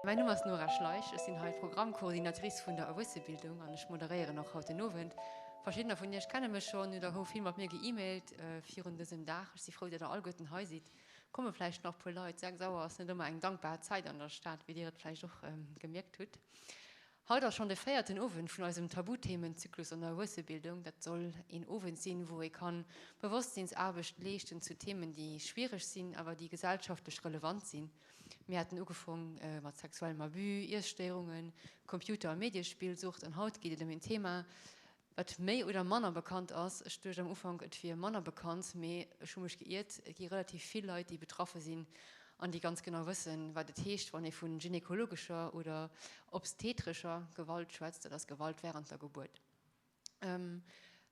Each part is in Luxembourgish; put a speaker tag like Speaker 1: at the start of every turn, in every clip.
Speaker 1: Mäin Numm ass Nora Schleich, ech sinn hei d'Programmcoordinatrice vun der Erwuessebildung an ech moderéieren och haut den Owend. Verschiddener vun iech kenne mech schonn oder hu vill mat mir ge-emailt virun dësem Dag. Ech si frou, datt der alleguerten hei sidd. Komme vläicht nach puer Leit. 6 Auer ass net ëmmer eng dankbar Zäit an der Stad, wéi dir et vläicht och gemierkt hutt. Haut ass schonn de véierten Owend vun eisem Tabuthemen-Zyklus an der Erwuessebildung. Dat soll een Owend sinn, wou ee kann Bewosstsinnsaarbecht leeschten zu Themen, déi schwiereg sinn, awer déi gesellschaftlech relevant sinn. Mir haten ugefong mat sexuellem Abus, Iesstéierungen, Computer a Mediespillsucht an haut geet et ëm een Thema, wat méi oder manner bekannt ass. Ech duecht am Ufank, et wier manner bekannt, mee ech hu mech geiert, et gi relativ vill Leit, déi betraffe sinn an déi ganz genau wëssen, wat et heescht, wann ee vu gynekologescher oder obstetrescher Gewalt schwätzt, dat ass Gewalt wärend der Gebuert.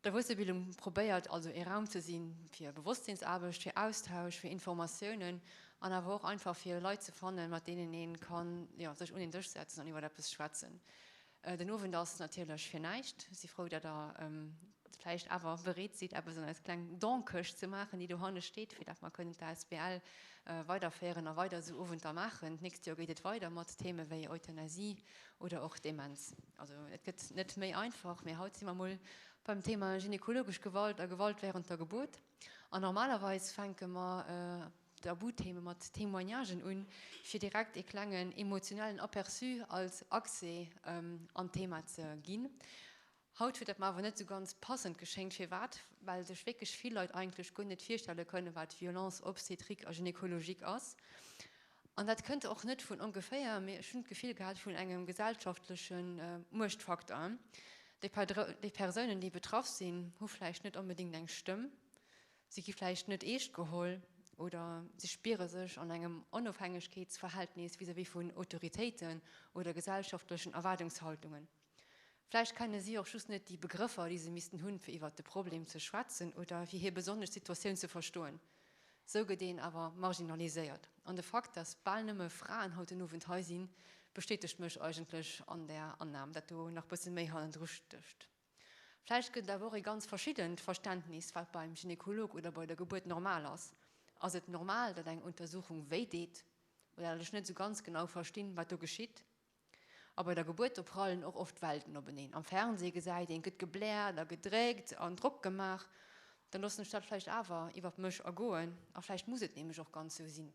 Speaker 1: D'Erwuessebildung probéiert also ee Raum ze si fir Bewosstsinnsaarbecht, fir Austausch, fir Informatiounen an awer och einfach fir Leit ze fannen, mat deenen ee kann, jo, sech un een Dësch setzen an iwwer eppes schwätzen. Den Owend ass natierlech fir näischt. Si frou, datt Der vläicht awer bereet sidd, eppes an eis kleng Don-Këscht ze maachen, déi dohanne steet, fir datt mer kënnen d'ASBL weiderféieren a weider esou Owenter maachen. D'nächst Joer geet et weider mat Theme wéi Euthanasie oder och Demenz. Also et gëtt net méi einfach, mee haut si mer mol beim Thema gynekologesch Gewalt a Gewalt wärend der Gebuert. An normalerweis fänke mer Tabutheme mat Témoignagen un, fir direkt ee klengen emotionellen Aperçu als Accès an d'Thema ze ginn. Haut huet dat mer awer net esou ganz passend geschéngt. Firwat? Well sech wierklech vill Leit eigentlech guer net virstelle kënnen, wat Violence obstétrique a gynécologique ass. An dat kënnt och net vun ongeféier, mee ech hunn d'Gefill gehat vun engem gesellschaftleche Muechtfaktor. Déi Persounen, déi betraff sinn, hu vläicht net onbedéngt eng Stëmm. Si gi vläicht net eescht geholl oder si spiere sech an engem Onofhängegkeetsverhältnis vis-à-vis vun Autoritéiten oder gesellschaftlechen Erwaardungshaltungen. Vläicht kenne si och just net déi Begrëffer, déi se missten hunn, fir iwwert de Problem ze schwätzen oder fir hir besonnesch Situatioun ze verstoen. Sou gëtt een awer marginaliséiert. An de Fakt, dass bal nëmme Fraen haut den Owend hei sinn, bestätegt mech eigentlech an där Annam, dat do nach bësse méi hannendru stécht. Vläicht gëtt et awer och ee ganz verschiddent Verständnis, wat beim Gynekolog oder bei der Gebuert normal ass. Ass et normal, datt eng Untersuchung wéi deet oder datt ech net esou ganz genau verstinn, wat do geschitt? A bei der Gebuert, do prallen och oft d'Welten openeen. Am Fernsee gesäit een, et gëtt gebläert a gedréckt an Drock gemaach. Dann loossen ech dat vläicht awer iwwert mech ergoen a vläicht muss et nämlech och ganz esou sinn.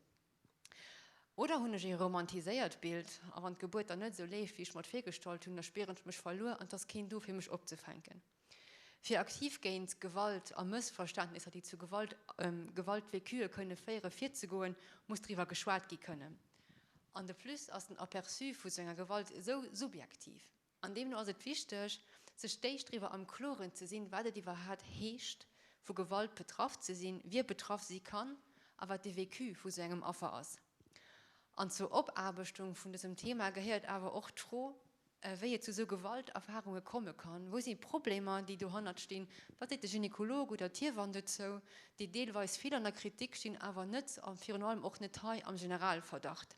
Speaker 1: Oder hunn ech ee romantiséiert Bild a wann d'Gebuert dann net esou leeft, wéi ech mer et virgestallt hunn, da spieren ech mech verluer an et ass keen do, fir mech opzefänken. Fir aktiv géint Gewalt a Mëssverständnisser, déi zu Gewalt, Gewaltvécue kënne féieren, virzegoen, muss driwwer geschwat gi kënnen. An de plus ass den Aperçu vu sou enger Gewalt esou subjektiv. An deemno ass et wichteg, sech d'éischt driwwer am Kloren ze sinn, wat et iwwerhat heescht, vu Gewalt betraff ze sinn, wie betraff si kann a wat de Vécu vu sou engem Affer ass. An zur Opaarbechtung vun dësem Thema gehéiert awer och d'Fro, wéi et zu sou Gewalterfarunge komme kann. Wou si Problemer, déi dohannert stinn? Wat seet de Gynekolog oder d'Hiewann dozou, déi deelweis vill an der Kritik stinn, awer net a virun allem och net hei am Generalverdacht?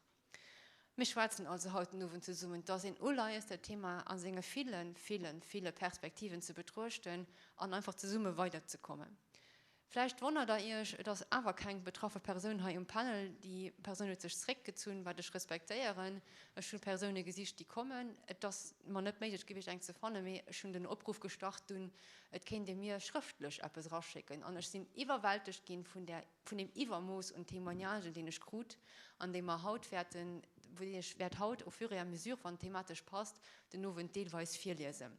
Speaker 1: Mir schwätzen also haut den Owend zesummen. Et ass een Uleies, dat Thema a senge villen, villen, ville Perspektiven ze betruechten an einfach zesumme weiderzekommen. Vläicht wonnert Der Iech, et ass awer keng betraffe Persoun hei um Panel. Déi Persoun huet sech zréckgezunn, wat ech respektéieren. Ech hu Persoune gesicht, déi kommen. Et ass mer net méiglech gewiescht, eng ze fannen, mee ech hunn den Opruff gestart dunn, et kéint ee mir schrëftlech eppes eraschécken. An ech sinn iwwerwältegt ginn vun där vun deem Iwwermooss un Témoignagen, deen ech krut an dee mer haut wäerten, deen ech wäert haut au fur et à mesure, wann et thematesch passt, den Owend deelweis virliesen.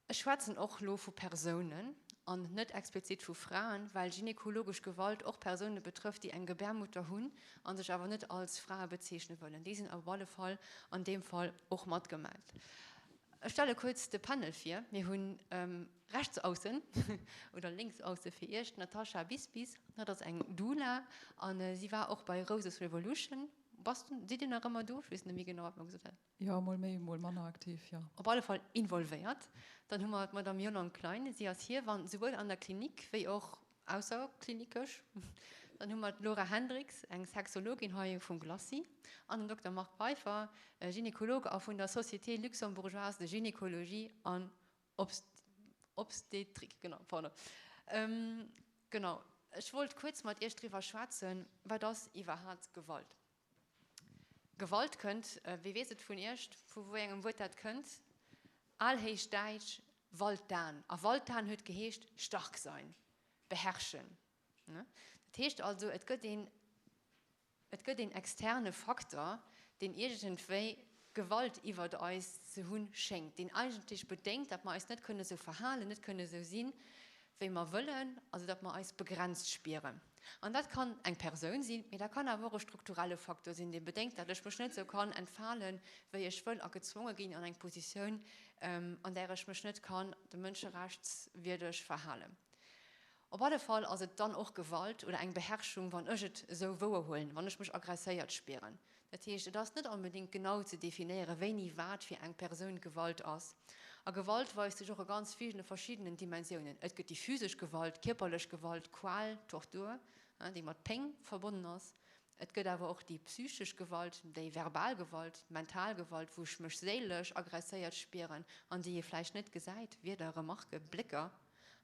Speaker 1: Ech schwätzen och elo vu Persounen an net explizit vu Fraen, well gynekologesch Gewalt och Persoune betrëfft, déi eng Gebärmutter hunn a sech awer net als Frae bezeechne wëllen. Déi sinn op alle Fall an deem Fall och mat gemengt. Ech stelle kuerz de Panel vir. Mir hunn rechts aussen, oder lénks ausse fir Iech, d'Natasha Bisbis. Dat ass eng Doula a si war och bei Roses Revolution. Bass du, sidd Dir nach ëmmer do? Ech weess net méi genau, wat mer gesot haten.
Speaker 2: Jo, mol méi, mol manner aktiv, jo.
Speaker 1: Op alle Fall involvéiert. Dann hu mer d'Madame Yolande Klein. Si ass Hiewann, souwuel an der Klinik wéi och ausserklinikesch. Dann hu mer d'Laura Hendriks, eng Sexologin hei vum Glacis, an den Dokter Marc Peiffer, Gynekolog a vun der Société luxembourgeoise de gynécologie an Obstétrique. Genau, pardon. Genau, ech wollt kuerz mat Iech driwwer schwätzen, wat ass iwwerhat Gewalt? Gewalt kënnt, wie weess et vun Iech, vu wéi engem Wuert dat kënnt? Alhéichdäitsch waltan. A waltan huet geheescht stark sein, beherrschen. Dat heescht also, et gëtt een, et gëtt een externe Faktor, deen iergendwéi Gewalt iwwert eis ze hunn schéngt, deen eigentlech bedéngt, datt mer eis net kënne sou verhalen, net kënne sou sinn, wéi mer wëllen, also datt mer eis begrenzt spieren. An dat kann eng Persoun sinn, mee dat kann awer och e strukturelle Faktor sinn, dee bedéngt, datt ech mech net sou kann entfalen, wéi ech wëll a gezwonge ginn an eng Positioun, an där ech mech net kann de mënscherechtswierdeg verhalen. Op alle Fall ass et dann och Gewalt oder eng Beherrschung, wann ech et esou wouerhuelen, wann ech mech aggresséiert spieren. Dat heescht, et ass net onbedéngt genau ze definéieren, wéini wat fir eng Persoun Gewalt ass. A Gewalt weist sech och a ganz ville verschiddenen Dimensiounen. Et gëtt déi physesch Gewalt, kierperlech Gewalt, Qual, Tortur, déi mat Péng verbonnen ass. Et gëtt awer och déi psychesch Gewalt, déi verbal Gewalt, mental Gewalt, wou ech mech séilesch aggresséiert spieren an déi ee vläicht net gesäit, Wierder, Remarken, Blécker.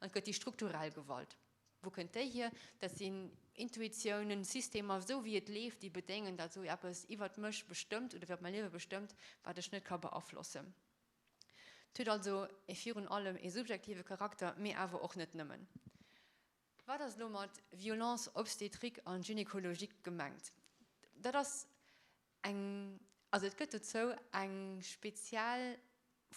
Speaker 1: An et gëtt déi strukturell Gewalt. Wou kënnt déi hier? Dat sinn Intuitiounen, Systemer, esou wéi et leeft, déi bedéngen, datt esou eppes iwwert mech bestëmmt oder iwwert mäi Liewe bestëmmt, wat ech net ka beaflossen. Et huet also e virun allem e subjektive Charakter, mee awer och net nëmmen. Wat ass elo mat Violence obstétrique an gynécologique gemengt? Dat ass eng, also et gëtt dozou eng speziell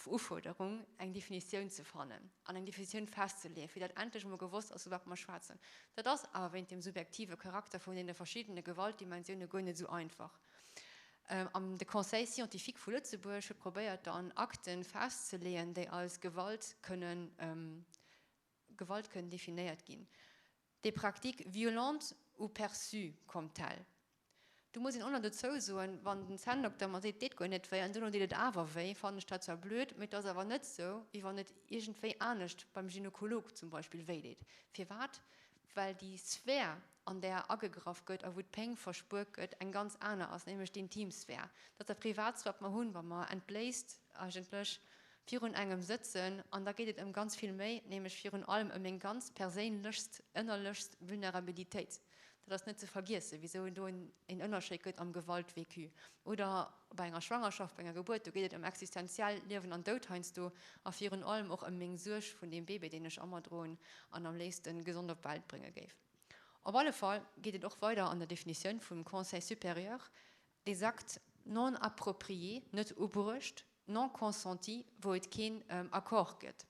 Speaker 1: Ufuerderung, eng Definitioun ze fannen an eng Definitioun festzeleeën, fir datt endlech emol gewosst ass, vu wat mer schwätzen. Dat ass awer wéint dem subjektive Charakter vun deene verschiddene Gewaltdimensioune guer net esou einfach. An de Conseil scientifique vu Lëtzebuerg huet probéiert, dann Akte festzeleeën, déi als Gewalt kënnen, Gewalt kënnen definéiert ginn, des pratiques violentes ou perçues comme telles. Do muss een och nach dozou soen, wann den Zänndokter mer seet, et deet guer net wéi, an duerno deet et awer wéi, fannen ech dat zwar blöd, mee et ass awer net sou, wéi wann et iergendwéi anescht beim Gynekolog zum Beispill wéi deet. Firwat? Well déi Sphär, an där agegraff gëtt a wou d'Péng verspuert gëtt, eng ganz aner ass, nämlech d'Intimsphär. Dat ass dat Privatst, wat mer hunn, wa mer entbléisst eigentlech virun engem sëtzen. An da geet et ëm ganz vill méi, nämlech virun allem ëm meng ganz perséinlechst, ënnerlechst Vulnerabilitéit. Dat ass net ze vergiessen, wisou et do en Ënnerscheid gëtt am Gewalt-Vécu. Oder bei enger Schwangerschaft, bei enger Gebuert, do geet et ëm existenziell Liewen an Doud heiansdo a virun allem och ëm meng Suerg vun deem Bébé, deen ech a mer droen an am léifste gesond op d'Welt brénge géif. Op alle Fall geet et och weider an der Definitioun vum Conseil supérieur, des actes non appropriés, net ubruecht, non consentis, wou et keen Accord gëtt.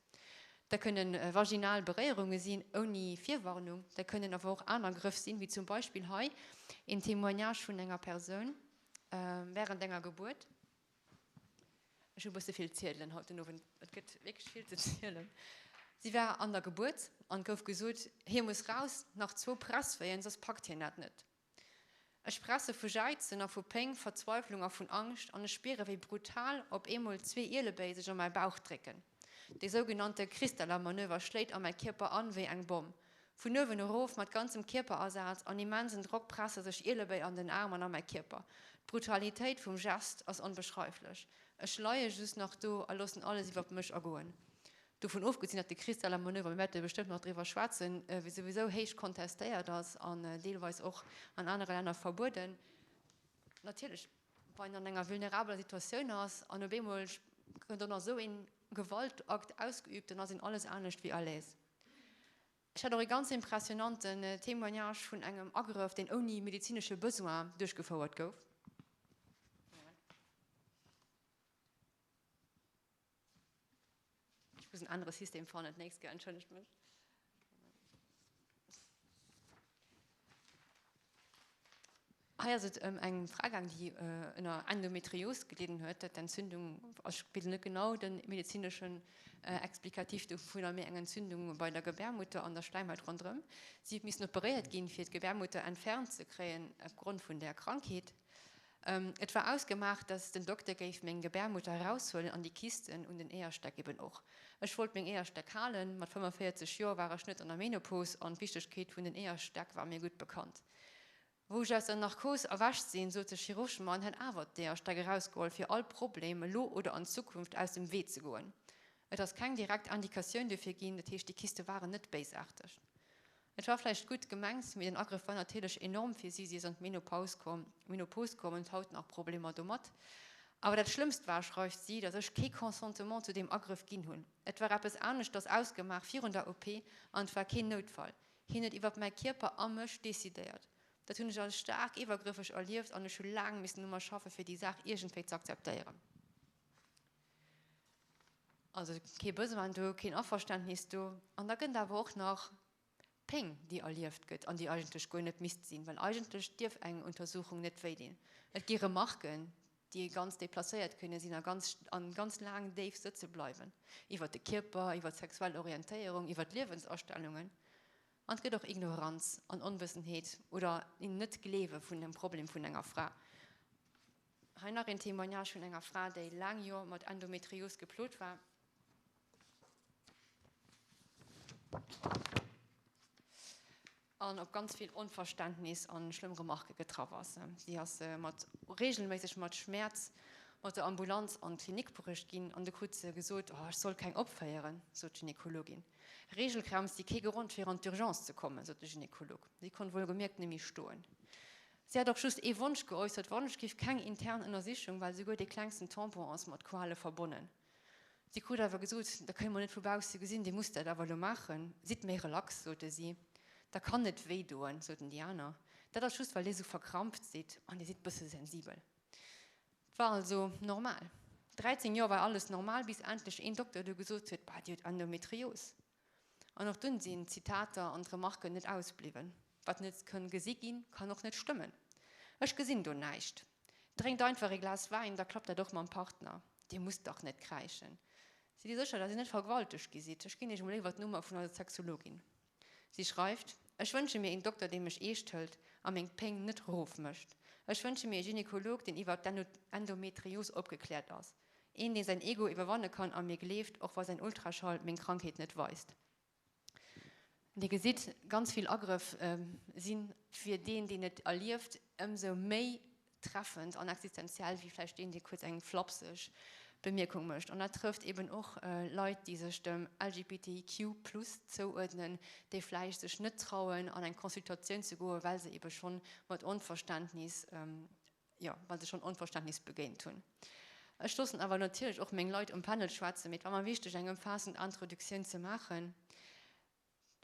Speaker 1: Dat kënne vaginal Beréierunge sinn ouni Virwarnung, dat kënnen awer och aner Grëff sinn, wéi zum Beispill hei een Témoignage vun enger Persoun wärend enger Gebuert. Ech hu bësse vill Ziedelen haut den Owend, et gëtt wierklech vill ze zielen. Si war an der Gebuert an et gouf gesot, hie muss raus, nach zwou Presswéien, soss packt hien dat net. Ech presse vu Jäizen a vu Péng, Verzweiflung a vun Angscht an ech spiere wéi brutal op eemol zwee Ielebéi sech an mäi Bauch drécken. Dee sougenannte Kristeller-Manöver schléit a mäi Kierper an wéi eng Bomm. Vun uewen erof, mat ganzem Kierperasaz an immensen Drock presse sech Ielebéi an den Aarm an a mäi Kierper. D'Brutalitéit vum Gest ass onbeschreiflech. Ech leie just nach do a loossen alles iwwer mech ergoen. Dovun ofgesinn, datt de Kristeller Manöver, mir wäerte bestëmmt nach driwwer schwätzen, souwisou héich kontestéiert ass an deelweis och an anere Länner verbueden. Natierlech, wann een an enger vulnerabeler Situatioun ass an op eemol gëtt och nach esou ee Gewaltakt ausgeübt, dann ass een alles anescht wéi à l'aise. Ech hat och ee ganz impressionanten Témoignage vun engem Agrëff, deen ouni medezinesche Besoin duerchgefouert gouf. Ech muss en anere System fannen d'nächst Kéier, entschëllegt mech. Hei ass et ëm eng Fra gaang, déi ënner Endometrios gelidden huet. Dat d'Entzündung, ech weess net genau de medezineschen Explikativ dovunner, mee eng Entzündung bei der Gebärmutter an der Schläimhaut ronderëm. Si huet missen operéiert ginn, fir d'Gebärmutter entfernt ze kréien opgrond vun där Krankheet. Et war ausgemaach, dass den Dokter géif meng Gebärmutter eraushuelen an déi Kisten un den Eeërstäck eben och. Ech wollt meng Eeërstäck halen. Mat 45 Joer war ech net an der Menopos an d'Wichtegkeet vun den Eeërstäck war mir gutt bekannt. Wou ech aus der Narkos erwächt sinn, sot de Chirurg mer, en hätt awer d'Eeërstäck erausgeholl, fir all Problem elo oder an Zukunft aus dem Wee ze goen. Et ass keng direkt Indikatioun dofir ginn, dat heescht, déi Kiste waren net béisaarteg. Et war vläicht gutt gemengt, mee den Agrëff war natierlech enorm fir si. Si ass an d'Menopaus komm, Menopos komm an huet haut nach Problemer domat. Awer dat Schlëmmst war, schreift si, datt ech kee Consentement zu deem Agrëff ginn hunn. Et war eppes aneschters ausgemaach virun der OP an et war keen Noutfall. Hien huet iwwer mäi Kierper a mech decidéiert. Dat hunn ech als staark iwwergrëffeg erlieft an ech hu laang missen u mer schaffe fir déi Saach iergendwéi ze akzeptéieren. Also kee Besoin do, keen Averständnis do. An da gëtt et awer och nach Péng, déi erlieft gëtt an déi eigentlech guer net misst sinn, well eigentlech dierf eng Untersuchung net wéi dinn. Et gi Remarken, déi ganz deplacéiert kënne sinn a ganz, an ganz laang déif sëtze bleiwen, iwwer de Kierper, iwwer d'sexuell Orientéierung, iwwer d'Liewensastellungen. An et gëtt och Ignoranz an Onwëssenheet oder een Net-Gleewe vun dem Problem vun enger Fra. Hei nach een Témoignage vun enger Fra, déi laang Jor mat Endometrios geplot war. An op ganz vill Onverständnis an schlëmm Remarquë getraff ass. Si ass mat regelméisseg mat Schmäerz mat der Ambulanz an d'Klinik bruecht ginn an du krut se gesot, oh ech soll keng opféieren, sot d'Gynekologin. Regelkrämp si kee Grond fir an d'Urgence ze kommen, sot de Gynekolog. Si konnt wuel gemierkt net méi stoen. Si hat och just ee Wonsch geäussert, Wann ech giff keng intern Ënnersichung, well souguer dee klengsten Tampon ass mat Quale verbonnen. Si krut awer gesot, Da kënne mer net vu bausse gesinn, Dir musst dat awer elo maachen. Sidd méi relax, sote si. Da kann net wéi doen, soten déi aner. Dat ass just, well Dir esou verkrampft sidd an Dir sidd bësse sensibel. Et war also normal. 13 Joer war alles normal, bis endlech een Dokter du gesot huet, Bah, Dir hutt Endometrios. An och dunn sinn d'Zitater an d'Remarken net ausbliwwen. Wat net kënn gesi ginn, kann och net stëmmen. Ech gesinn do näischt. Drénkt einfach ee Glas Wäin, da klappt dat och mam Partner. Dir musst dach net kräischen. Sidd Dir sécher, dass Dir net vergewaltegt gi sidd? Ech ginn Iech emol léiwer d'Nummer vun eiser Sexologin. Si schreift, Ech wënsche mir een Dokter, dee mech eescht hëlt a meng Péng net rof mécht. Ech wënsche mir ee Gynekolog, deen iwwer d'Endometrios opgekläert ass. Een, dee säin Ego iwwerwanne kann a mir gleeft, och wa säin Ultraschall meng Krankheet net weist. Dir gesitt, ganz vill Agrëff si fir deen, deen et erlieft, ëmsou méi treffend an existenziell wéi vläicht deen, dee kuerz eng flapseg Bemierkung mécht. An dat trëfft eben och Leit, déi sech dem LGBTIQ plus zouuerdnen, déi vläicht sech net trauen, an eng Consultatioun ze goen, well se ebe schonn mat Onverständnis, jo, well se schonn Onverständnis begéint hunn. Ech loossen awer natierlech och meng Leit um Panel schwätzen, mee et war mer wichteg, eng ëmfaassend Introduktioun ze maachen.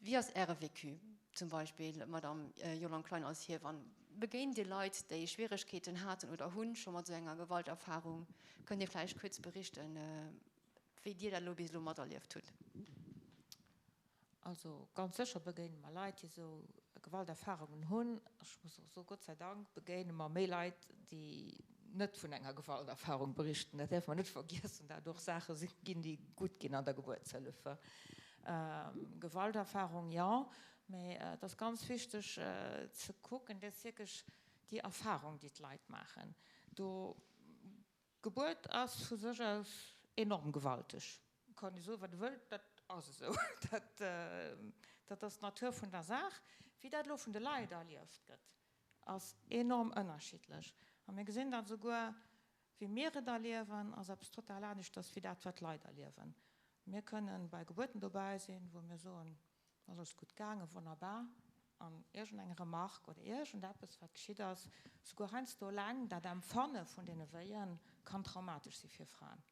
Speaker 1: Wéi ass Äre Vécu zum Beispill, Madamm Yolande Klein, als Hiewann? Begéint Dir Leit, déi Schwieregkeeten haten oder hunn, scho mat esou enger Gewalterfarung? Kënnt Dir vläicht kuerz berichten, wéi Dir dat elo bis elo materlieft hutt?
Speaker 3: Also ganz sécher begéine mer Leit, déi esou Gewalterfarungen hunn. Ech muss och soen, Gott sei Dank begéine mer méi Leit, déi net vun enger Gewalterfarung berichten. Dat däerfe mer net vergiessen, dat et och Saache ginn, déi gutt ginn an der Gebuertshëllef. Gewalterfarung, jo, mä et ass ganz wichteg ze kucken, dass wierklech déi Erfarung, déi d'Leit maachen, do D'Gebuert ass vu sech aus enorm gewalteg. Kann ee soen, wat e wëllt, dat ass esou. Dat ass d'Natur vun der Saach. Wéi dat elo vun de Leit erlieft gëtt, ass enorm ënnerschiddlech. A mir gesinn dat esouguer, wéi mir et erliewen, ass eppes total aneschters wéi dat, wat d'Leit erliewen. Mir kënnen bei Gebuerten dobäi sinn, wou mir soen, Ass alles gutt gaangen, wonnerbar. An iergendeng Remarque oder iergendeppes, wat geschitt ass, souguer heiansdo eleng dat Empfanne vun deene Wéien, kann traumatesch si fir Fraen.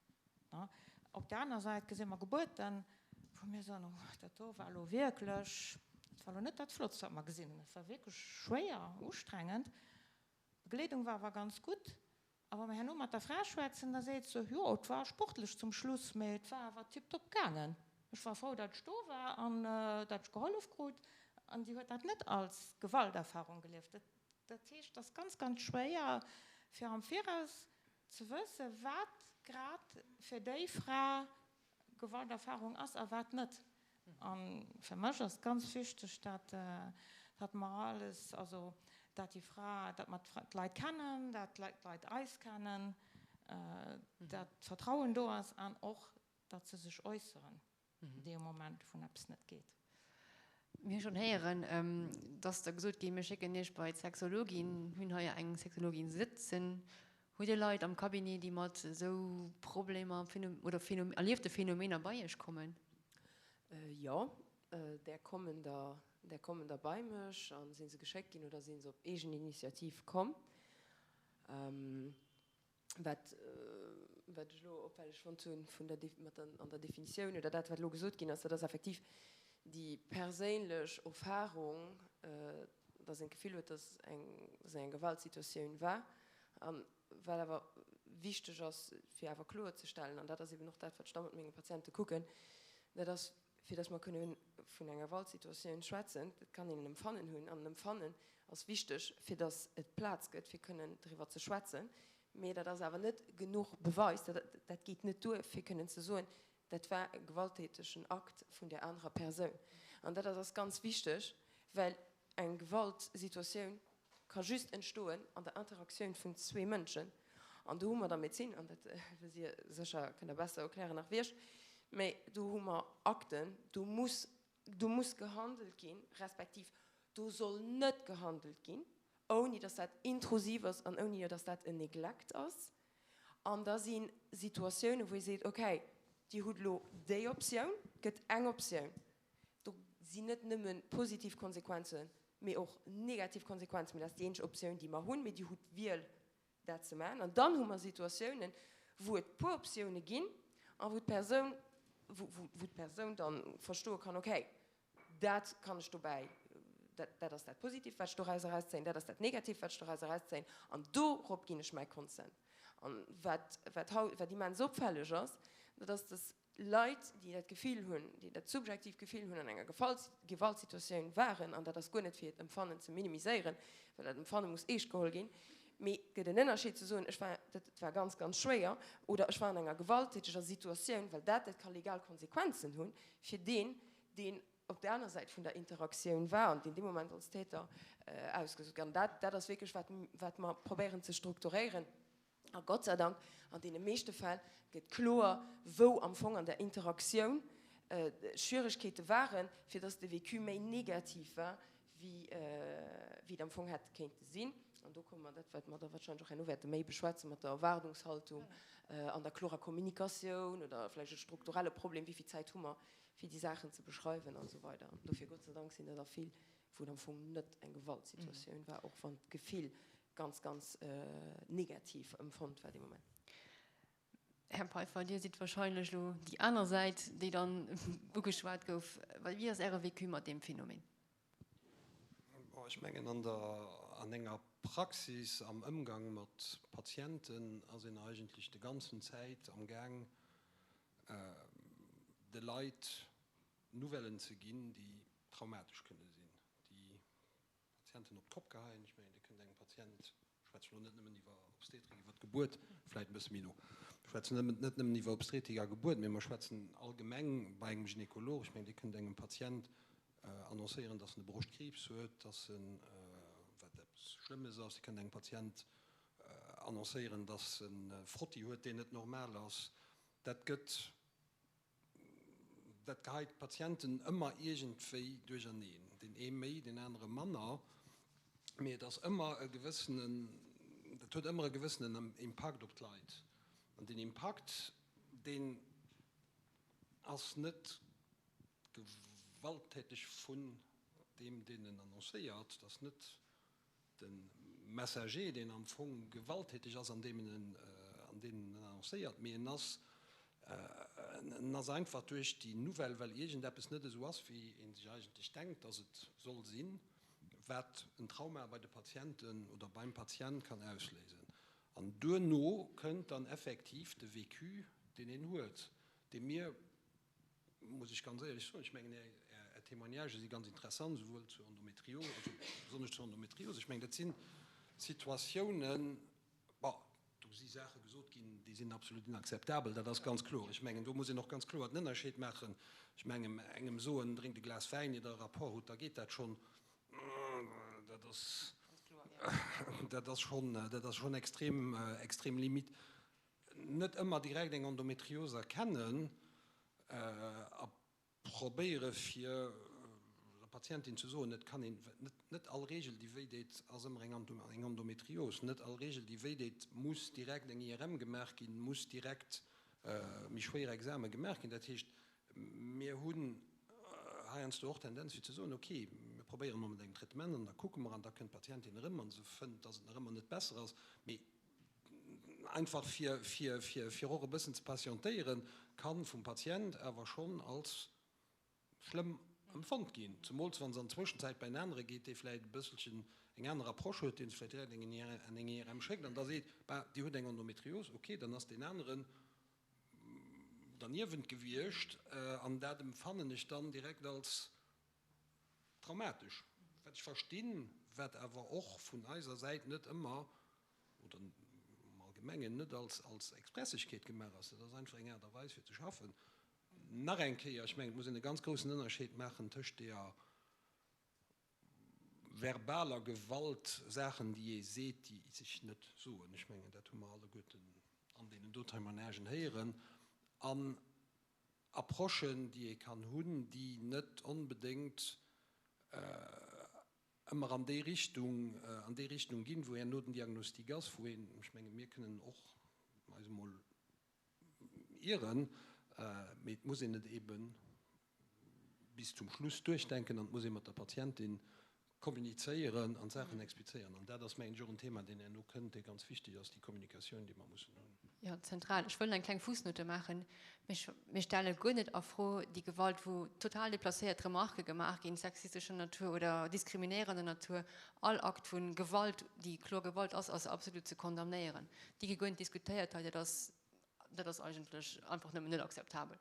Speaker 3: Op der aner Säit gesi mer Gebuerten, wou mir soen, oh, dat do war elo wierklech, dat war elo net dat Flottst, wat mer gesinn hunn, dat war wierklech schwéier, ustrengend. D'Begleedung war awer ganz gutt. A wa mer herno mat der Fra schwätzen, da seet se, Jo, et war sportlech zum Schluss, mä et war awer tiptop gaangen. Ech war frou, datt ech do war an datt ech gehollef krut. An déi huet dat net als Gewalterfarung gelieft. Dat heescht, et ass ganz, ganz schwéier, fir am Viraus ze wëssen, wat grad fir déi Fra Gewalterfahrung ass a wat net. A fir mech ass ganz wichteg, dat dat mer alles, also dat déi Fra, dat mer d'Leit kennen, dat d'Leit eis kennen, dat d'Vertrauen do ass an och, dat se sech äusseren dee Moment, wou eppes net geet.
Speaker 1: Mir hu schonn héieren, dass da gesot gétt, mir schécken Iech bei d'Sexologin. Mir hunn hei eng Sexologin sëtzen. Hutt Dir Leit am Cabinet, déi mat esou Problemer oder erliefte Phänomener bei Iech kommen?
Speaker 4: Jo, där kommen der. Där kommen da bei mech a si se geschéckt ginn oder si se op eegen Initiativ komm. Wat wat ech elo opfälleg fonnt hunn vun der mat der an der Definitioun oder dat wat elo gesot ginn ass, dat ass effektiv déi perséinlech Erfahrung, dass een d'Gefill huet, dass eng dass eng Gewaltsituatioun war. An wat awer wichteg ass fir awer kloerzestellen, an dat ass eben och dat wat ech da mat menge Patiente kucken, dat ass fir dass mer kënne vun enger Gewaltsituatioun schwätzen, et kann een en Empfannen hunn, an en Empfannen ass wichteg, fir dass et Plaz gëtt, fir kënnen driwwer ze schwätzen, mee dat ass awer net genuch Beweis, dat geet net duer, fir kënnen ze soen, dat war e gewalttätegen Akt vun där anerer Persoun. An dat ass ganz wichteg, well eng Gewaltsituatioun ka just entstoen an der Interaktioun vun zwee Mënschen. An do hu mer der Medezin, an dat wësst Dir sécher, kënnt Der besser erklären nach wéi ech, mä do hu mer Akten, do muss, do muss gehandelt ginn, respektiv do soll net gehandelt ginn, ouni datt dat intrusiv ass an ouni datt dat en Neglect ass. An da si Situatiounen, wou ee seet, okay, Dir hutt elo déi Optioun, et gëtt eng Optioun, do sinn net nëmme positiv Konsequenzen, mee och negativ Konsequenzen, mee dat ass déi eenzeg Optioun, déi mer hunn, mee Dir hutt d'Wiel, dat ze maachen. An dann hu mer Situatiounen, wou et puer Optioune ginn a wou d'Persoun, wou d'Persoun da verstoe kann, okay, dat kann ech dobäi, dat, dat ass dat Positivt, wat ech doraus erauszéien, dat ass dat Negativt, wat ech doraus erauszéien, an dorop ginn ech mäi Consent. An wat, wat haut, wat immens opfälleg ass, dat ass, dass Leit, déi dat Gefill hunn, déi dat subjektiivt Gefill hunn, an enger Gewaltsituatioun waren, an dat ass guer net fir hiert Empfannen ze minimiséieren, well dat Empfanne muss eescht geholl ginn, mee et gëtt en Ënnerscheed ze soen, ech war, dat war ganz, ganz schwéier, oder ech war an enger gewalttäteger Situatioun, well dat, dat ka legal Konsequenzen hunn fir deen, deen op där aner Säit vun der Interaktioun war an deen dee Moment als Täter ausgesot gëtt. An dat, dat ass wierklech wat, wat mer probéieren ze strukturéieren. A Gott sei Dank, an deene meeschte Fäll gëtt kloer, wou am Fong an der Interaktioun Schwieregkeete waren, fir dass de Vécu méi negativ war, wéi et am Fong hätt kéinte sinn. An do komme mer dat, wat mer da wahrscheinlech och herno wäerte méi beschwätzen, mat der Erwaardungshaltung an der klorer Kommunikatioun oder vläicht e strukturelle Problem, wéi vill Zäit hu mer, fir déi Saachen ze beschreiwen an esou weider. Dofir, Gott sei Dank, sinn der der vill, wou et am Fong net eng Gewaltsituatioun war, och wann d'Gefill ganz, ganz negativ empfonnt war dee Moment.
Speaker 1: Här Peiffer, Dir sidd wahrscheinlech elo déi aner Säit, déi dann ugeschwat gouf. Wéi ass Äre Vécu mat deem Phänomen?
Speaker 5: Ech mengen, an der, an enger Praxis, am Ëmgang mat Patienten ass een eigentlech de ganzen Zäit am Gaang, de Leit Nouvellen ze ginn, déi traumatesch kënne sinn, déi Patienten op d'Kopp geheien. Ech mengen, Dir kënnt engem Patient, ech schwätzen elo net nëmmen iwwer Obstetrik, iwwer d'Gebuert, vläicht e bësse méi no, ech schwätzen net nëmmen iwwer Obstetrik a Gebuert, mee mer schwätzen allgemeng bei engem Gynekolog, ech mengen, Dir kënnt engem Patient annoncéieren, dass en e Broschtkriibs huet, dass en, wat eppes Schlëmmes ass, Dir kënnt engem Patient annoncéieren, dass en e Frotti huet, deen net normal ass. Dat gëtt Dat geheit d'Patienten ëmmer iergendwéi duercherneen, deen ee méi, deen anere manner, mee et ass ëmmer e gewëssenen, dat huet ëmmer e gewëssenen Impakt op d'Leit. An deen Impakt, deen ass net gewalttäteg vun deem, deen en annoncéiert, dat ass net De Messager, deen am Fong gewalttäteg ass, an deem en en annoncéiert, mee en ass, en ass einfach duerch déi Nouvelle, well iergendeppes net esou ass, wéi ee sech eigentlech denkt, dass et soll sinn, wat en Trauma bei de Patienten oder beim Patient kann ausléisen. An duerno kënnt dann effektiv de Vécu, deen een huet, dee mir muss ech ganz éierlech soen, ech mengen, Är Témoignagë si ganz interessant, souwuel zur Endometrios, also besonnesch zur Endometrios. Ech mengen, dat si Situatiounen, bon, do si Saache gesot ginn, déi sinn absolut inakzeptabel, dat ass ganz kloer. Ech mengen, do muss een och ganz kloer den Ënnerscheed maachen. Ech mengen, engem soen, drénkt e Glas Wäin, ier Der e Rapport hutt, da geet dat schonn, dat ass, dat ass schonn, dat ass schonn extrem, extrem limite. Net ëmmer direkt eng Endometrios erkennen a probéiere fir der Patientin ze soen, et kann een, net all Reegel déi wéi deet ass ëmmer eng Endometrios, net all Reegel déi wéi deet muss direkt eng IRM gemaach ginn, muss direkt méi schwéier Exame gemaach ginn. Dat heescht, mir hunn heiansdo och d'Tendenz fir ze soen, ok, probéiere mer mat engem Traitement an da kucke mer an da kënnt d'Patientin erëm an se fënnt, dass et nach ëmmer net besser ass. Mee einfach fir, fir, fir, fir och e bëssen ze patientéieren, ka vum Patient awer schonn als schlëmm empfonnt ginn, zemools wa se an Zwëschenzäit bei en anere geet, dee vläicht e bësselchen eng aner Approche huet, dee se vläicht direkt an eng IRM schéckt an da seet, Bah, Dir hutt eng Endometrios, okay, dann ass deen aneren derniewent gewiescht an dat emfannen ech dann direkt als traumatesch, wat ech verstinn, wat awer och vun eiser Säit net ëmmer oder am Allgemengen net als Expressegkeet gemaach ass. Dat ass einfach eng Aart a Weis fir ze schaffen. Nach eng Kéier, ech mengen, et muss een e ganz groussen Ënnerscheed maachen tëscht deeër verbaler Gewalt, Saachen, déi ee seet, déi sech net soen, ech mengen, dat hu mer alleguerten an deenen do Témoignagen héieren, an Approchen, déi ee kann hunn, déi net onbedéngt ëmmer an déi Richtung, an déi Richtung ginn, wou herno den Diagnostic ass, wou een, ech menge mir kënnen och eis emol ieren, mee et muss een et ebe bis zum Schluss duerchdenken an et muss ee mat der Patientin kommunizéieren an d'Saachen explizéieren. An dat ass, mengen ech, och en Thema, deen herno kënnt, dee ganz wichteg ass, déi Kommunikatioun, déi mer mussen hunn.
Speaker 1: Jo, zentral. Ech wëll eng kleng Fussnote maachen. Mir stelle guer net a Fro déi Gewalt, wou total déplacéiert Remarquë gemaach ginn, sexistescher Natur oder diskriminéierender Natur. All Akt vu Gewalt, déi kloer Gewalt ass, ass absolut ze condamnéieren. Déi gi guer net diskutéiert hei. Dat ass, dat ass eigentlech einfach nëmmen net akzeptabel.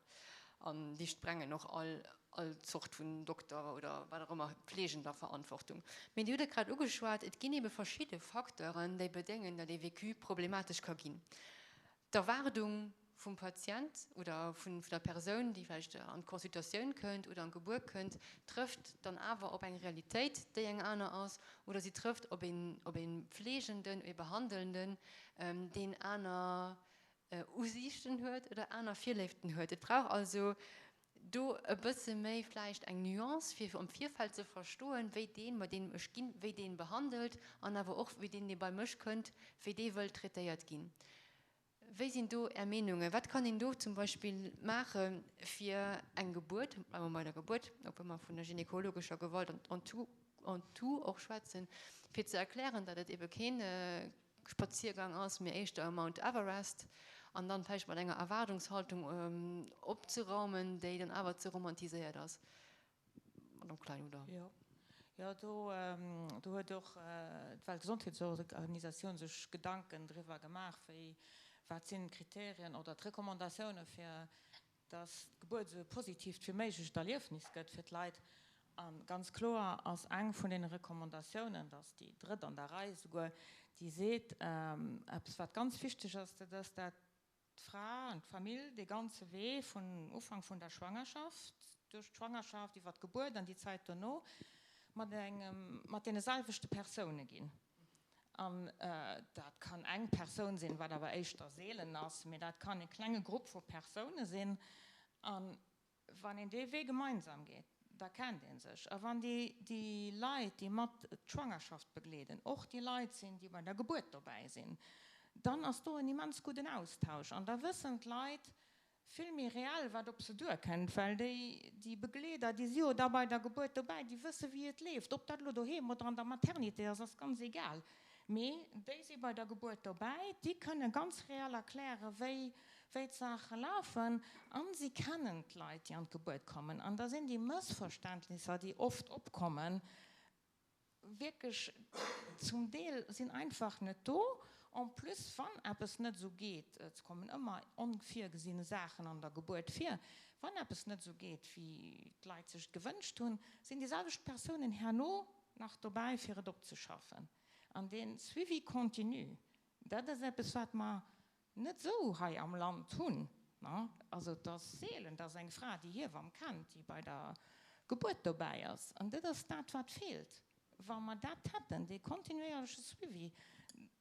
Speaker 1: An déi sprengen och all, all Zort vun Dokter oder wat och ëmmer fleegender Verantwortung. Mee Dir hutt et grad ugeschwat, et ginn ebe verschidde Facteuren, déi bedéngen, datt ee Vécu problematesch ka ginn. D'Erwaardung vum Patient oder vun der Persoun, déi vläicht an d'Consultatioun kënnt oder an d'Gebuert kënnt, trëfft dann awer op eng Realitéit, déi eng aner ass, oder si trëfft op een, op ee Fleegenden, ee Behandelnden, deen aner Usiichten huet oder aner Virléiften huet. Et brauch also do e bësse méi vläicht eng Nuance, fir am Virfeld ze verstoen, wéi deen, bei deem ech ginn, wéi deen behandelt an awer och wéi deen, dee bei mech kënnt, wéi dee wëllt traitéiert ginn. Wéi sinn do Är Meenungen? Wat kann een do zum Beispill maache fir eng Gebuert, bleiwe mer bei der Gebuert, obwuel mer vun der gynekologescher Gewalt en tout, en tout och schwätzen, fir ze erklären, datt et ebe keen Spaziergang ass, mee éischter e Mount Everest, an dann vläicht mat enger Erwaardungshaltung opzeraumen, déi dann awer ze romantiséiert ass? Madame Klein, oder?
Speaker 3: Jo, jo, do, do huet och d'Weltgesondheetsorganisatioun sech Gedanken driwwer gemaach, wéi, wat sinn d'Kriterien oder d'Recommandatioune fir dass d'Gebuert esou e positiivt wéi méiglecht Erliefnis gëtt fir d'Leit. A ganz kloer ass eng vun deene Recommandatiounen, dass déi drëtt an der Rei esouguer, déi seet, eppes wat ganz wichteg ass, dat ass dat d'Fra an d'Famill dee ganze Wee vun Ufank vun der Schwangerschaft, duerch d'Schwangerschaft, iwwer d'Gebuert an déi Zäit dono mat engem, mat deene selwechte Persoune ginn. An dat kann eng Persoun sinn, wat awer éischter seelen ass, mee dat kann e klenge Grupp vu Persoune sinn. A wann een dee Wee gemeinsam geet, da kennt ee sech. A wann déi, déi Leit, déi mat d'Schwangerschaft begleeden, och déi Leit sinn, déi bei der Gebuert dobäi sinn, dann ass do en immens gudden Austausch. An da wëssen d'Leit, vill méi reell wat op se duerkennt, well déi, déi Begleeder, déi si jo da bei der Gebuert dobäi, déi wësse wéi et leeft, ob dat elo doheem oder an der Maternité ass, ass ganz egal, mee déi si bei der Gebuert dobäi, déi kënne ganz reell erkläre wéi, wéi d'Saache lafen a si kennen d'Leit, déi an d'Gebuert kommen. An da sinn déi Mëssverständnisser, déi oft opkommen, wierklech zum Deel sinn einfach net do. En plus, wann eppes net esou geet, et kommen ëmmer onvirgesinne Saachen an der Gebuert vir, wann eppes net esou geet, wéi d'Leit sech et gewënscht hunn, sinn déi selwecht Persounen herno nach dobäi, fir et opzeschaffen. An dee Suivi continu, dat ass eppes, wat mer net esou hei am Land hunn. Also et ass seelen, dass eng Fra déi Hiewamm kennt, déi bei der Gebuert dobäi ass. An dat ass dat, wat feelt. Wa mer dat hätten, dee kontinuéierleche Suivi,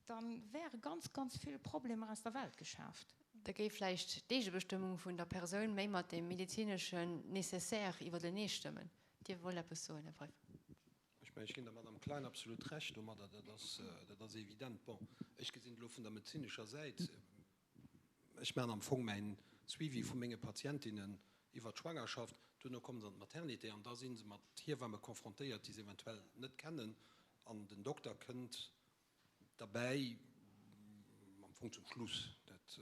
Speaker 3: da wäre ganz, ganz vill Problemer aus der Welt geschaaft.
Speaker 1: Da géif vläicht d'Eegebestëmmung vun der Persoun méi mat deem medezineschen Nécessaire iwwerteneestëmmen. Dir wollt eppes soen, Här Pfeiffer.
Speaker 5: Ech mengen, ech ginn der Madame Klein absolut Recht domadder, dat ass, dat ass evident. Bon, ech gesinn et elo vun der medezinescher Säit. Ech maachen am Fong mäin Suivi vu menge Patientinnen iwwert d'Schwangerschaft. Duerno komme se an d'Maternité an da si se mat Hiewamme confrontéiert, déi se eventuell net kennen an den Dokter kënnt derbäi am Fong zum Schluss. Dat,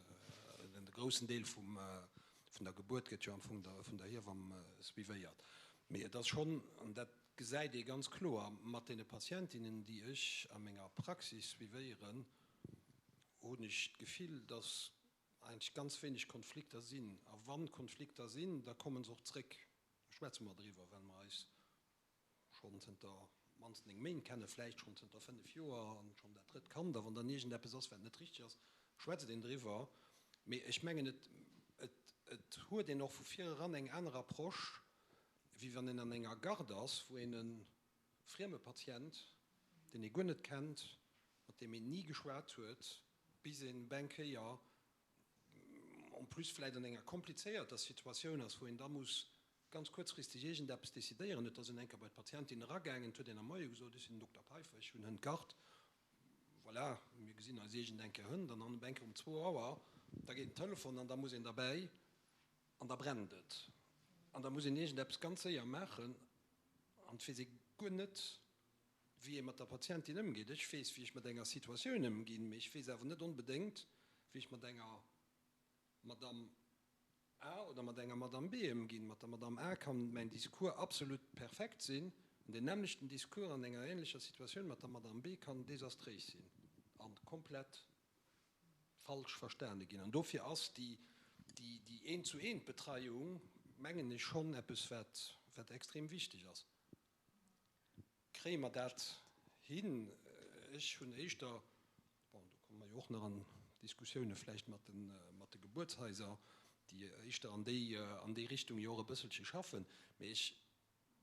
Speaker 5: de groussen Deel vum, vun der Gebuert gëtt jo am Fong der, vun der Hiewamm suivéiert. Mee et ass schonn, an dat gesäit ee ganz kloer mat deene Patientinnen, déi ech a menger Praxis suivéieren, hunn ech d'Gefill, dass eigentlech ganz wéineg Konflikter sinn. A wa Konflikter sinn, da komme se och zréck, da schwätze mer driwwer, well mer eis schonn zënter op d'mannst 9 Méint kennen, vläicht schonn zënter 5 Joer an schonn dat drëtt Kand. A wann dann iergendeppes ass, wat net richteg ass, schwätzt een driwwer. Mee ech mengen, et, et, et huet een och vu vir eran eng aner Approche, wéi wann een an enger Garde ass, wou een e frieme Patient, deen ee guer net kennt, mat deem een ni geschwat huet, bis een eng Kéier en plus vläicht an enger komplizéierter Situatioun ass, wou een da muss ganz kuerzfristeg iergendeppes decidéieren. Et ass een eng Kéier bei d'Patientin eragaangen, et huet een am Moie gesot, ech sinn den Dokter Peiffer, ech hunn hënt d'Garde, voilà, mir gesinn eis iergend eng Kéier hënt. An dann op eng Kéier um zwou Auer, da geet den Telefon an da muss een derbäi an da brennt et an da muss een iergendeppes ganz séier maachen an et weess ee guer net, wéi ee mat der Patientin ëmgeet. Ech weess, wéi ech mat enger Situatioun ëmginn, mee ech weess awer net onbedéngt, wéi ech mat enger Madame A oder mat enger Madame B ëmginn. Mat der Madame A kann mäin Discours absolut perfekt sinn, an deen nämmlechten Discours an enger ähnlecher Situatioun mat der Madame B kann desastréis sinn a komplett falsch verstane ginn. An dofir ass déi Eent-zu-eent-Betreiung, mengen ech, schonn eppes, wat extrem wichteg ass. Kréie mer dat hin? Ech hunn éischter, bon, do komme mer jo och nach an Diskussioune vläicht mat de Gebuertshaiser, déi éischter an déi Richtung jo och e bësselche schaffen, mee ech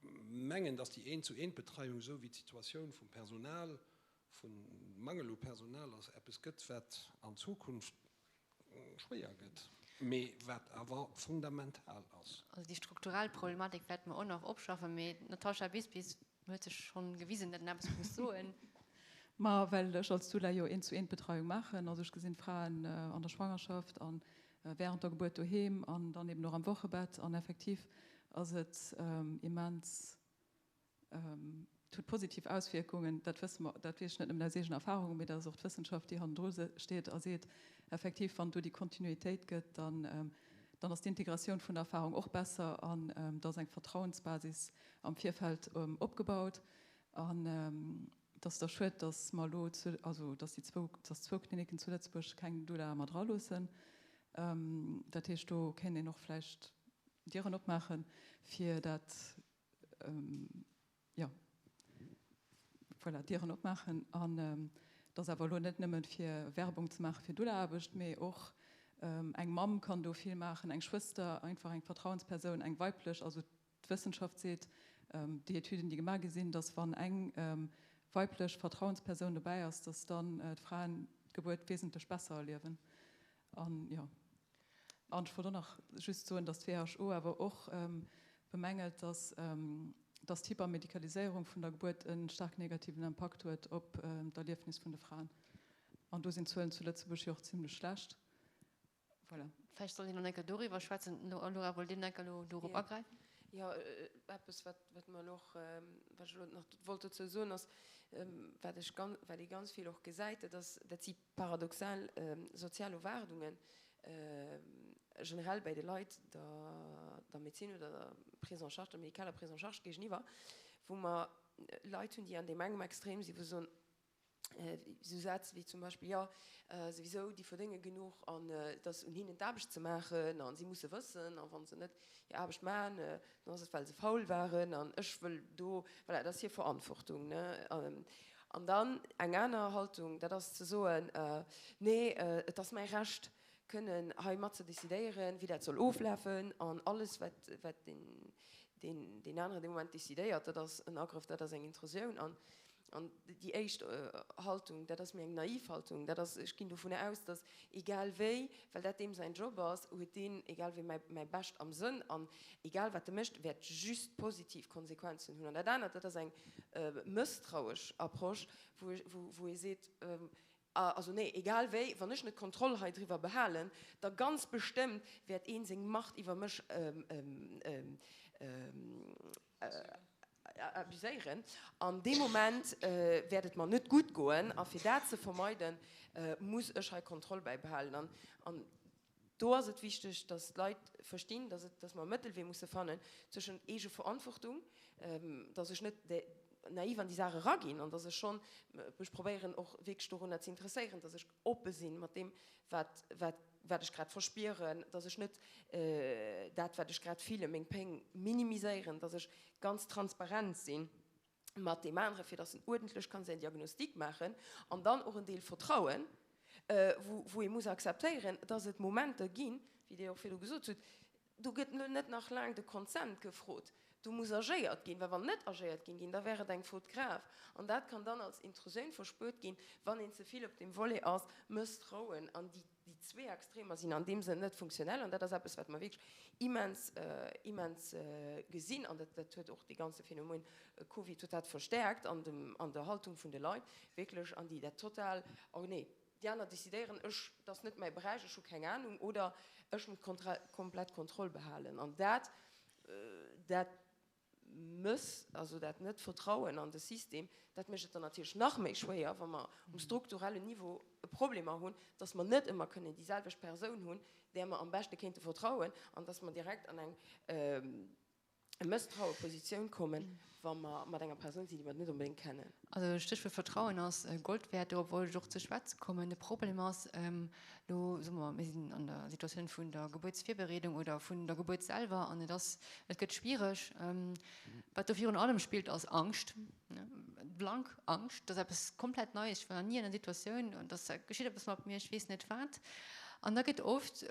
Speaker 5: mengen, datt déi Eent-zu-eent-Betreiung, esou wéi d'Situatioun vum Personal, vum Mangel u Personal ass, eppes gëtt, wat an Zukunft schwéier gëtt, mee wat awer fundamental ass.
Speaker 1: Also déi strukturell Problematik wäerte mer och nach opschaffen, mee d'Natasha Bisbis huet sech schonn gewisen, datt en eppes muss soen.
Speaker 2: Ma well ech als Doula jo Eent-zu-eent-Betreiung maachen, also ech gesinn d'Fraen an der Schwangerschaft a während der Gebuert doheem an dann eben och am Wochebett an effektiv ass et immens, Et huet positiv Auswierkungen, dat wësse mer, dat weess ech net nëmmen aus eegener Erfahrung, mee dat ass och d'Wëssenschaft, déi hannendru steet a seet, effektiv, wann do déi Kontinuitéit gëtt, dann, dann ass d'Integratioun vun der Erfahrung och besser an da ass eng Vertrauensbasis am Virfeld opgebaut. An et ass da schued, dass mer elo zu, also dass déi zwou, dass zwou Klinicken zu Lëtzebuerg keng Doulae mat eraloossen. Dat heescht, do kéint een och vläicht Dieren opmaachen, fir dat, jo, voilà, Dieren opmaachen. An et ass awer elo net nëmmen, fir Werbung ze maache fir Doula-Aarbecht, mee och eng Mamm kann do vill maachen, eng Schwëster, einfach eng Vertrauenspersoun, eng weiblech. Also d'Wëssenschaft seet, déi Etüden, déi gemaach gi sinn, datt wann eng weiblech Vertrauenspersoun dobäi ass, datt dann d'Fraen d'Gebuert wesentlech besser erliewen. An jo. An ech wollt och nach just soen, dass d'WHO awer och bemängelt, dass dass d'Hypermedikaliséierung vun der Gebuert e staark negativen Impakt huet op d'Erliefnis vun de Fraen. An do sinn d'Zuelen zu Lëtzebuerg jo och zimlech schlecht.
Speaker 1: Voilà. Vläicht sollt een nach eng Kéier doriwwer schwätzen. Laura, wollt Dir nach eng Kéier elo dorop agräifen?
Speaker 4: Jo, eppes, wat wat mer elo och, wat ech elo nach wollt dozou soen, ass, wat ech ganz, wat ee ganz vill och gesäit, dat ass, dat si paradoxal sozial Erwaardungen generell bäi de Leit der der Medezin oder der Prise en charge, der medikaler Prise en charge géigeniwwer, wou mer Leit hunn, déi an deem engem Extrem sinn, wou se soen, esou Sätz wéi zum Beispill, jo, souwisou, déi verdénge genuch an et ass un hinnen d'Aarbecht ze maachen a si musse wëssen a wa se net hir Aarbecht maachen, dann ass et well se faul waren an ech wëll do, voilà, dat ass hir Verantwortung, ne. An dann eng aner Haltung, dat ass ze soen, nee, et ass mäi Recht kënnen hei mat ze decidéieren, wéi dat soll oflafen an alles wat wat deen deen aneren dee Moment decidéiert, dat ass en Agrëff, dat ass eng Intrusioun. An An déi éischt Haltung, dat ass méi eng naiv Haltung, dat ass, ech ginn dovunner aus, datt egal wéi, well dat deem säin Job ass, huet deen egal wéi mäi, mäi Bescht am Sënn an egal wat e mécht, wäert just positiv Konsequenzen hunn. An dat anert, dat ass eng mësstrauesch Approche, wou, wou ee seet, Also nee, egal wéi, wann ech net d'Kontroll hei driwwer behalen, da ganz bestëmmt wäert een seng Macht iwwer mech. Abuséieren. An dee Moment wäert et mer net gutt goen. A fir dat ze vermeiden, muss ech hei Kontroll bäibehalen. An do ass et wichteg, dass d'Leit verstinn, dass et, dass mer e Mëttelwee musse fannen zwëschent Eegeverantwortung, dass ech net naiv an déi Saach eraginn an dass ech schonn mech probéieren och wierklech dorunner ze interesséieren, dass ech oppe sinn mat deem, wat, wat, wat ech grad verspieren, dass ech net dat, wat ech grad fillen, meng Péng minimiséieren, dass ech ganz transparent sinn mat deem aneren, fir dass en uerdentlech kann säin Diagnostic maachen an dann och en Deel Vertrauen, wou, wou ee muss akzeptéieren, dass et Momenter ginn, wéi Dir och virdu gesot hutt, Do gëtt elo net nach laang de Consent gefrot, do muss agéiert ginn, well wann net agéiert géing ginn, da wär et eng Faute grave. An dat kann dann als Intrusioun verspuert ginn, wann een ze vill op deem Volet ass, Mësstrauen. An déi zwee Extremer sinn an deem Sënn net funktionell. An dat ass eppes, wat mer wierklech immens, immens gesinn. An dat huet och dee ganze Phänomen Covid huet dat verstärkt an dem, an der Haltung vun de Leit, wierklech an déi dat total, oh nee, Déi aner decidéieren, ech, dat ass net mäi Beräich, ech hu keng Anung, oder ech muss komplett d'Kontroll behalen. An dat, dat Mëss, also dat Net-Vertrauen an de System, dat mécht et dann natierlech nach méi schwéier, wa mer um strukturellen Niveau Problemer hunn, dass mer net ëmmer kënnen déi selwecht Persoun hunn, där mer am beschte kéinte vertrauen, an dass mer direkt an eng, Mësstraue Positioun kommen, wa mer mat enger Persoun sinn, déi mer net onbedéngt kennen.
Speaker 1: Also Stéchwuert Vertrauen ass Gold wäert, dorop wollt ech och ze schwätze kommen. De Problem ass, elo soe mer, mir sinn an der Situatioun vun der Gebuertsvirbereedung oder vun der Gebuert selwer an et ass, et gëtt schwiereg. Wat do virun allem spillt, ass Angscht, blank Angscht. Dat ass eppes komplett Neies, ech war nach ni an der Situatioun an da geschitt eppes mat mir, ech weess net wat. An da gëtt oft,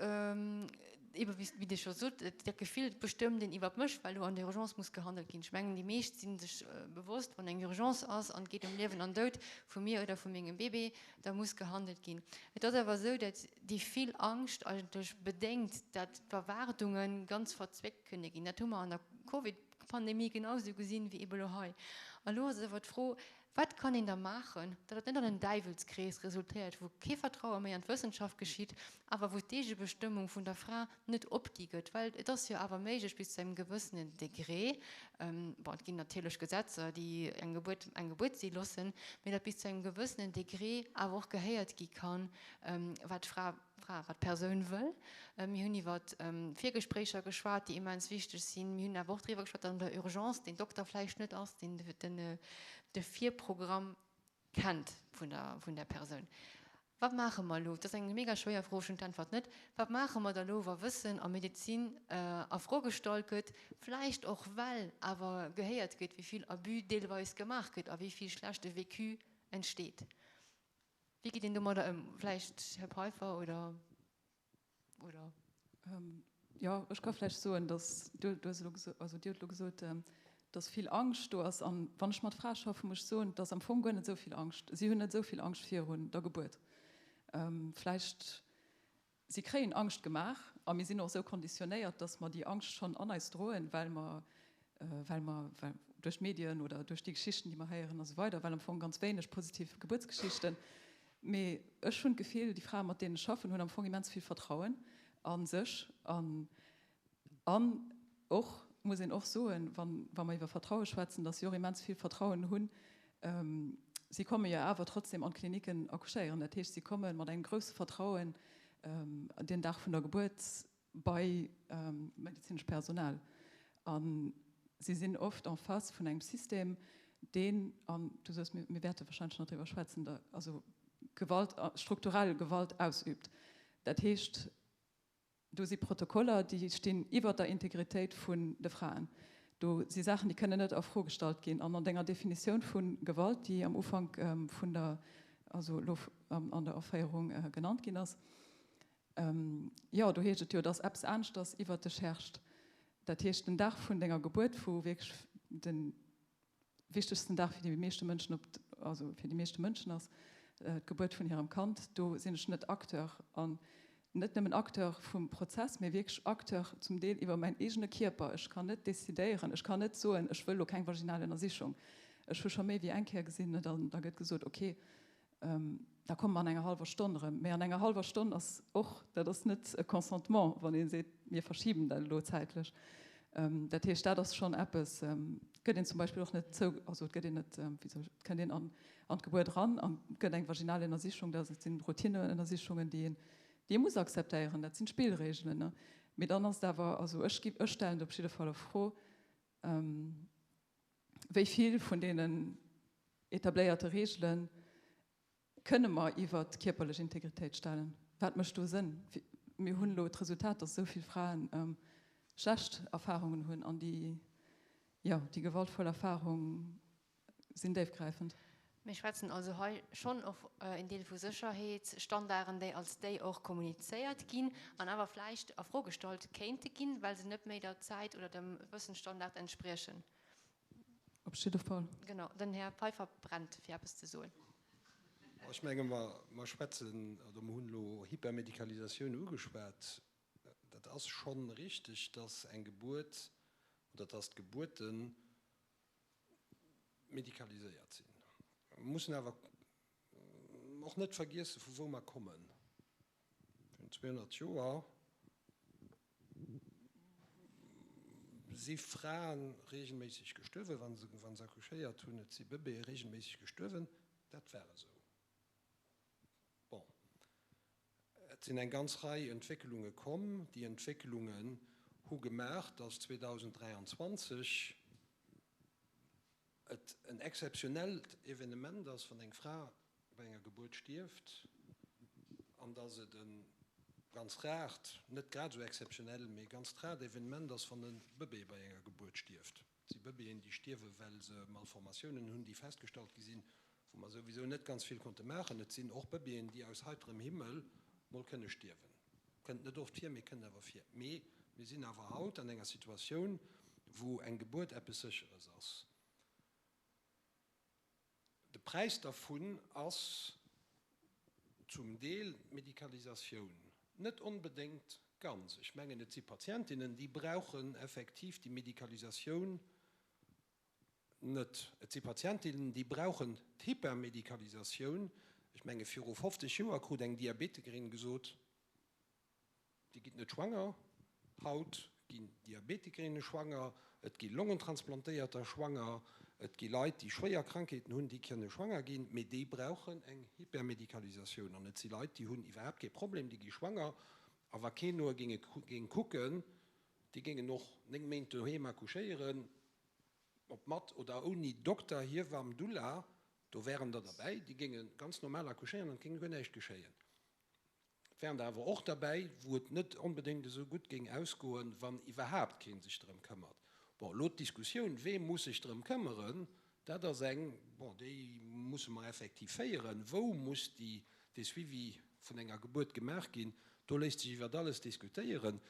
Speaker 1: Eben, wéi Dir scho sot, dat Gefill, et bestëmmt een iwwer mech, well elo an der Urgence muss gehandelt ginn. Ech mengen, déi meescht si sech bewosst, wann eng Urgence ass an et geet ëm Liewen an Doud vu mir oder vu mengem Bébé, da muss gehandelt ginn. Et ass awer esou, datt déi vill Angscht eigentlech bedéngt, datt d'Erwaardunge ganz verzwéckt kënne ginn. Dat hu mer an der Covid-Pandemie genau esou gesinn, wéi ebe elo hei. A lo ass et awer d'Fro, Wat kann een da maachen, datt et net an en Däiwelskrees resultéiert, wou kee Vertraue méi an d'Wëssenschaft geschitt, awer wou d'Eegebestëmmung vun der Fra net opgi gëtt? Well et ass jo awer méiglech bis zu engem gewëssenen Degré, bon, et ginn natierlech Gesetzer, déi eng Gebuert eng Gebuert si loossen, mee datt bis zu engem gewëssenen Degré awer och gehéiert gi kann, wat d'Fra Fra, wat d'Persoun wëll. Mir hunn iwwer Virgespréicher geschwat, déi immens wichteg sinn. Mir hunn awer och driwwer geschwat, datt an der Urgence den Dokter vläicht net ass, deen de Virprogramm kennt vun der Persoun. Wat maache mer elo? Dat ass eng mega schwéier Fro, ech hunn d'Äntwert net. Wat maache mer da elo, wa Wëssen a Medezin a Fro gestallt gëtt, vläicht och well awer gehéiert gëtt, wéi vill Abus deelweis gemaach gëtt a wéi vill schlechte Vécu entsteet? Wéi geet een domadder ëm? Vläicht Här Peiffer oder, oder?
Speaker 2: Jo, ech ka vläicht soen, datt, du hues elo gesot, also Dir hutt elo gesot, datt vill Angscht do ass. An wann ech mat Frae schaffen, muss ech soen, et ass am Fong guer net esou vill Angscht. Si hunn net esou vill Angscht virun der Gebuert. Vläicht Si kréien Angscht gemaach a mir sinn och esou konditionéiert, dass mer déi Angscht schonn an eis droen, well mer, well mer, well duerch d'Medien oder duerch déi Geschichten, déi mer héieren a sou weider, well am Fong ganz wéineg positiv Gebuertsgeschichten. Mee ech hunn d'Gefill, déi Frae mat deenen ech schaffen, hunn am Fong immens vill Vertrauen a sech an An och muss een och soen, wa mer iwwer Vertraue schwätzen, dass si och immens vill Vertrauen hunn. Si komme jo awer trotzdem an d'Klinicken accouchéieren. Dat heescht, si komme mat engem grousse Vertrauen den Dag vun der Gebuert bei medezinescht Personal. A si sinn oft en face vun engem System, deen, an du soos, mir wäerte wahrscheinlech nach driwwer schwätzen, also Gewalt, strukturell Gewalt ausübt. Dat heescht, Do si Protokoller, déi stinn iwwert der Integritéit vun de Fraen. Do si Saachen, déi kënnen net a Fro gestallt ginn. An an denger Definitioun vu Gewalt, déi am Ufank vun der, also elo an der Aféierung genannt ginn ass, jo, do heescht et jo, dass eppes aneschters iwwert dech herrscht. Dat heescht, den Dag vun denger Gebuert, wou wierklech de wichtegsten Dag fir déi meeschte Mënschen op, also fir déi meeschte Mënschen ass d'Gebuert vun hirem Kand, do sinn ech net Acteur an net nëmmen Acteur vum Prozess, mee wierklech Acteur zum Deel iwwer mäin eegene Kierper. Ech kann net decidéieren, ech kann net soen, ech wëll elo keng vaginal Ënnersichung. Ech hu scho méi wéi eng Kéier gesinn, dann da gëtt gesot, ok, da komme mer an enger hallwer Stonn erëm. Mee an enger hallwer Stonn ass och, dat ass net e Consentement, wann ee seet, mir verschiben dat elo zäitlech. Dat heescht, dat ass schonn eppes, et gëtt een zum Beispill och net zou, also et gëtt een net, wéi soll ech, et kënnt een an an d'Gebuert eran an et gëtt eng vaginal Ënnersichung, dat sinn Routineënnersichungen, déi een, déi ee muss akzeptéieren, dat sinn d'Spillregelen, ne. Mee dann ass et awer, also ech gi, ech stellen et op jidde Fall a Fro, wéi vill vun deenen etabléierte Regelen Kënne mer iwwert d'kierperlech Integritéit stellen? Wat mécht do Sënn? Mir hunn elo d'Resultat, datt esou vill Fraen schlecht Erfarungen hunn an déi, jo, déi gewaltvoll Erfarung sinn déifgräifend.
Speaker 1: Mir schwätzen also hei schonn och en Deel vu Sécherheetsstandarden, déi als déi och kommunizéiert ginn an awer vläicht a Fro gestallt kéinte ginn, well se net méi der Zäit oder dem Wëssensstandard entspriechen.
Speaker 2: Op jidde Fall.
Speaker 1: Genau, den Här Pfeiffer brennt, fir eppes ze soen.
Speaker 5: Ech menge mer schwätzen, oder mer hunn elo Hypermedikalisatioun ugeschwat. Dat ass scho richteg, dass eng Gebuert oder dass d'Gebuerte medikaliséiert sinn. Mer mussen awer och net vergiessen, vu wou mer kommen. Virun 200 Joer si Frae reegelméisseg gestuerwen, wa se accouchéiert hunn. Et si Bëbeeë reegelméisseg gestuerwen. Dat war esou. Bon, et sinn eng ganz Rei Entwécklunge komm. Déi Entwécklungen hu gemaach, datt 2023 et en exzeptionellt Evenement ass, wann eng Fra bei enger Gebuert stierft, an dass et e ganz raart, net grad esou exzeptionell, mee ganzt raart Evenement ass, wann e Bëbee bei enger Gebuert stierft. Et si Bëbeeën, déi stierwen, well se Malformatiounen hunn, déi festgestallt gi sinn, wou mer souwisou net ganz vill konnte maachen. Et sinn och Bëbeeën, déi aus heiterem Himmel mol kënne stierwen. Kënnt net oft vir, mee kënnt awer vir. Mee mir sinn awer haut an enger Situatioun, wou eng Gebuert eppes Sécheres ass. De Präis dervun ass zum Deel d'Medikalisatioun. Net onbedéngt ganz. Ech mengen, et si Patientinnen, déi brauchen effektiv déi Medikalisatioun net. Et si Patientinnen, déi brauchen d'Hypermedikalisatioun. Ech menge viru 50 Joer krut eng Diabetikerin gesot, Dir gitt net schwanger. Haut ginn Diabetikerinne schwanger, et gi Longentransplantéierter schwanger, et gi Leit, déi schwéier Krankheeten hunn, déi kënne schwanger ginn, mee déi brauchen eng Hypermedikalisatioun. An et si Leit, déi hunn iwwerhaapt kee Problem, déi gi schwanger a wa keen no géing kucken, déi géingen och 9 Méint doheem accouchéieren. Ob mat oder ouni Dokter, Hiewamm, Doula, do wären der derbäi, déi géinge ganz normal accouchéieren an et géing guer näischt geschéien. Et wären der awer och derbäi, wou et net onbedéngt esou gutt géing ausgoen, wann iwwerhaapt kee sech drëm këmmert. Bon, elo d'Diskussioun, wee muss sech drëm këmmeren, dat ass eng, bon, déi musse mer effektiv féieren. Wou muss déi, dee Suivi vun enger Gebuert gemaach ginn? Do léisst sech iwwert alles diskutéieren.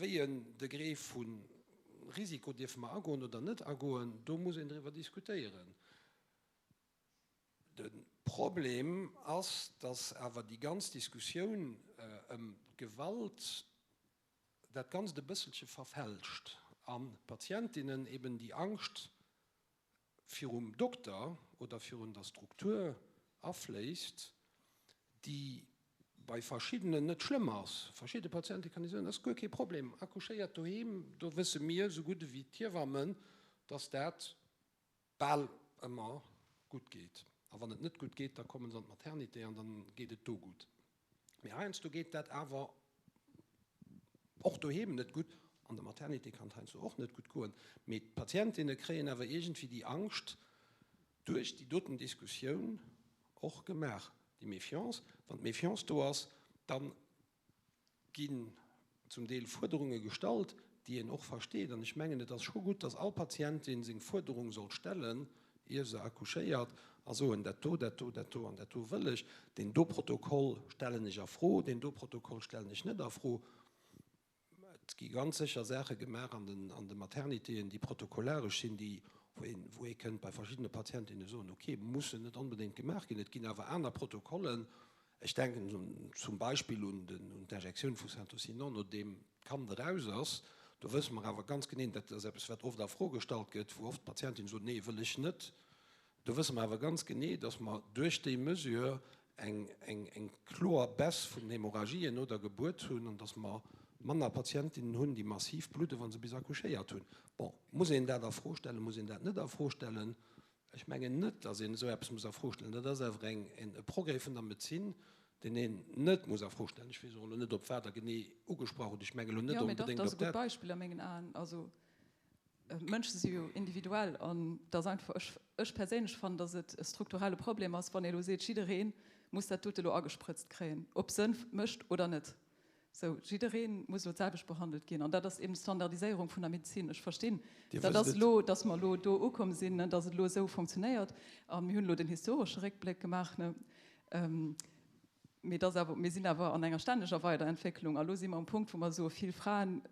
Speaker 5: Wéi en Degré vu Risiko dierfe mer agoen oder net agoen, do muss een driwwer diskutéieren. De Problem ass, datt awer déi ganz Diskussioun ëm d'Gewalt dat Ganzt e bësselche verfälscht an d'Patientinnen eben déi Angscht virum Dokter oder virun der Struktur afléisst, déi bei verschiddenen net schlëmm ass. Verschidde Patiente kann ee soen, ass guer kee Problem, accouchéiert doheem, do wësse mir esou gutt ewéi d'Hiewammen, dass dat bal ëmmer gutt geet. A wann et net gutt geet, da komme se an d'Maternité an da geet et do gutt. Mee heiansdo geet dat awer och doheem net gutt, an der Maternité kann et heiansdo och net gutt goen, mee d'Patientinne kréien awer iergendwéi déi Angscht duerch déi doten Diskussioun och gemaach, déi Méfiance. Wann d'Méfiance do ass, da ginn zum Deel Fuerderunge gestallt, déi een och versteet. An ech mengen, et ass scho gutt, dass all Patientin seng Fuerderung soll stellen, ier se accouchéiert, a soen, dat do, dat do, dat do an dat do wëll ech, deen do Protokoll stellen ech a Fro, deen do Protokoll stellen ech net a Fro. Et gi ganz sécher Saache gemaach an den, an de Maternitéen, déi protokollaresch sinn, déi, wou een, wou ee kënnt bei verschiddene Patientinne soen, okay, mussen net onbedéngt gemaach ginn. Et ginn awer aner Protokollen, Ech denken zum Beispill un d'Injektioun vu Syntocinon, nodeem d'Kand eraus ass. Do wësse mer awer ganz genee, dat ass eppes, wat oft a Fro gestallt gëtt, wou oft d'Patientinnen soen, nee, wëll ech net. Do wësse mer awer ganz genee, dass mer duerch déi Mesure eng kloer Baisse vun den Hämorrhagien no der Gebuert hunn an dass mer. manner Patientinnen hunn, déi massiv bludden, wa se bis accouchéiert hunn. Bon, muss een dat a Fro stellen, muss een dat net a Fro stellen? Ech mengen net, datt een esou eppes muss a Fro stellen. Dat ass awer eng, e Progrès vun der Medezin, deen een net muss a Fro stellen. Ech weess och elo net, op wat Der genee ugesprach hutt. Ech mengen elo net
Speaker 2: onbedéngt op dat. Jo, mee dach, dat ass e gutt
Speaker 5: Beispill
Speaker 2: a mengen Aen. Also Mënsche si jo individuell an et ass einfach, ech, ech perséinlech fannen, datt et e strukturelle Problem ass, wann ee elo seet, jidderee muss dat dote elo agesprëtzt kréien, ob Sënn mécht oder net. Sou, jidderee muss elo d'selwecht behandelt ginn an dat ass eben d'Standardiséierung vun der Medezin. Ech verstinn, dat ass elo, datt mer elo do ukomm sinn, ne, datt et elo esou funktionéiert a mir hunn elo den historesche Réckbléck gemaach, ne. Mee et ass awer, mir sinn awer an enger stänneger Weiderentwécklung a lo si mer um Punkt, wou mer soe vill Fraen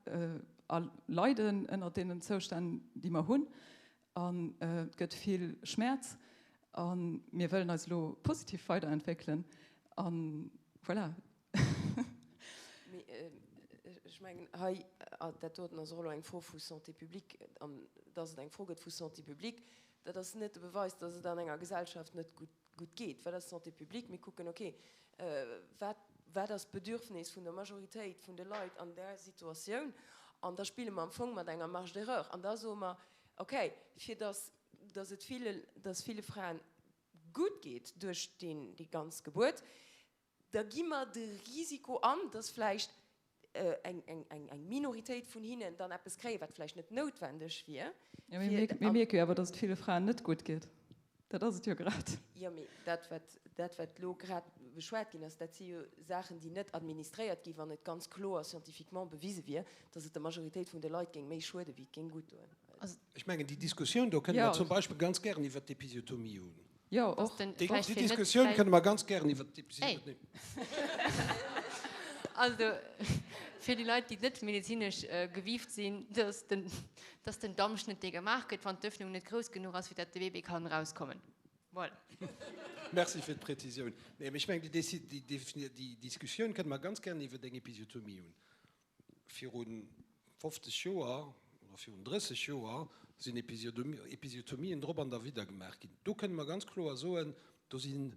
Speaker 2: leiden ënnert deenen Zoustänn, déi mer hunn an et gëtt vill Schmäerz a mir wëllen eis elo positiv weiderentwéckelen a voilà.
Speaker 4: Mee ech mengen hei, dat doten ass och elo eng Fro vu Santé publique an dass et eng Fro gëtt vu Santé publique, dat ass net de Beweis, dass et an enger Gesellschaft net gutt gutt geet. Wat ass Santé publique? Mir kucken, okay, wat, wat ass d'Bedürfnis vun der Majoritéit vun de Leit an där Situatioun? An da spille mer am Fong mat enger Marge d'erreur. An da soe mer, okay, fir dass, dass et ville, dass ville Fraen gutt geet duerch deen, déi ganz Gebuert, da gi mer de Risiko an, dass vläicht eng Minoritéit vun hinnen dann eppes kréien, wat vläicht net noutwendeg wier.
Speaker 2: Jo, mee mir mierke jo awer, dass et ville Fraen net gutt geet. Dat ass et jo grad.
Speaker 4: Jo, mee dat, wat, dat, wat elo grad beschwat ginn ass, dat si jo Saachen, déi net administréiert ginn, wann et ganz kloer scientifiquement bewise wier, dass et der Majoritéit vun de Leit géing méi schuede wéi et géing gutt doen.
Speaker 5: Ech mengen, déi Diskussioun do kënne mer zum Beispill ganz gären iwwert d'Episiotomie hunn.
Speaker 2: Jo, och.
Speaker 5: Déi Diskussioun kënne mer ganz gären iwwert d'Episiotomie.
Speaker 1: Also, fir déi Leit, déi net medezinesch gewiift sinn, dass den, dass den Dammschnëtt, dee gemaach gëtt, wann d'Öffnung net grouss genuch ass, fir dat de Bébé kann erauskommen. Voilà.
Speaker 5: Merci fir d'Präzisioun. Nee, mee ech mengen, déi Diskussioun kënne mer ganz gären iwwert eng Episiotomie hunn. Viru 50 Joer oder virun 30 Joer sinn Episiotomien drop an derwidder gemaach ginn. Do kënne mer ganz kloer soen, do sinn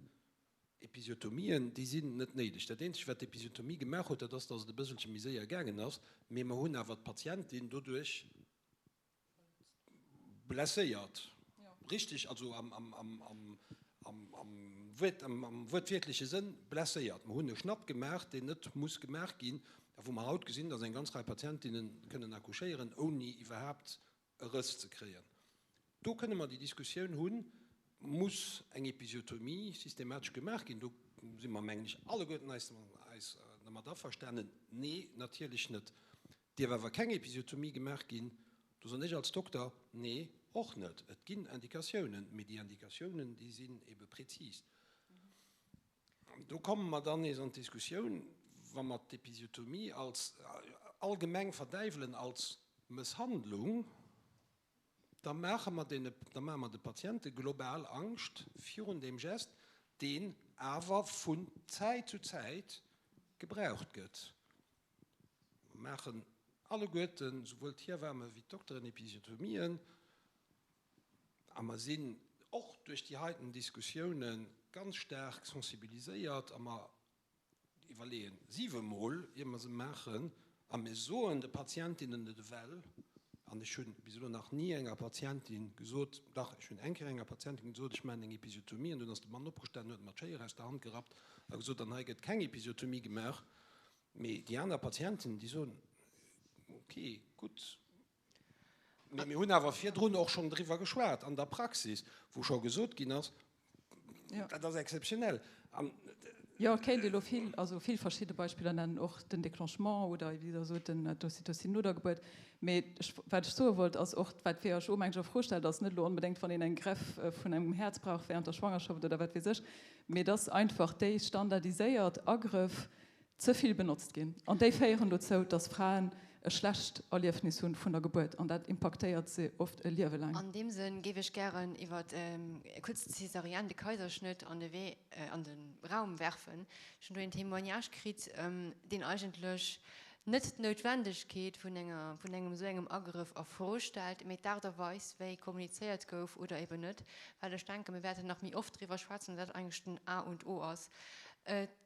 Speaker 5: Episiotomien, déi sinn net néideg. Dat Eenzegt, wat d'Episiotomie gemaach huet, dat ass, datt et e bësselche méi séier gaangen ass, mee mer hunn awer d'Patientin doduerch blesséiert, richtig, also am wuertwiertleche Sënn blesséiert. Mer hunn e Schnatt gemaach, deen net muss gemaach ginn a wou mer haut gesinn, dass eng ganz Rei Patientinnen kënnen accouchéieren, ouni iwwerhaapt e Rëss ze kréien. Do kënne mer déi Diskussioun hunn, Muss eng Episiotomie systematesch gemaach ginn? Do si mer, mengen ech, alleguerten eis dermat averstanen, Nee, natierlech net. Dierf awer keng Episiotomie gemaach ginn? Do soen ech als Dokter, Nee, och net. Et ginn Indikatiounen, mee déi Indikatiounen, déi sinn ebe prezis. An do komme mer dann nees an d'Diskussioun, wa mer d'Episiotomie als allgemeng verdäiwelen als Mësshandlung, da maache mer deene, da maache mer de Patiente global Angscht virun deem Gest, deen awer vun Zäit zu Zäit gebraucht gëtt. Mer maachen alleguerten, souwuel d'Hiewame wéi d'Dokteren, Episiotomien. A mer sinn och duerch déi heiten Diskussioune ganz staark sensibiliséiert a mer iwwerleeën siwemol, ier mer se maachen. A mir soen de Patientinnen et ewell, an ech hu bis elo nach ni enger Patientin gesot, dach, ech hunn eng Kéier enger Patientin gesot, ech maachen eng Episiotomie, an dunn ass de Mann opgestanen, huet mer d'Schéier aus der Hand gerappt a gesot, an hei gëtt keng Episiotomie gemaach. Mee déi aner Patienten, déi soen, ok, gutt. Mee mir hunn awer virdrun och schonn driwwer geschwat an der Praxis, wou scho gesot ginn ass, dat ass exzeptionell.
Speaker 2: An. Jo, et kéint ee lo vill, also vill verschidde Beispiller nennen, och den Déclenchement oder, wéi Der sot, den d'Ocytocine no der Gebuert. Mee ech, wat ech soe wollt, ass och, wat fir Iech o mengt ech a Fro stellt, ass net elo onbedéngt, wann een eng Greffe vun engem Häerz brauch während der Schwangerschaft oder wat weess ech, mee dass einfach déi standardiséiert Agrëff ze vill benotzt ginn an déi féieren dozou, dass Fraen e schlecht Erliefnis hunn vun der Gebuert an dat impaktéiert se oft e Liewe laang.
Speaker 1: An deem Sënn géif ech gären iwwer kuerz d'Césarienne, de Kaiserschnëtt an de Wee, an de Raum werfen. Ech hunn do een Témoignage kritt, deen eigentlech net d'Noutwendegkeet vun enger, vun engem esou engem Agrëff a Fro stellt, mee d'Aart a Weis, wéi kommunizéiert gouf oder eben net, well ech denken, mir wäerten nach méi oft driwwer schwätzen, dat eigentlech den A und O ass.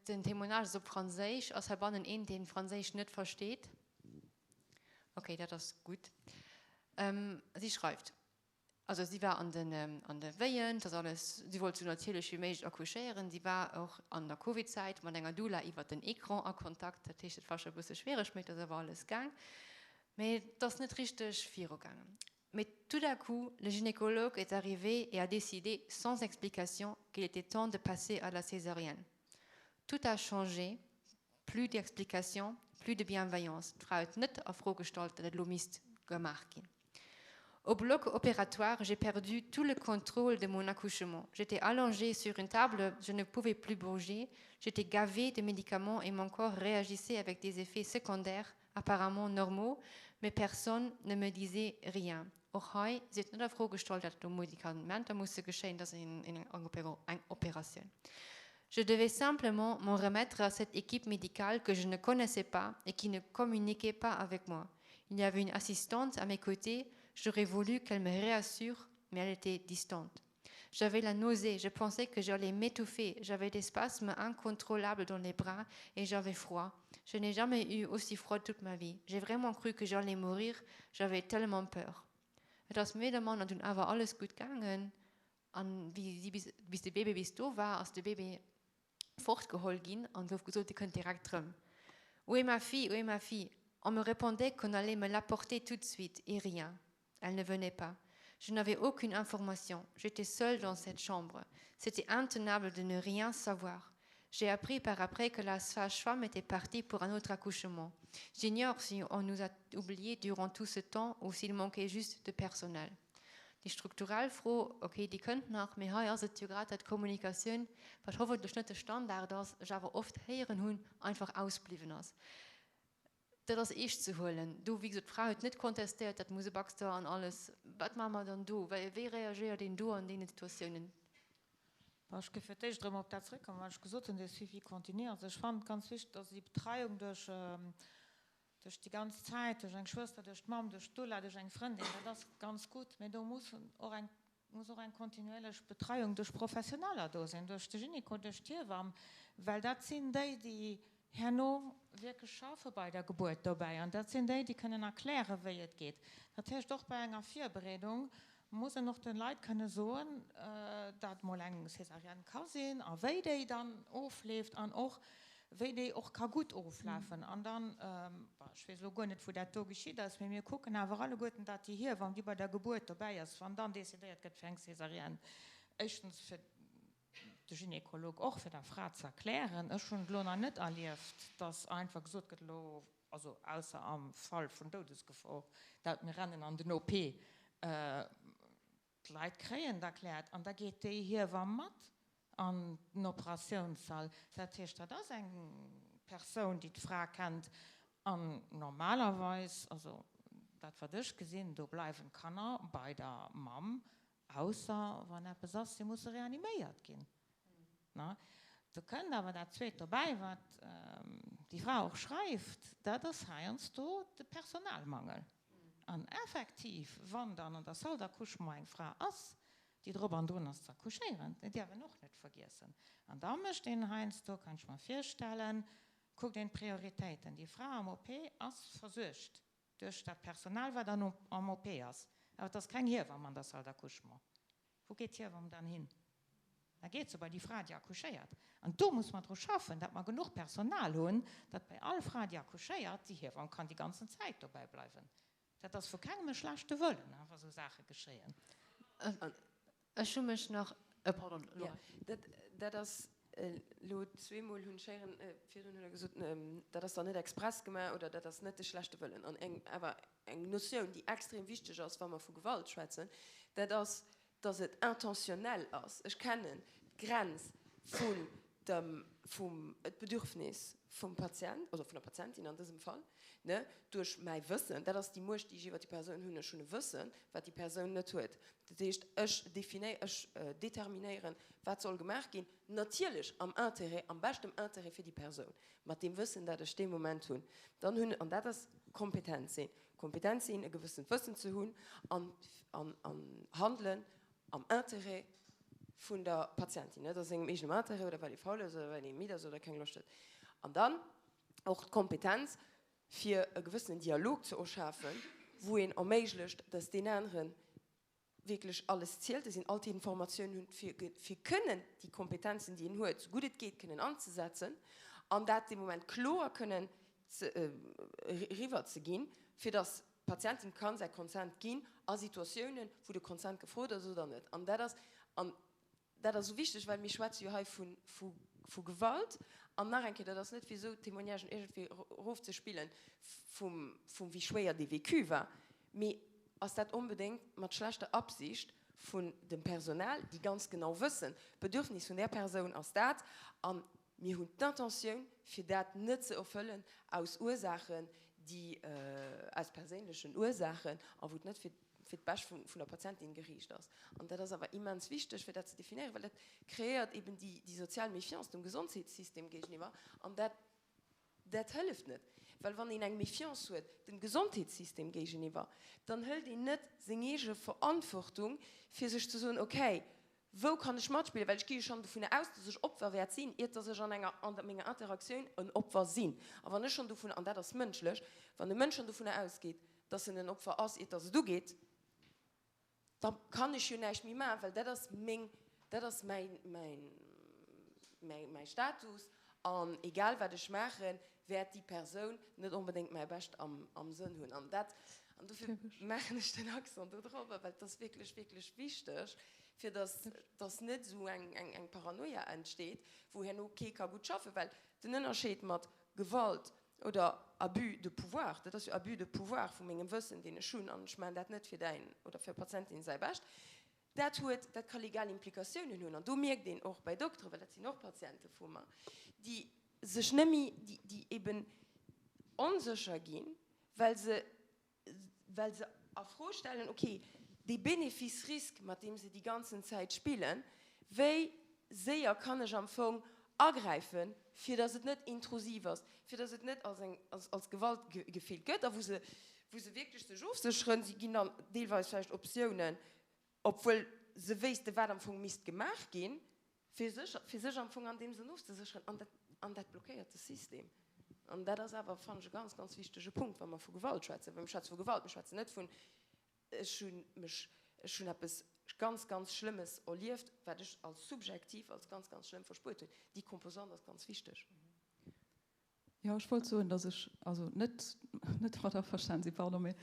Speaker 1: Den Témoignage ass op Franséisch. Ass heibannen een, dee Franséisch net versteet? Okay, dat ass gutt. Si schreift, Also si war an den an de Wéien, et ass alles, si wollt sou natierlech wéi méiglech accouchéieren. Si war och an der Covid-Zäit mat enger Doula iwwert den Ecran a Kontakt, dat heescht et war scho e bësse schwiereg, mee et ass awer alles gaang. Mee et ass net richteg virugaangen. Mais tout à coup, le gynécologue est arrivé et a décidé sans explication qu'il était temps de passer à la césarienne. Tout a changé, plus d'explications, plus de bienveillance. D'Fra huet net a Fro gestallt, datt et elo misst gemaach ginn. Au bloc opératoire, j'ai perdu tout le contrôle de mon accouchement. J'étais allongée sur une table, je ne pouvais plus bouger, j'étais gavée de médicaments et mon corps réagissait avec des effets secondaires apparemment normaux, mais personne ne me disait rien. Och hei, si huet net a Fro gestallt, datt do Medikamenter musse geschéien, dat ass eng Operatioun. Je devais simplement m'en remettre à cette équipe médicale que je ne connaissais pas et qui ne communiquait pas avec moi. Il y avait une assistante à mes côtés, j'aurais voulu qu'elle me réassure, mais elle était distante. J'avais la nausée, je pensais que j'allais m'étouffer, j'avais des spasmes incontrôlables dans les bras et j'avais froid. Je n'ai jamais eu aussi froid toute ma vie. J'ai vraiment cru que j'allais mourir, j'avais tellement peur. Et ass méi der Mann an dunn awer alles gutt gaangen an wéi si bis, bis de Bébé bis do war, ass de Bébé fortgeholl ginn an gouf gesot, Dir kënnt direkt rëm. Où est ma fille? Où est ma fille? On me répondait qu'on allait me l'apporter tout de suite et rien. Elle ne venait pas. Je n'avais aucune information. J'étais seule dans cette chambre. C'était intenable de ne rien savoir. J'ai appris par après que la sage-femme était partie pour un autre accouchement. J'ignore si on nous a oubliés durant tout ce temps ou s'il manquait juste de personnel. Déi strukturell Fro, okay, déi kënnt nach, mee hei ass et jo grad, dat d'Kommunikatioun, wat hoffentlech net de Standard ass, ech awer oft héieren hunn, einfach ausbliwwen ass. Dat ass eescht ze huelen. Do, wéi gesot, d'Fra huet net kontestéiert, dat muss e Baxter an alles. Wat maache mer dann do? Wéi reagéiert een do an deene Situatiounen?
Speaker 3: Bon, ech géif fir d'éischt erëm op dat zrëckkommen, wat ech gesot hunn, dee Suivi continu. Also ech fannen et ganz wichteg, dass déi Betreiung duerch, duerch déi ganz Zäit, duerch eng Schwëster, duerch d'Mamm, duerch d'Doula, duerch eng Frëndin, dat ass ganz gutt, mä do muss och eng, muss och eng kontinuierlech Betreiung duerch Professioneller do sinn, duerch de Gynéco, duerch d'Hiewamm, well dat sinn déi, déi herno wierklech schaffe bei der Gebuert dobäi an dat sinn déi, déi kënnen erklären, wéi et geet. Dat heescht, och bei enger Virbereedung muss een och de Leit kënne soen, dat mol eng Césarienne ka sinn a wéi déi dann ofleeft an och wéi déi och ka gutt oflafen. An dann, bon, ech weess elo guer net, wou dat do geschitt ass, mee mir kucken awer alleguerten, dat déi Hiewamm, déi bei der Gebuert dobäi ass, wann dann decidéiert gëtt fir eng Césarienne, éischtens fir de Gynekolog och, fir der Fra ze erklären, ech hunn et elo nach net erlieft, dass einfach gesot gëtt, elo, also ausser am Fall vun Doudesgefor, dat mir rennen an den OP, d'Leit kréien et erkläert an da geet déi Hiewamm mat an den Operatiounssall. Dat heescht, dat ass eng Persoun, déi d'Fra kennt an normalerweis, also dat wat ech gesinn, do bleiwen d'Kanner bei der Mamm Ausser wann eppes ass, si musse reaniméiert ginn. Do kënnt awer dat Zweet dobäi, wat déi Fra och schreift, dat ass heiansdo de Personalmangel. An effektiv, wann dann an der Salle d'accouchement eng Fra ass, déi drop an drun ass ze accouchéieren, dat däerf een och net vergiessen. An da mécht een heiansdo, kann ech mer virstellen, kuckt een d'Prioritéiten. Déi Fra am OP ass versuergt. Duerch dat Personal, wat an am OP ass. Awer et ass keng Hiewamm an der Salle d'accouchement. Wou geet d'Hiewamm dann hin? Da geet se bei déi Fra, déi accouchéiert. An do muss mer dru schaffen, datt mer genuch Personal hunn, datt bei all Fra, déi accouchéiert, déi Hiewamm kann déi ganzen Zäit dobäi bleiwen. Dat ass vu kengem e schlechte Wëllen, wa sou Saache geschéien.
Speaker 1: Ech hu mech nach, pardon, Laura.
Speaker 4: Jo, dat ass elo zweemol hunn ech héieren, virdrun hutt Der gesot, dat ass dann net express gemaach oder dat ass net de schlechte Wëllen. An eng, awer eng Notioun, déi extrem wichteg ass, wa mer vu Gewalt schwätzen, dat ass, dass et intentionnel ass. Ech kennen d'Grenz vun dem, vum, d'Bedürfnis vum Patient oder vun der Patientin an dësem Fall, ne, duerch mäi Wëssen, dat ass déi Muecht, déi ech iwwer déi Persoun hunn, ech hunn e Wëssen, wat déi Persoun net huet. Dat heescht, ech definéi, ech determinéieren, wat soll gemaach ginn, natierlech am Intérêt, am beschtem Intérêt fir déi Persoun, mat deem Wëssen, dat ech dee Moment hunn. Dann hunn, an dat ass kompetent sinn, kompetent sinn, e gewëssent Wëssen ze hunn an, an, an handelen am Intérêt vun der Patientin, net a sengem eegenem Intérêt oder well ee faul ass oder well ee midd ass oder keng Loscht huet. An dann och d'Kompetenz. fir e gewëssenen Dialog ze erschafen, wou een erméiglecht, dass deen anere wierklech alles zielt, dass een all d'Informatiounen huet, fir, fir kënnen déi Kompetenzen, déi een huet, esou gutt et geet kënnen anzesetzen an dat dee Moment kloer kënnen ze, eriwwerzeginn, fir dass d'Patientin ka säi Consent ginn a Situatiounen, wou de Consent gefrot ass oder net. An dat ass, an Dat ass esou wichteg, well mir schwätze jo hei vu Gewalt. An nach eng Kéier, dat ass net fir esou Témoignagen iergendwéi erofzespillen, vum wéi schwéier dee Vécu war, mee ass dat onbedéngt mat schlechter Absicht vun dem Personal, déi ganz genau wëssen, d'Bedürfnis vun där Persoun ass dat a mir hunn d'Intentioun, fir dat net ze erfëllen aus Ursaachen, déi, aus perséinlechen Ursaachen a wou et net fir fir d'Bescht vun der Patientin geriicht ass. An dat ass awer immens wichteg, fir dat ze definéieren, well dat kreéiert eben déi, déi sozial Méfiance dem Gesondheetssystem géigeniwwer. An dat, dat hëlleft net. Well wann een eng Méfiance huet dem Gesondheetssystem géigeniwwer, dann hëlt een net seng eege Verantwortung, fir sech ze soen, okay, wou kann ech matspillen, well ech gi jo schonn dovunner aus, dass ech Opfer wäert sinn, iert dass ech an enger, an menger Interaktioun en Opfer sinn. A wann ech schonn dovunner, an dat ass mënschlech, wann e Mënsch schonn dovunner ausgeet, dass en en Opfer ass, iert dass et ugeet, da kann ech jo näischt méi maachen, well dat ass meng, dat ass mäin, mäin, mäi, mäi Status an egal wat ech maachen, wäert déi Persoun net onbedéngt mäi Bescht am, am Sënn hunn. An dat, an dofir maachen ech den Accent do drop, well et ass wierklech, wierklech wichteg, fir dass, dass net esou eng, eng, eng Paranoia entsteet, wou herno kee ka gutt schaffen, well den Ënnerscheed mat Gewalt oder Abus de pouvoir, dat ass jo Abus de pouvoir vu mengem Wëssen, deen ech hunn, an ech maachen dat net fir däin oder fir Patientin säi Bescht, dat huet, dat ka legal Implikatiounen hunn. An do mierkt een och bei Dokteren, well dat sinn och Patiente vu mer, déi sech net méi, déi, déi eben onsécher ginn, well se well se a Fro stellen, ok, dee Bénéfice-Risque, mat deem se déi ganzen Zäit spillen, wéi séier kann ech am Fong agräifen, fir datt et net intrusiv ass, fir datt et net als eng, als Gewalt gefillt gëtt a wou se, wou se wierklech sech ofsécheren. Si ginn dann deelweis vläicht Optiounen, obwuel se wéisste wat am Fong misst gemaach ginn, fir sech, fir sech am Fong an deem Sënn ofzesécheren. An dat, an dat blockéiert de System. An dat ass awer, fannen ech, e ganz, ganz wichtege Punkt, wa mer vu Gewalt schwätzen. Well mir schwätze vu Gewalt, mir schwätzen net vun, ech hu mech, ech hunn eppes ganz, ganz Schlëmmes erlieft, wat ech als subjektiv als ganz, ganz schlëmm verspuert hunn. Déi Composante ass ganz wichteg.
Speaker 2: Jo, ech wollt soen, dass ech, also net, net domat averstanen sinn, pardon, mee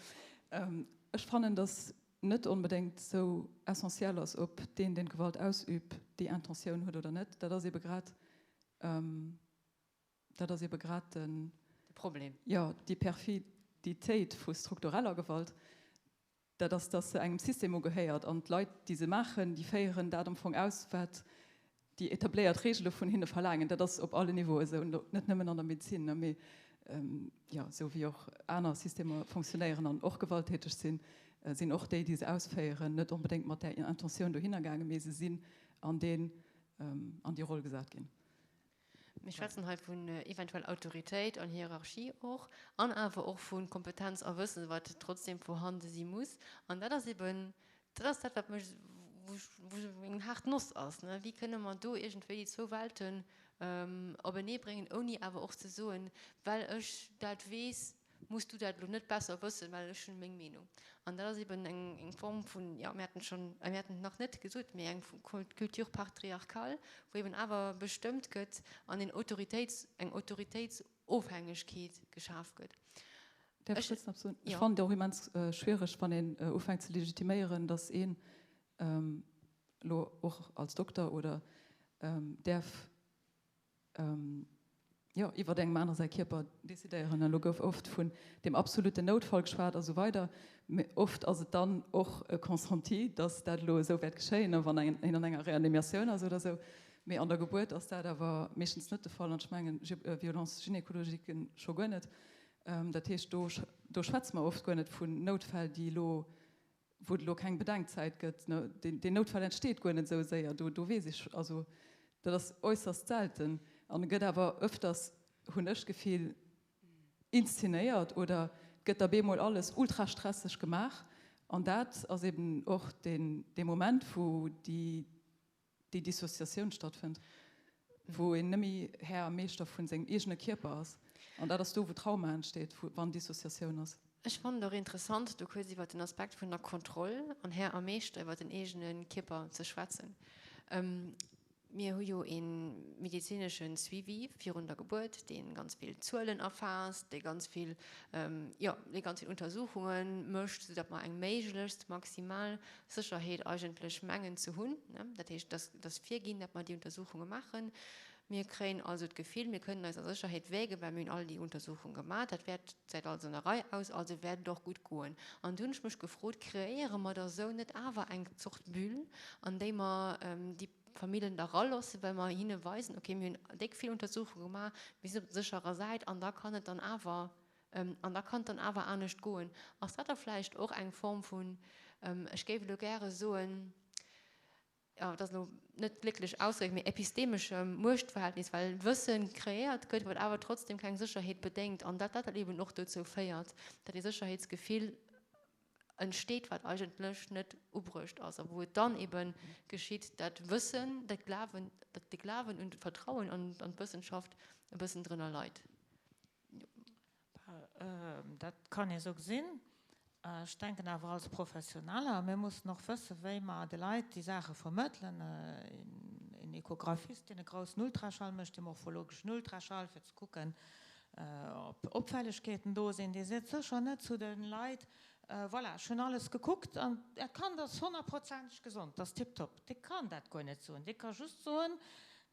Speaker 2: ech fannen, dass net onbedéngt esou essentiel ass, ob deen, deen d'Gewalt ausübt, déi Intentioun huet oder net. Dat ass ebe grad, dat ass ebe grad den.
Speaker 1: De Problem.
Speaker 2: Jo, déi Perfiditéit vu struktureller Gewalt. Dat ass, dass se engem System ugehéiert an d'Leit, déi se maachen, déi féieren dat am Fong aus, wat déi etabléiert Reegele vun hinne verlaangen. Dat ass op allen Niveaue esou, net nëmmen an der Medezin, mee jo, esou wéi och aner Systemer fonctionnéieren an och gewalttäteg sinn, sinn och déi, déi se ausféieren, net onbedéngt mat där Intentioun dohinner gaangen, mee se sinn an deen, an déi Roll gesat ginn.
Speaker 1: Mir schwätzen hei vun eventuell Autoritéit an Hierarchie och, an awer och vu Kompetenz a Wëssen, wat trotzdem vorhande si muss. An dat ass eben, dat ass dat, wat mech, wou ech, wou eng haart Noss ass, ne. Wéi kënne mer do iergendwéi déi zwou Welten openeebréngen, ouni awer och ze soen, well ech dat weess, muss du dat elo net besser wëssen, well ech hunn meng Meenung. An dat ass eben eng eng Form vun, jo, mir haten schonn, mir haten et nach net gesot, mee eng Culture patriarcale, wou eben awer bestëmmt gëtt an een Autoritéits, eng Autoritéitsofhängegkeet geschaf gëtt.
Speaker 2: Däerf ech kuerz nach soen? Ech fannen et och immens schwiereg, wann een ufänkt ze legitiméieren, datt een elo och als Dokter oder däerf, jo, iwwert engem anere säi Kierper decidéieren. Elo gouf oft vun deem absoluten Noutfall geschwat a sou weider. Mee oft ass et dann och e Consenti, datt dat elo esou wäert geschéien, wann een an enger Reanimatioun ass oder sou. Mee an der Gebuert ass dat awer meeschtens net de Fall an ech mengen, Violences gynécologiques scho guer net. Dat heescht, do, do schwätze mer oft guer net vun Noutfäll, déi elo wou et elo keng Bedenkzäit gëtt, deen Noutfall entsteet guer net esou séier, do do weess ech, also dat ass äusserst selten an e gëtt awer öfters, hunn ech d'Gefill, inszenéiert oder et gëtt da bemol alles ultra stresseg gemaach an dat ass eben och deen dee Moment, wou déi déi Dissociatioun stattfënnt, wou een net méi Här a Meeschter vun sengem eegene Kierper ass. An dat ass do, wou Trauma entsteet, wann Dissociatioun ass.
Speaker 1: Ech fannen et och interessant, do kuerz iwwert den Aspekt vun der Kontroll an Här a Meeschter iwwert den eegene Kierper ze schwätzen. Mir hu jo ee medezinesche Suivi virun der Gebuert, dee ganz vill Zuelen erfaasst, dee ganz vill, jo, dee ganz vill Untersuchunge mécht, soudatt mer eng méiglechst maximal Sécherheet eigentlech mengen ze hunn. Dat heescht, et ass virginn, datt mer déi Untersuchunge maachen. Mir kréien also d'Gefill, mir kënnen eis a Sécherheet wägen, well mir hunn all déi Untersuchung gemaach. Dat wäert, säit alles an der Rei aus, also wäert et och gutt goen. An du hunn ech mech gefrot, Kreéiere mer da sou net awer eng Zort Bulle, an déi mer déi Famillen da ralossen, well mer hinne weisen, okay, mir hunn déck vill Untersuchunge gemaach, mir sinn op der sécherer Säit an da kann et dann awer, an da kann et dann awer anescht goen. Ass dat da vläicht och eng Form vun, ech géif elo gäre soen, jo, dat ass elo net glécklech ausgedréckt, mee epistemeschem Muechtverhältnis, well Wësse kreéiert gëtt, wat awer trotzdem keng Sécherheet bedéngt an dat dat eben och dozou féiert, datt ee Sécherheetsgefill entsteet, wat eigentlech net ubruecht ass a wou et dann ebe geschitt, dat Wëssen, dat Glawen, dat de Glawen un d'Vertrauen an d'Wëssenschaft e bëssen drënner leit.
Speaker 3: Dat kann ee sou gesinn. Ech denken awer als Professioneller, mir mussen och wëssen, wéi mer de Leit déi Saache vermëttelen. Een Echographist, deen e groussen Ultraschall mécht, e morphologeschen Ultraschall, fir ze kucken, ob Opfällegkeeten do sinn, dee seet sécher net zu de Leit, Voilà, ech hunn alles gekuckt an Äert Kand ass honnertprozenteg gesond, dat ass tiptop. Dee kann dat guer net soen. Dee ka just soen,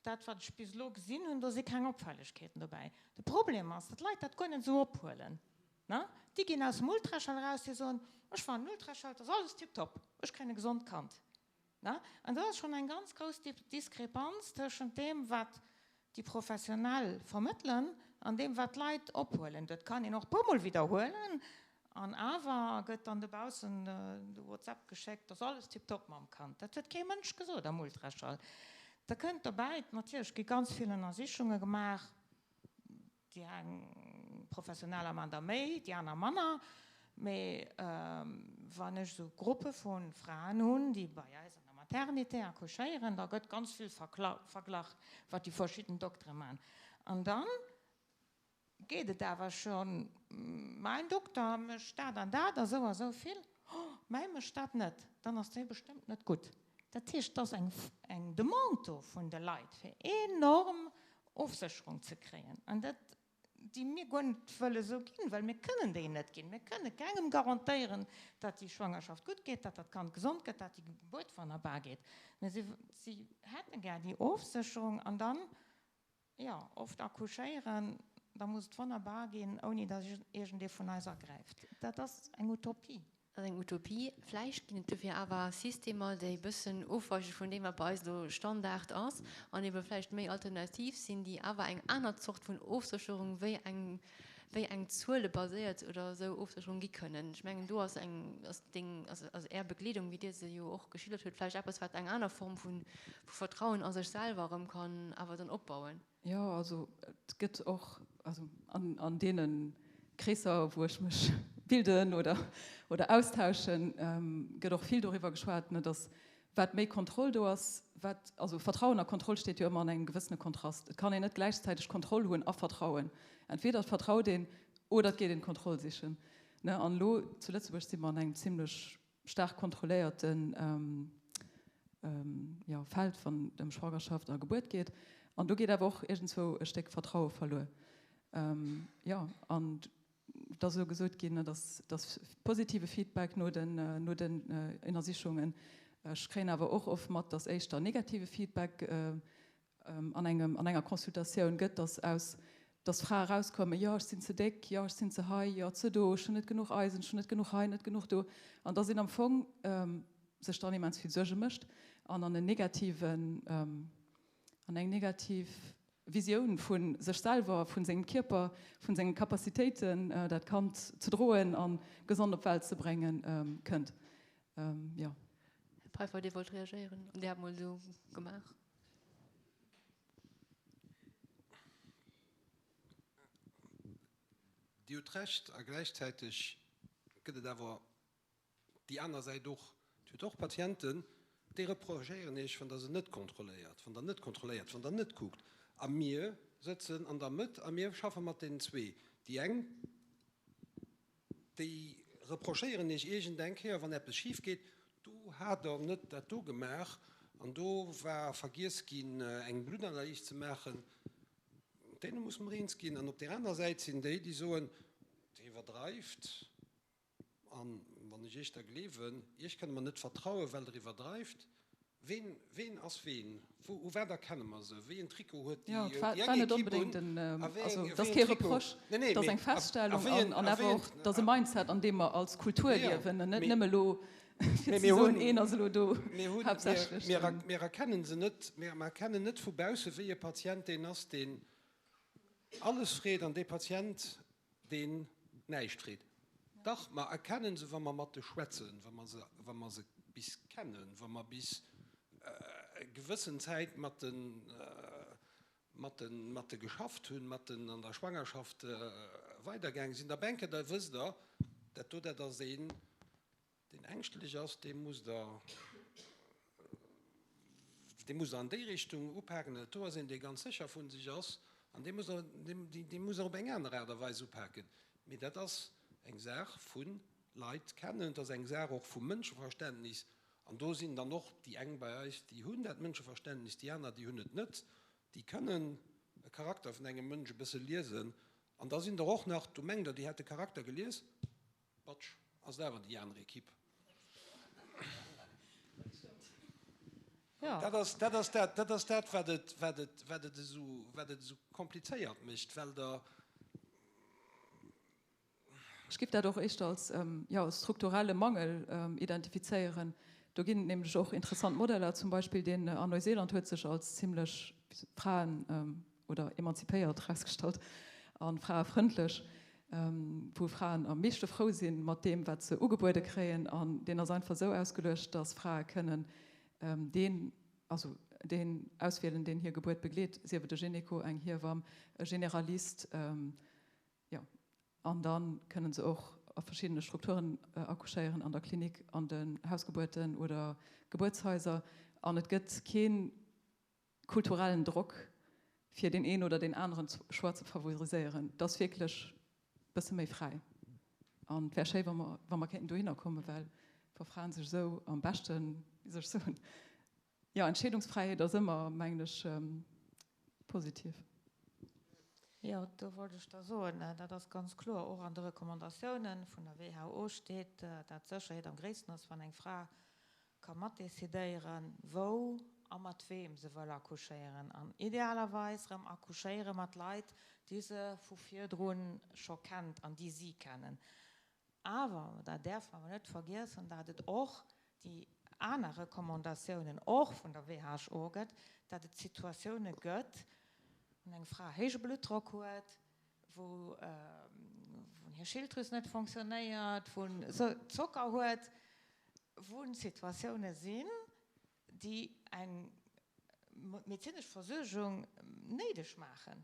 Speaker 3: Dat, wat ech bis elo gesinn hunn, do si keng Opfällegkeeten dobäi. De Problem ass, datt d'Leit dat guer net esou ophuelen. Déi ginn aus dem Ultraschall eraus, déi soen, Ech war an den Ultraschall, et ass alles tiptop, ech kréien e gesond Kand. An do ass schonn eng ganz grouss Diskrepanz tëschent deem, wat déi Professionell vermëttelen, an deem, wat d'Leit ophuelen. Dat kann een och e puermol widderhuelen, an awer gëtt dann dobaussen de WhatsApp geschéckt, et ass alles tiptop mam Kand. Dat huet kee Mënsch gesot am Ultraschall. Da kënnt dobäi, natierlech gi ganz vill Ënnersichunge gemaach, Déi eng Professioneller man der méi, déi aner manner. Mee wann ech esou Gruppe vu Fraen hunn, déi bei eis an der Maternité accouchéieren, da gëtt ganz vill verglach, wat déi verschidden Doktere man. An da geet et awer schonn, Mäin Dokter mécht dat an dat a sou a sou vill. Oh, mäi mécht dat net, dann ass dee bestëmmt net gutt. Dat heescht, et ass eng Demande do vun de Leit, fir enorm Ofsécherung ze kréien, an dat, déi mir guer net wëlle sou ginn, well mir kënnen déi net ginn. Mir kënne kengem garantéieren, datt déi Schwangerschaft gutt geet, datt dat Kand gesond gëtt, datt déi Gebuert wonnerbar geet. Mä si, si hätte gär déi Ofsécherung an dann, jo, oft accouchéieren, da muss et wonnerbar ginn, ouni datt iergendee vun eis agräift. Dat ass eng Utopie.
Speaker 1: Dat ass eng Utopie. Vläicht ginn et dofir awer Systemer, déi e bëssen ofweiche vun deem, wat bei eis elo Standard ass, an ebe vläicht méi alternativ sinn, déi awer eng aner Zort vun Ofsécherung wéi eng, wéi eng zuelebaséiert oder esou Ofsécherung gi kënnen. Ech mengen, do ass eng, ass deng, ass Är Begleedung, wéi Dir se jo och geschildert hutt, vläicht eppes, wat eng aner Form vu Vertrauen a sech selwer erëm kann awer dann opbauen.
Speaker 2: Jo, also et gëtt och, also an, an deene Kreesser, wou ech mech bilden oder, oder austauschen, gëtt och vill doriwwer geschwat, ne, dass wat méi Kontroll do ass, wat, also Vertrauen a Kontroll steet jo ëmmer an engem gewëssene Kontrast. Et kann een net gläichzäiteg Kontroll hunn a Vertrauen. Entweder et vertraut een oder et geet een d'Kontroll sichen, ne. An elo zu Lëtzebuerg si mer an engem zimlech staark kontrolléierten jo, Feld, wann et ëm Schwangerschaft a Gebuert geet. An do geet awer och iergendzwou e Stéck Vertraue verluer. Jo, an et ass elo gesot ginn, dass dass positive Feedback no den no den Ënnersichungen. Ech kréien awer och oft mat, dass éischter negative Feedback an engem, an enger Consultatioun gëtt, dass aus, dass Frae erauskommen, jo ech sinn ze déck, jo ech sinn ze hei, jo ze do, ech hunn net genuch Eisen, ech hunn net genuch hei, net genuch do, an dass een am Fong sech dann immens vill Suerge mécht an an en negativen, an eng negativ Visioun vu sech selwer, vu sengem Kierper, vu sengen Capacitéiten, dat Kand ze droen a gesond op d'Welt ze bréngen, kënnt. Jo.
Speaker 1: Här Peiffer, Dir wollt reagéieren an Dir hat mol esou gemaach.
Speaker 5: Dir hutt Recht, a gläichzäiteg gëtt et awer déi aner Säit och. Dir hutt och Patienten. Déi reprochéieren Iech, wann Der se net kontrolléiert, wann Der net kontrolléiert, wann Der net kuckt. A mir sëtzen an der Mëtt a mir schaffe mat deenen zwee. Déi eng, déi reprochéieren Iech iergend eng Kéier, wann eppes schif geet, do hat Der net dat do gemaach an do war vergiess ginn, eng Bluttanalys ze maachen. Mat deene musse mer eens ginn. An op där aner Säit sinn déi, déi soen, Dir iwwerdreift. An wann ech Iech da gleewen, Iech kënne mer net vertrauen, well Der iwwerdreift. Ween, ween ass ween? Wou, u wat erkenne mer se? Wéi en Trikot huet déi,
Speaker 2: Jo, et war,
Speaker 5: déi
Speaker 2: war
Speaker 5: eng
Speaker 2: net
Speaker 5: Equipe un?
Speaker 2: onbedéngt en,
Speaker 5: A wéi
Speaker 2: also
Speaker 5: eng,
Speaker 2: et ass
Speaker 5: wéi en
Speaker 2: kee
Speaker 5: Trikot?
Speaker 2: Reproche,
Speaker 5: Nee, nee,
Speaker 2: et ass
Speaker 5: mee
Speaker 2: eng
Speaker 5: a, a
Speaker 2: Feststellung
Speaker 5: wéi
Speaker 2: an,
Speaker 5: en,
Speaker 2: an
Speaker 5: a
Speaker 2: awer
Speaker 5: wéi en,
Speaker 2: och, et ass e Mindset, an deem mer als Kultur
Speaker 5: jo,
Speaker 2: liewen an net
Speaker 5: mee,
Speaker 2: nëmme elo fir
Speaker 5: mee
Speaker 2: ze
Speaker 5: mir
Speaker 2: soen,
Speaker 5: hunn,
Speaker 2: een ass elo do
Speaker 5: mir hunn, mir,
Speaker 2: haaptsächlech
Speaker 5: mir,
Speaker 2: den.
Speaker 5: mir erkennen se net, mir erkennen net vu bausse wéi e Patient deen ass, deen alles freet an dee Patient, deen näischt freet. Dach, mer erkennen se, wa mer mat de schwätzen, wa mer se, wa mer se bis kennen, wa mer bis e gewëssen Zäit mat de, mat de, mat de geschafft hunn, mat den an der Schwangerschaft weidergaange sinn. Da benke, da wësst Der, dat do, dat ass een, Deen ängschtlech ass, dee muss Der, dee muss Der an déi Richtung upaken. Dat do ass een, dee ganz sécher vu sech ass, an dee muss Der, dee muss Der op eng aner Aart a Weis upaken. Mee dat ass eng Saach vu Leit kennen, et ass eng Saach och vu Mënscheverständnis. An do sinn dann och déi eng bei eis, déi hunn dat Mënscheverständnis, déi aner, déi hunn et net. Déi kënnen e Charakter vun engem Mënsch e bësse liesen. An da sinn der och nach, do mengt Der, déi hätt de Charakter gelies, Batsch, ass et awer déi aner Equipe.
Speaker 3: Ja.
Speaker 5: Dat ass, dat ass dat, dat ass dat, wat et, wat et, wat et esou, wat et esou komplizéiert mécht, well Der.
Speaker 2: Ech géif dat och éischter als, jo, als strukturelle Mangel identifizéieren. Do ginn et nämlech och interessant Modeller, zum Beispill deen an Neuseeland huet sech als zimlech Fraen, oder emanzipéiert erausgestallt a fraefrëndlech, wou Fraen am meeschte frou si mat deem, wat se ugebuede kréien. An deen ass einfach esou ausgeluecht, datt Frae kënnen deen, also deen auswielen, deen hir Gebuert begleet, sief et e Gynéco, eng Hiewamm, e Generalist, jo. An da kënnen se och a verschiddene Strukturen accouchéieren, an der Klinik, an den Hausgebuerten oder Gebuertshaiser. An et gëtt kee kulturellen Drock fir deen een oder deen aneren Choix ze favoriséieren. Et ass wierklech e bësse méi fräi an et wär schéi wa mer wa mer kéinten dohinner kommen, well wa Fraen sech esou am beschten, wéi soll ech soen, jo Entscheedungsfräiheet ass ëmmer mengen ech positiv.
Speaker 3: Jo, do wollt ech da soen, dat ass ganz kloer, och an de Recommandatiounen vun der WHO steet, dat d'Sécherheet am gréissten ass, wann eng Fra ka matdecidéieren, wou a mat weem se wëll accouchéieren an idealerweis erëm accouchéiere mat Leit, déi se vu virdru scho kennt an déi si kennen. Awer dat däerf mer awer net vergiessen, dat et och déi aner Recommandatiounen och vun der WHO gëtt, dat et Situatioune gëtt, wou eng Fra héije Bluttdrock huet, wou hir Schilddrüs net fonctionnéiert, wou se Zocker huet, wou Situatioune sinn, déi eng medezinesch Versuergung néideg maachen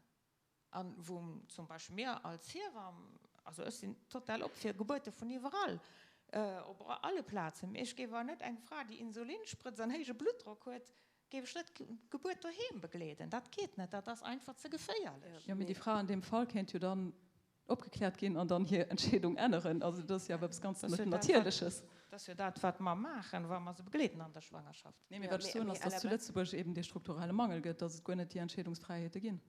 Speaker 3: a wou zum Beispill mir als Hiewamm, also ech sinn total op fir Gebuerte vun iwwerall, op alle Plazen, mee ech géif awer net eng Fra, déi Insulin sprëtzt an héije Bluttdrock huet, géif ech net d'Gebuert doheem begleeden. Dat geet net, dat ass einfach ze geféierlech.
Speaker 2: Jo, mee déi Fra an deem Fall kéint jo dann opgekläert ginn an dann hir Entscheedung änneren. Also dat ass jo awer eppes ganz Natierleches.
Speaker 3: Dat ass jo dat, wat mer maachen, wa mer se begleeden an der Schwangerschaft.
Speaker 2: Nee, mee wat ech soen ass, dass zu Lëtzebuerg eben dee strukturelle Mangel gëtt, dass et guer net déi Entscheedungsfräiheete ginn.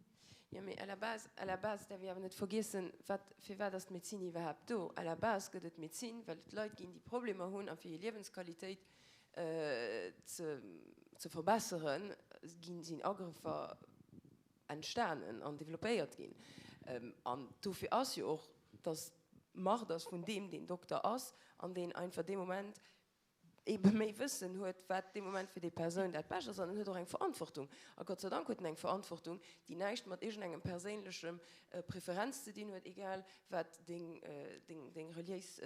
Speaker 4: Jo, mee à la base, à la base däerf ee awer net vergiessen, wat, firwat ass d'Medezin iwwerhaapt do? À la base gëtt et d'Medezin, well et Leit ginn, déi Problemer hunn a fir hir Liewensqualitéit ze, ze verbesseren, ginn, sinn Agrëffer entstanen an developpéiert ginn. An dofir ass jo och, dass d'Macht ass vun deem, deen Dokter ass an deen einfach dee Moment ebe méi Wëssen huet, wat dee Moment fir déi Persoun dat Bescht ass. An en huet och eng Verantwortung. A Gott sei Dank huet en eng Verantwortung, déi näischt mat iergendengem perséinlechem Preferenz ze dinn huet, egal wat deng, deng, deng reliéis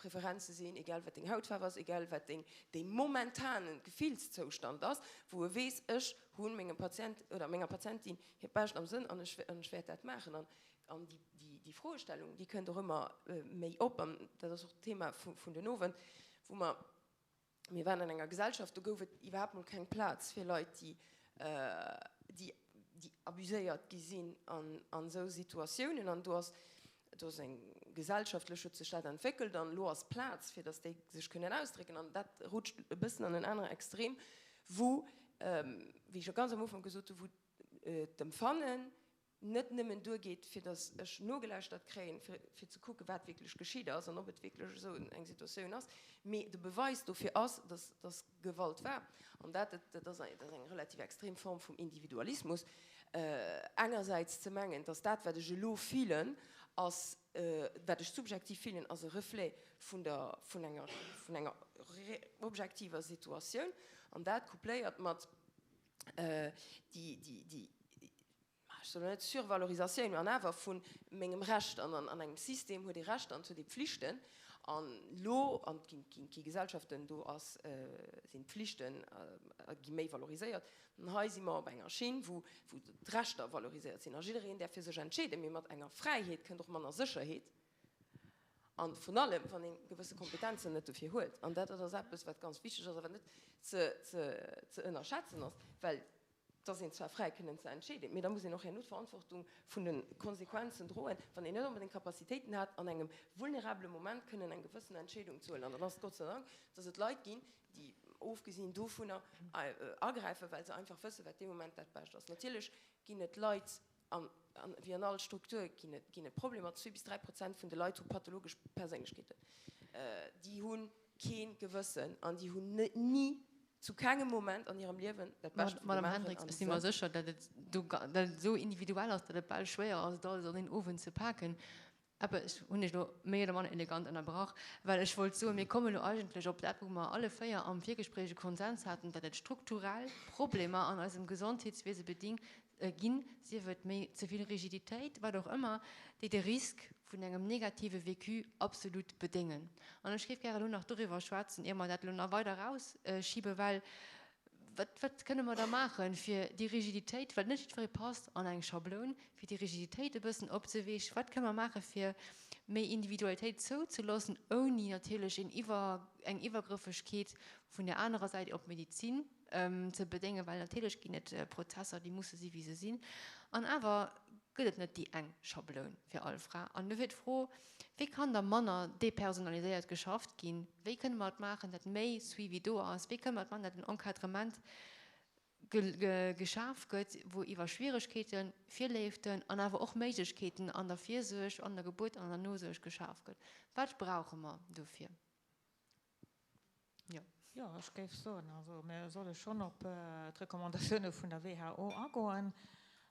Speaker 4: Preferenze sinn, egal wat deng Hautfaarf ass, egal wat deng, dee momentane Gefillszoustand ass, wou e weess, ech hu mengem Patient oder menger Patientin hiert Bescht am Sënn an ech, an ech wäert dat maachen. An, an déi, déi, déi Froestellung, déi kënnt och ëmmer méi op, an dat ass och d'Thema vu, vun den Owend, wou mer. Mir waren an enger Gesellschaft, do gouf et iwwerhaapt mol keng Plaz fir Leit, déi, déi, déi abuséiert gi sinn an, an esou Situatiounen. An do ass, do ass eng, gesellschaftlech huet sech dat entwéckelt an elo ass Plaz, fir datt déi sech kënnen ausdrécken. An dat rutscht e bëssen an en anere Extrem, wou, wéi ech jo ganz am Ufank gesot hunn, wou d'Empfannen net nëmmen duergeet, fir datt ech nogelauschtert kréien, fir, fir ze kucken, wat wierklech geschitt ass an ob et wierklech esou eng Situatioun ass, mee de Beweis dofir ass, datt, datt Gewalt war. An dat, dat ass eng, dat ass eng relativ extrem Form vum Individualismus, engersäits ze mengen, datt dat, wat ech elo fillen, ass, wat ech subjektiv fillen, ass e Reflet vun der, vun enger, vun enger objektiver Situatioun, an dat coupléiert mat déi, déi, déi, ech soen elo net Survalorisatioun, mä an awer vu mengem Recht, an an engem System huet ee Rechter an et huet ee Pflichten, an elo, an et ginn, gi Gesellschaften, do ass, sinn d'Pflichten, gi méi valoriséiert, an hei si mer op enger Schinn, wou, wou d'Rechter valoriséiert sinn a jiddereen däerf fir sech entscheeden, mee mat enger Fräiheet kënnt och manner Sécherheet. An vrun allem, wann ee gewësse Kompetenzen net dofir huet. An dat ass eppes, wat ganz wichteg ass a wat net ze ënnerschätzen ass, well et ass een zwar fräi kënnen ze entscheeden, mee da muss een och herno d'Verantwortung vun de Konsequenzen droen, wann een net onbedéngt Capacitéiten hat, an engem vulnerabele Moment kënnen eng gewëssen Entscheedung ze huelen. An dann ass et Gott sei Dank, dass et Leit ginn, déi, ofgesinn dovunner, agräifen, well se einfach wëssen, wat dee Moment dat Bescht ass. Natierlech ginn et Leit, An wéi an all Struktur ginn et, ginn et Problemer. Zwee bis 3% vun de Leit hu pathologesch Perséinlechkeeten. Déi hu kee Gewëssen an déi hunn ni, zu kengem Moment an hirem Liewen dat Bescht
Speaker 1: wëlle Madame maachen. Hendriks, ech si mer sécher, datt et do, datt et esou individuell ass, datt et bal schwéier ass, et alles an een Owend ze paken. Awer ech hunn Iech elo méi oder manner elegant ënnerbrach, well ech wollt soen, mir kommen elo eigentlech op dat, wou mer alle véier am Virgespréich e Konsens haten, datt et strukturell Problemer an eisem Gesondheetswiese beding ginn, sief et méi ze vill Rigiditéit, wat och ëmmer, déi de Risk vun engem negative Vécu absolut bedéngen. An ech géif gäre elo nach doriwwer schwätzen, ier mer dat elo nach weider erausschiben, well Wat, wat kënne mer da maachen, fir déi Rigiditéit, well net jiddweree passt an eng Schabloun, fir déi Rigiditéit e bëssen opzeweechen? Wat kënne mer maachen, fir méi Individualitéit zouzeloossen, ouni natierlech een Iwwer, eng Iwwergrëffegkeet vun där anerer Säit op d'Medizin ze bedéngen? Well natierlech ginn et Prozesser, déi musse si wéi se sinn. An awer gëtt et net déi eng Schabloun fir all Fra. An dofir d'Fro, Wéi kann da manner depersonaliséiert geschafft ginn? Wéi kënne mer et maachen, datt méi Suivi do ass? Wéi kënne mer et maachen, datt en Encadrement geschaf gëtt, wou iwwer Schwieregkeeten, Virléiften an awer och Méiglechkeeten an der Virsuerg, an der Gebuert an an der Nosuerg geschaf gëtt? Wat brauche mer dofir?
Speaker 3: Jo. Jo, ech géif soen, also mir solle schonn op d'Recommandatioune vun der WHO agoen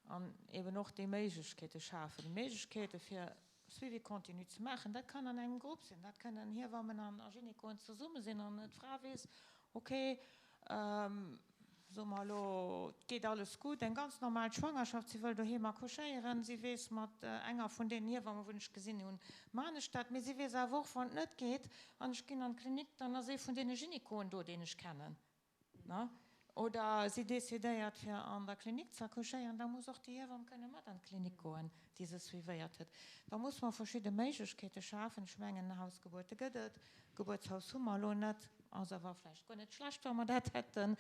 Speaker 3: an eben och déi Méiglechkeete schafen, déi Méiglechkeete fir Suivi continu ze maachen. Dat kann an engem Grupp sinn, dat kënnen Hiewammen a Gynecoen zesumme sinn an d'Fra weess, okay, Soe mer elo, et geet alles gutt, eng ganz normal Schwangerschaft, si wëll doheem accouchéieren, si weess, mat enger vun deenen Hiewammen, wou ech gesinn hunn, man ech dat, mee si weess awer och, wann et net geet an ech ginn an d'Klinik, dann ass ee vun deene Gynecoen do, deen ech kennen. Oder si decidéiert, fir an der Klinik ze accouchéieren, da muss och déi Hiewamm kënne mat an d'Klinik goen, déi se suivéiert huet. Da muss mer verschidde Méiglechkeete schafen. Ech mengen, Hausgebuerte gëtt et, Gebuertshaus hu mer elo net, ass awer vläicht guer net schlecht, wa mer dat hätten.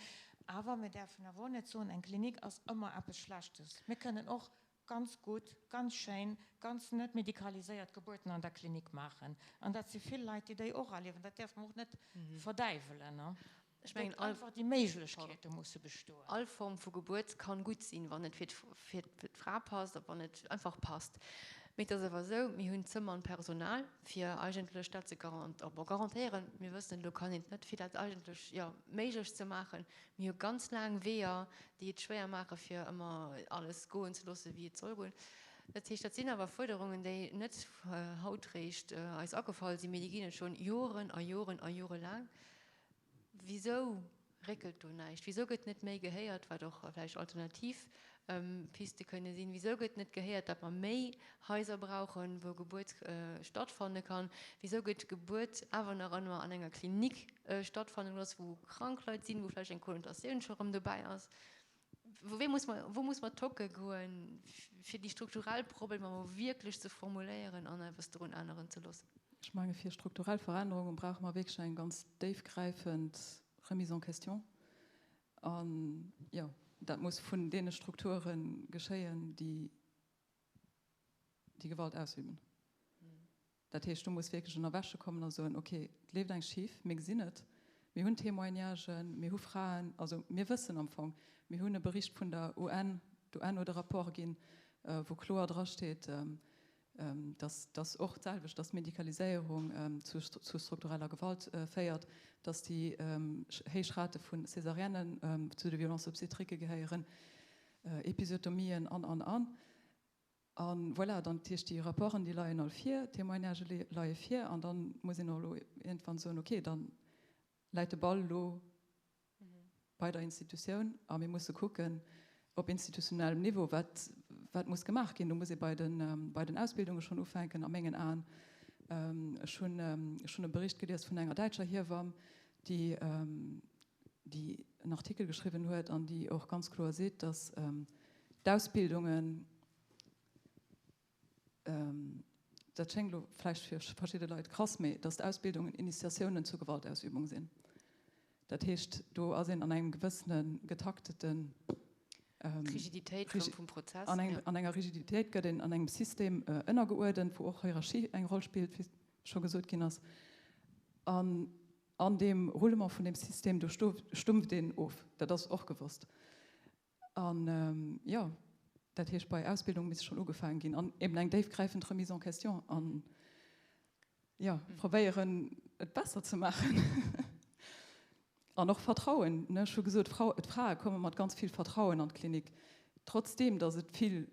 Speaker 3: Awer mir däerfen awer och net soen, eng Klinik ass ëmmer eppes Schlechtes. Mir kënnen och ganz gutt, ganz schéin, ganz net medikaliséiert Gebuerten an der Klinik maachen. An dat si vill Leit, déi déi och erliewen. Dat däerfe mer och net verdäiwelen.
Speaker 1: Ech mengen, all, einfach déi Méiglechkeete musse bestoen. All Form vu Gebuert kann gutt sinn, wann et fir d'Fra passt a wann et einfach passt. Mee et ass awer esou, mir hunn ze mann Personal, fir eigentlech dat ze bon, garantéieren, mir wëssen, elo kann een et net, fir dat eigentlech, jo, méiglech ze maachen. Mir hu ganz laang Weeër, déi et schwéier maache fir ëmmer alles goen ze loossen, wéi et soll goen. Dat heescht, dat sinn awer Fuerderungen, déi net haut réischt eis agefall sinn, mee déi ginn et schonn Joren a Joren a Jore laang. Wisou réckelt do näischt? Wisou gëtt net méi gehéiert, wat och vläicht alternativ Piste kënne sinn? Wisou gëtt net gehéiert, datt mer méi Haiser brauchen, wou Gebuert stattfanne kann? Wisou gëtt Gebuert awer nach ëmmer an enger Klinik stattfanne gelooss, wou krank Leit sinn, wou vläicht eng Konnotatioun scho rëm dobäi ass? Wou muss mer, wou muss mer tocke goen, fir déi strukturell Problemer mol wierklech ze formuléieren an eppes drun änneren ze loossen?
Speaker 2: Ech menge fir strukturell Verännerungen brauche mer wierklech eng ganz déifgräifend. Remise en question. An jo, dat muss vun deene Strukture geschéien, déi déi Gewalt ausüben. Dat heescht, do muss wierklech en Erwäche kommen a soen, okay, et leeft eng schif, mir gesinn et, mir hunn Témoignagen, mir hu Fraen, also mir wëssen am Fong, mir hunn e Bericht vun der UN, d'UN huet e Rapport ginn, wou kloer drasteet, dass dass och d'selwecht, dass d'Medikaliséierung zu zu struktureller Gewalt féiert, dass déi héich Rate vu Césariennen zu de Violences obstétriques gehéieren, Episiotomien an, an, an. A voilà, dann, dat heescht, déi Rapporten, déi leien all vir, d'Témoignagë leie vir, an da muss een och elo iergendwann soen, okay, da läit de Ball elo bei der Institutioun a mir musse kucken op institutionellem Niveau, wat, wat muss gemaach ginn. Do muss ee bei den, bei den Ausbildunge schonn ufänken, a mengen Aen. Ech hunn, ech hunn e Bericht gelies vun enger däitscher Hiewamm, déi, déi en Artikel geschriwwen huet an déi och ganz kloer seet, dass d'Ausbildungen, dat schéngt elo vläicht fir verschidde Leit krass, mee dass d'Ausbildungen Initiatiounen zur Gewaltausübung sinn. Dat heescht, do ass een an engem gewëssene getakteten,
Speaker 1: Rigiditéit vum Prozess,
Speaker 2: an enger Rigiditéit gëtt een an engem System ënnergeuerdent, wou och Hierarchie eng Roll spillt, wéi scho gesot ginn ass. An An deem Roulement vun deem System, do stumpft een of, dat ass och gewosst. An jo, dat heescht, bei Ausbildung misst schonn ugefaangen ginn an eben eng déifgräifend Remise en question an, jo, probéieren, et besser ze maachen. An och Vertrauen, ne, ech hu gesot, d'Frae komme mat ganz vill Vertrauen an d'Klinik, trotzdeem datt et vill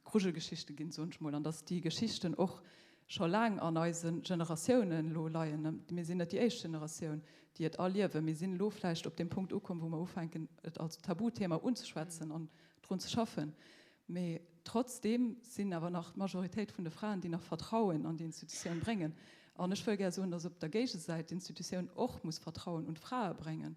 Speaker 2: Grujelgeschichte ginn, soen ech mol, an datt déi Geschichten och scho laang an eise Generatiounen elo leien. Mir sinn net déi éischt Generatioun, déi et erliewen. Mir sinn elo vläicht op deem Punkt ukomm, wou mer ufänken, et als Tabuthema unzeschwätzen an drun ze schaffen. Mee trotzdeem sinn awer nach d'Majoritéit vun de Fraen, déi nach Vertrauen an déi Institutioun bréngen. An ech wëll gär soen, datt op der Géigesäit d'Institutioun och muss Vertrauen un d'Frae bréngen.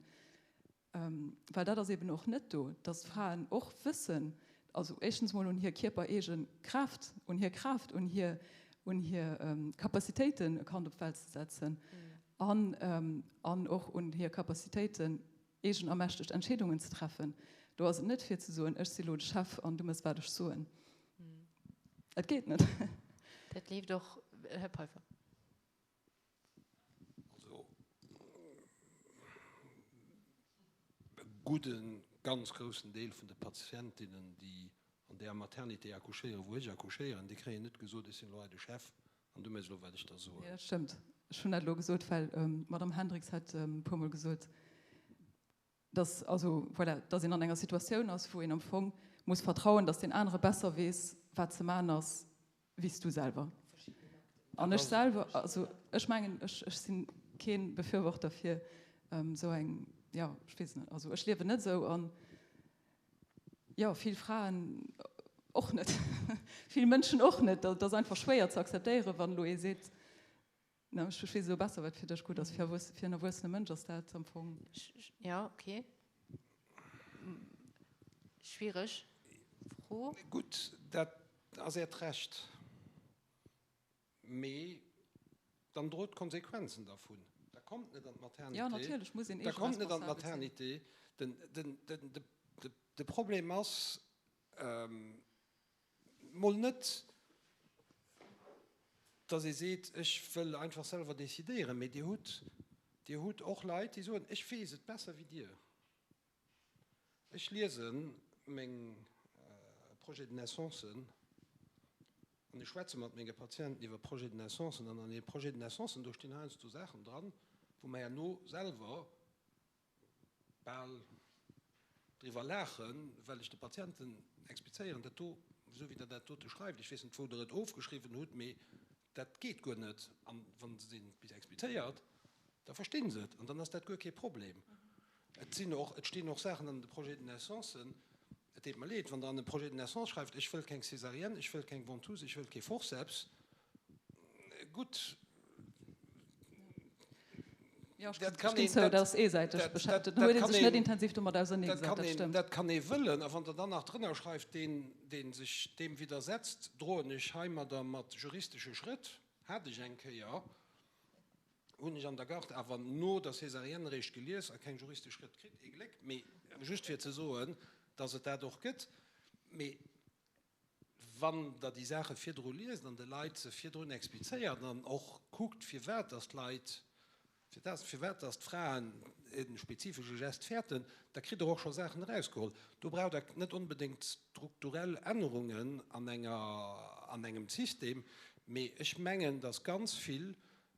Speaker 2: Well dat ass eben och net do, dass d'Fraen och wëssen, also éischtens emol un hir kierpereege Kraaft, un hir Kraaft, un hir, un hir Capacitéiten, e Kand op d'Welt ze setzen an, an och un hir Capacitéiten, eegen ermächtegt Entscheedungen ze treffen. Do ass et net fir ze soen, ech si lo de Chef an du mëss wat ech soen. Et geet net.
Speaker 1: Dat leeft och, Här Peiffer.
Speaker 5: Also e gudden, ganz groussen Deel vun de Patientinnen, déi an där Maternité accouchéieren, wou ech accouchéieren, déi kréien net gesot, ech sinn elo hei de Chef an du méchs elo, wat ech der soen.
Speaker 2: Nee, dat stëmmt. Ech hunn dat elo gesot, well d'Madame Hendriks hat e puermol gesot, dass, also voilà, dass een an enger Situatioun ass, wou een am Fong muss vertrauen, dass deen anere besser weess, wat ze maachen ass, wéi s du selwer. An ech selwer, also ech mengen, ech, ech si kee Befürworter fir esou eng, jo, ech weess net, also ech liewen net esou an, jo, vill Fraen och net, vill Mënschen och net. Dat ass einfach schwéier ze akzeptéieren, wann elo ee seet, Na, ech weess elo besser, wat fir dech gutt ass. Fir en erwuessene Mënsch ass dat am Fong.
Speaker 1: Jo, ok. Schwiereg Fro.
Speaker 5: Gutt, dat ass Äert Recht. Mee dann drot d'Konsequenzen dervun. Da kommt net an d'Maternité.
Speaker 2: Jo, natierlech muss een
Speaker 5: Da kommt net an d'Maternité. De Problem ass, Mol net, datt ee seet, ech wëll einfach selwer decidéieren, mee Dir hutt, Dir hutt och Leit, déi soen, ech weess et besser wéi Dir. Ech liese meng Projets de naissancen an ech schwätze mat menge Patienten iwwer Projets de naissancen an an deene Projets de naissancen, do stinn heiansdo Saachen dran, wou mer herno selwer bal driwwer laachen, well ech de Patienten explizéieren, dat do, esou wéi Der dat dote schreift, ech weess net, wou Der et ofgeschriwwen hutt, mee dat geet guer net. A wa se et bis explizéiert, da versti se et an dann ass dat guer kee Problem. Et sinn och, et stinn och Saachen an de Projets de naissancen, et deet mer leed, wann Der an e Projet de naissance schreift, ech wëll keng Césarienne, ech wëll keng Ventouse, ech wëll kee Forceps, Gutt, dat kann ee wëllen. A wann Der dann nach drënner schreift, deen, dee sech deem widdersetzt, droen ech heimadder mat juristesche Schrëtt, hat ech eng Kéier. Hunn ech an der Garde awer no der Césarienne eréischt gelies a keng juristesch Schrëtt kritt, ee Gléck. Mee just fir ze soen, dass et dat och gëtt. Mee wann Der déi Saache virdru liest an de Leit se virdrun explizéiert an och kuckt, firwat dass d'Leit, firwat dass d'Fraen e spezifesche Gest fäerten, da kritt Der och scho Saachen erausgeholl. Do braucht Der net onbedéngt strukturell Ännerungen an enger, an engem System. Mee ech mengen, dass ganz vill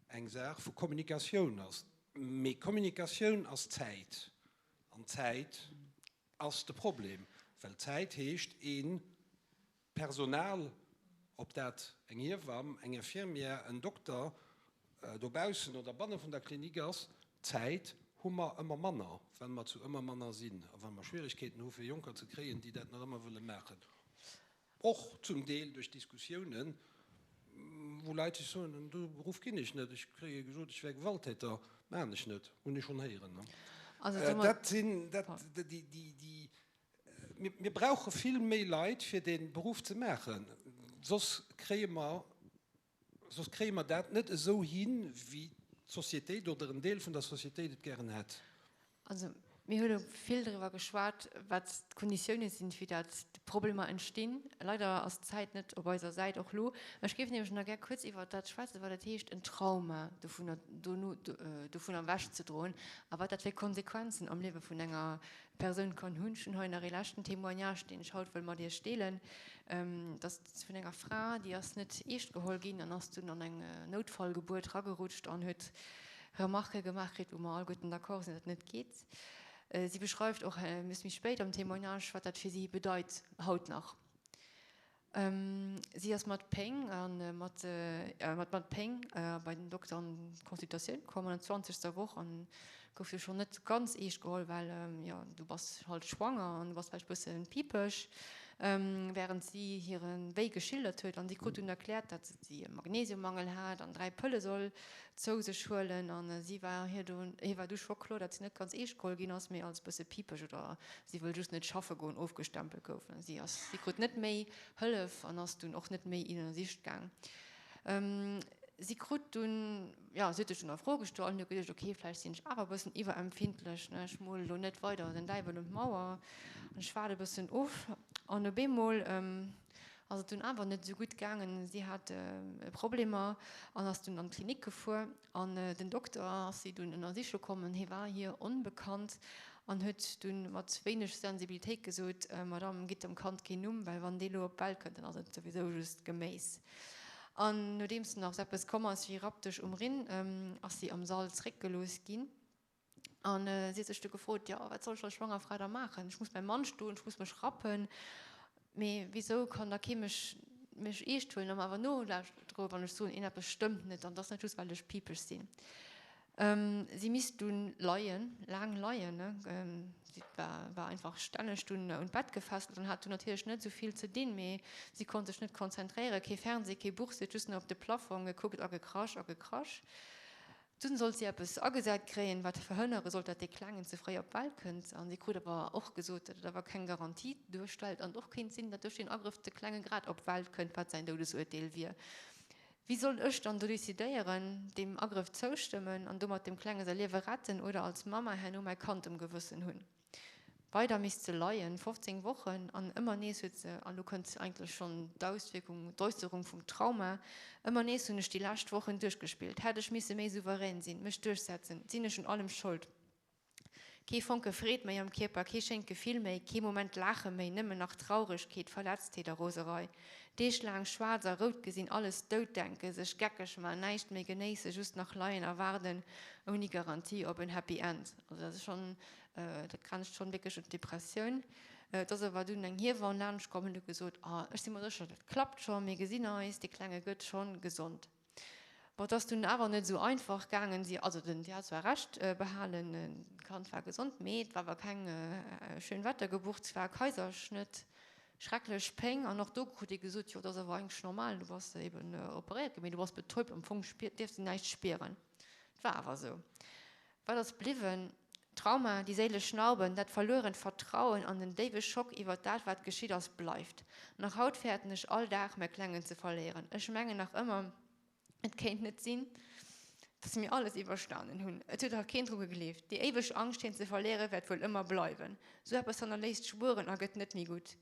Speaker 5: eng Saach vu Kommunikatioun ass. Mee Kommunikatioun ass Zäit. An Zäit ass de Problem, well Zäit heescht ee Personal, ob dat eng Hiewamm, eng Infirmière, en Dokter dobaussen oder banne vun der Klinik ass. Zäit hu mer ëmmer manner, well mer zu ëmmer manner sinn a well mer Schwierigkeeten hu fir Jonker ze kréien, déi dat nach ëmmer wëlle maachen. Och zum Deel duerch Diskussiounen, wou Leit sech soen, an do Beruff ginn ech net, ech kréie gesot, ech wär Gewalttäter, maachen ech net, hunn ech schonn héieren. Dat sinn dat, déi, déi, mir brauche vill méi Leit, fir dee Beruff ze maachen, soss kréie mer Soss kréie mer dat net esou hin, wéi d'Sociétéit oder en Deel vun der Sociétéit et gären hätt.
Speaker 1: Also mir hu elo vill driwwer geschwat, wat d'Konditioune sinn, fir dat d'Problemer entstinn. Leider ass d'Zäit net op eiser Säit, och elo. Ech géif nämlech nach gär kuerz iwwert dat schwätzen, wat et heescht, en Trauma dovunner, dono, dovunner ewechzedroen a wat dat fir Konsequenzen am Liewe vun enger Persoun kann hunn. Ech hunn hei nach ee leschten Témoignage, deen ech haut wëll mat Iech deelen. Dat ass vun enger Fra, déi ass net eescht geholl ginn an ass dunn an eng Noutfallgebuert ragerutscht an huet Remarquë gemaach kritt, wou mer alleguerten d'accord sinn, datt et net geet. Si beschreift och e bësse méi spéit am Témoignage, wat dat fir si bedeit haut nach. Si ass mat Péng a mat mat Péng bei den Dokter an d'Consultatioun komm an der zwanzegster Woch an gouf du schonn net ganz eescht geholl, well jo du bass halt schwanger an du bass vläicht bësse pipeg, wärend si hire Wéi geschildert huet. An si krut dunn erkläert, datt si e Magnesiummangel hat an 3 Pëlle soll zou sech huelen. An si war hir du hir war du scho kloer, datt si net ganz eescht geholl ginn ass, mee als bësse pipeg oder si wëll just net schaffe goen ofgestempelt gouf. Si ass si krut net méi Hëllef an ass dunn och net méi ënnersicht gaang. Si krut dunn, jo, si huet sech dunn a Fro gestallt an huet geduecht, ok, vläicht sinn ech awer e bëssen iwwerempfindlech, ne, ech mole lo net weider den Däiwel un d'Mauer an ech waarde e bëssen of. An op eemol ass et dunn awer net esou gutt gaangen. Si hat Problemer an ass dunn an d'Klinik gefuer an den Dokter ass si dunn ënnersiche komm an hie war hir onbekannt an huet dunn mat wéineg Sensibilitéit gesot, Madame, gitt dem Kand keen Numm, well wann dee lo op d'Welt kënnt, dann ass et souwisou just Geméis. An nodeems nach esou eppes komm ass wéi Rapp dech um Rinn, ass si am Sall zréckgelooss ginn. An si huet sech du gefrot, jo, wat soll ech als schwanger Fra da maachen? Ech muss mäi Mann stoen, ech muss mech rappen, mee wisou kann da kee mech mech eescht huelen a mer awer nolauschteren, wann ech soen, een eppes stëmmt net an et ass net just, well ech piipeg sinn. Si misst dunn leien, laang leien, ne? Si war war einfach stänneg dunn un d'Bett gefesselt an hat dunn natierlech net esou vill ze dinn, mee si konnt sech net konzentréieren, kee Fernseh, kee Buch, si huet just nach op de Plafong gekuckt a gekrasch a gekrasch. Dunn sollt si eppes agesat kréien, wat verhënnere sollt, datt dee Klengen ze fréi op d'Welt kënnt. An si krut awer och gesot, datt et awer keng Garantie duerstellt an et och kéint sinn, datt duerch deen Agrëff de Klenge grad op d'Welt kënnt, wat säin Doudesurteel wier. Wéi soll ech dann do decidéieren, deem Agrëff zoustëmmen an domat dem Klenge säi Liewe retten oder als Mamma herno mäi Kand um Gewëssen hunn? Weider misst se leien, 15 Wochen, an ëmmer nees huet se, an elo kënnt eigentlech schonn d'Auswierkung, d'Äusserung vum Trauma, ëmmer nees hunn ech déi lescht Wochen duerchgespillt, hätt ech misse méi souverän sinn, mech duerchsetzen, sinn ech un allem Schold? Kee Fonke Freed méi am Kierper, kee schéint Gefill méi, kee Moment Laache méi, nëmmen nach Trauregkeet, Verletztheet a Roserei. Deeg laang schwaarz a rout gesinn, alles dout denken, sech geckeg man, näischt méi genéissen, just nach leien a waarden, ouni Garantie op en Happy End. Also dat ass schonn, dat grenzt schonn wierklech un d'Depressioun. Et ass awer dunn eng Hiewann laanscht komm, hunn huet gesot, ah ech si mer sécher, dat klappt scho, mir gesinn eis, dee Klenge gëtt schonn gesond. Bon, et ass dunn awer net esou einfach gaangen, si, also den, si hat zwar Recht behalen, d'Kand war gesond, mee et war awer keng Schönwettergebucht, et war e Kaiserschnëtt, schrecklech Péng an och do krut ee gesot, jo dat ass awer eigentlech normal, du bass eben operéiert ginn, mee du bass betäubt, am Fong dierfs de näischt spieren. Et war awer esou. Wat ass bliwwen? D'Trauma, déi séilesch Narben, dat verluerent Vertrauen an den déiwe Schock iwwer dat, wat geschitt ass, bleift. Nach haut fäerten ech all Dag, mäi Klengen ze verléieren. Ech mengen nach ëmmer, et kéint net sinn. Dass mir alles iwwerstanen hunn. Et huet dach keen dru gegleeft. Déi éiweg Angscht, hien ze verléieren, wäert wuel ëmmer bleiwen. Sou eppes hannerléisst Spueren a gëtt net méi gutt.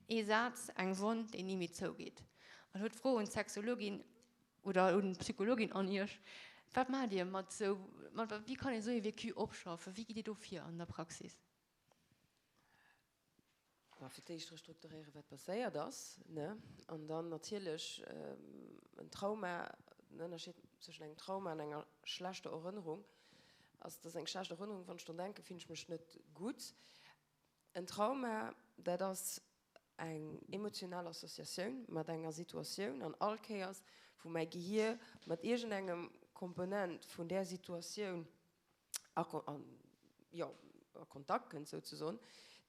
Speaker 1: Ee Saz, eng Wonn, déi ni méi zougeet. An elo d'Fro un d'Sexologin oder un d'Psychologin an Iech, Wat maacht Dir mat sou, mat, wéi kann een esou ee Vécu opschaffen? Wéi gitt Dir do vir an der Praxis?
Speaker 4: Ma fir d'éischt restrukturéieren, wat passéiert ass, ne? An dann natierlech en Trauma, den Ënnerscheed zwëschen engem Trauma an enger schlechter Erënnerung ass, dass eng schlecht Erënnerung, wann ech drun denken, fillen ech mech net gutt. En Trauma, dat ass eng emotional Associatioun mat enger Situatioun an all Kéiers, wou mäi Gehier mat iergendengem Komponent vun där Situatioun a, jo, a Kontakt kënnt souzesoen,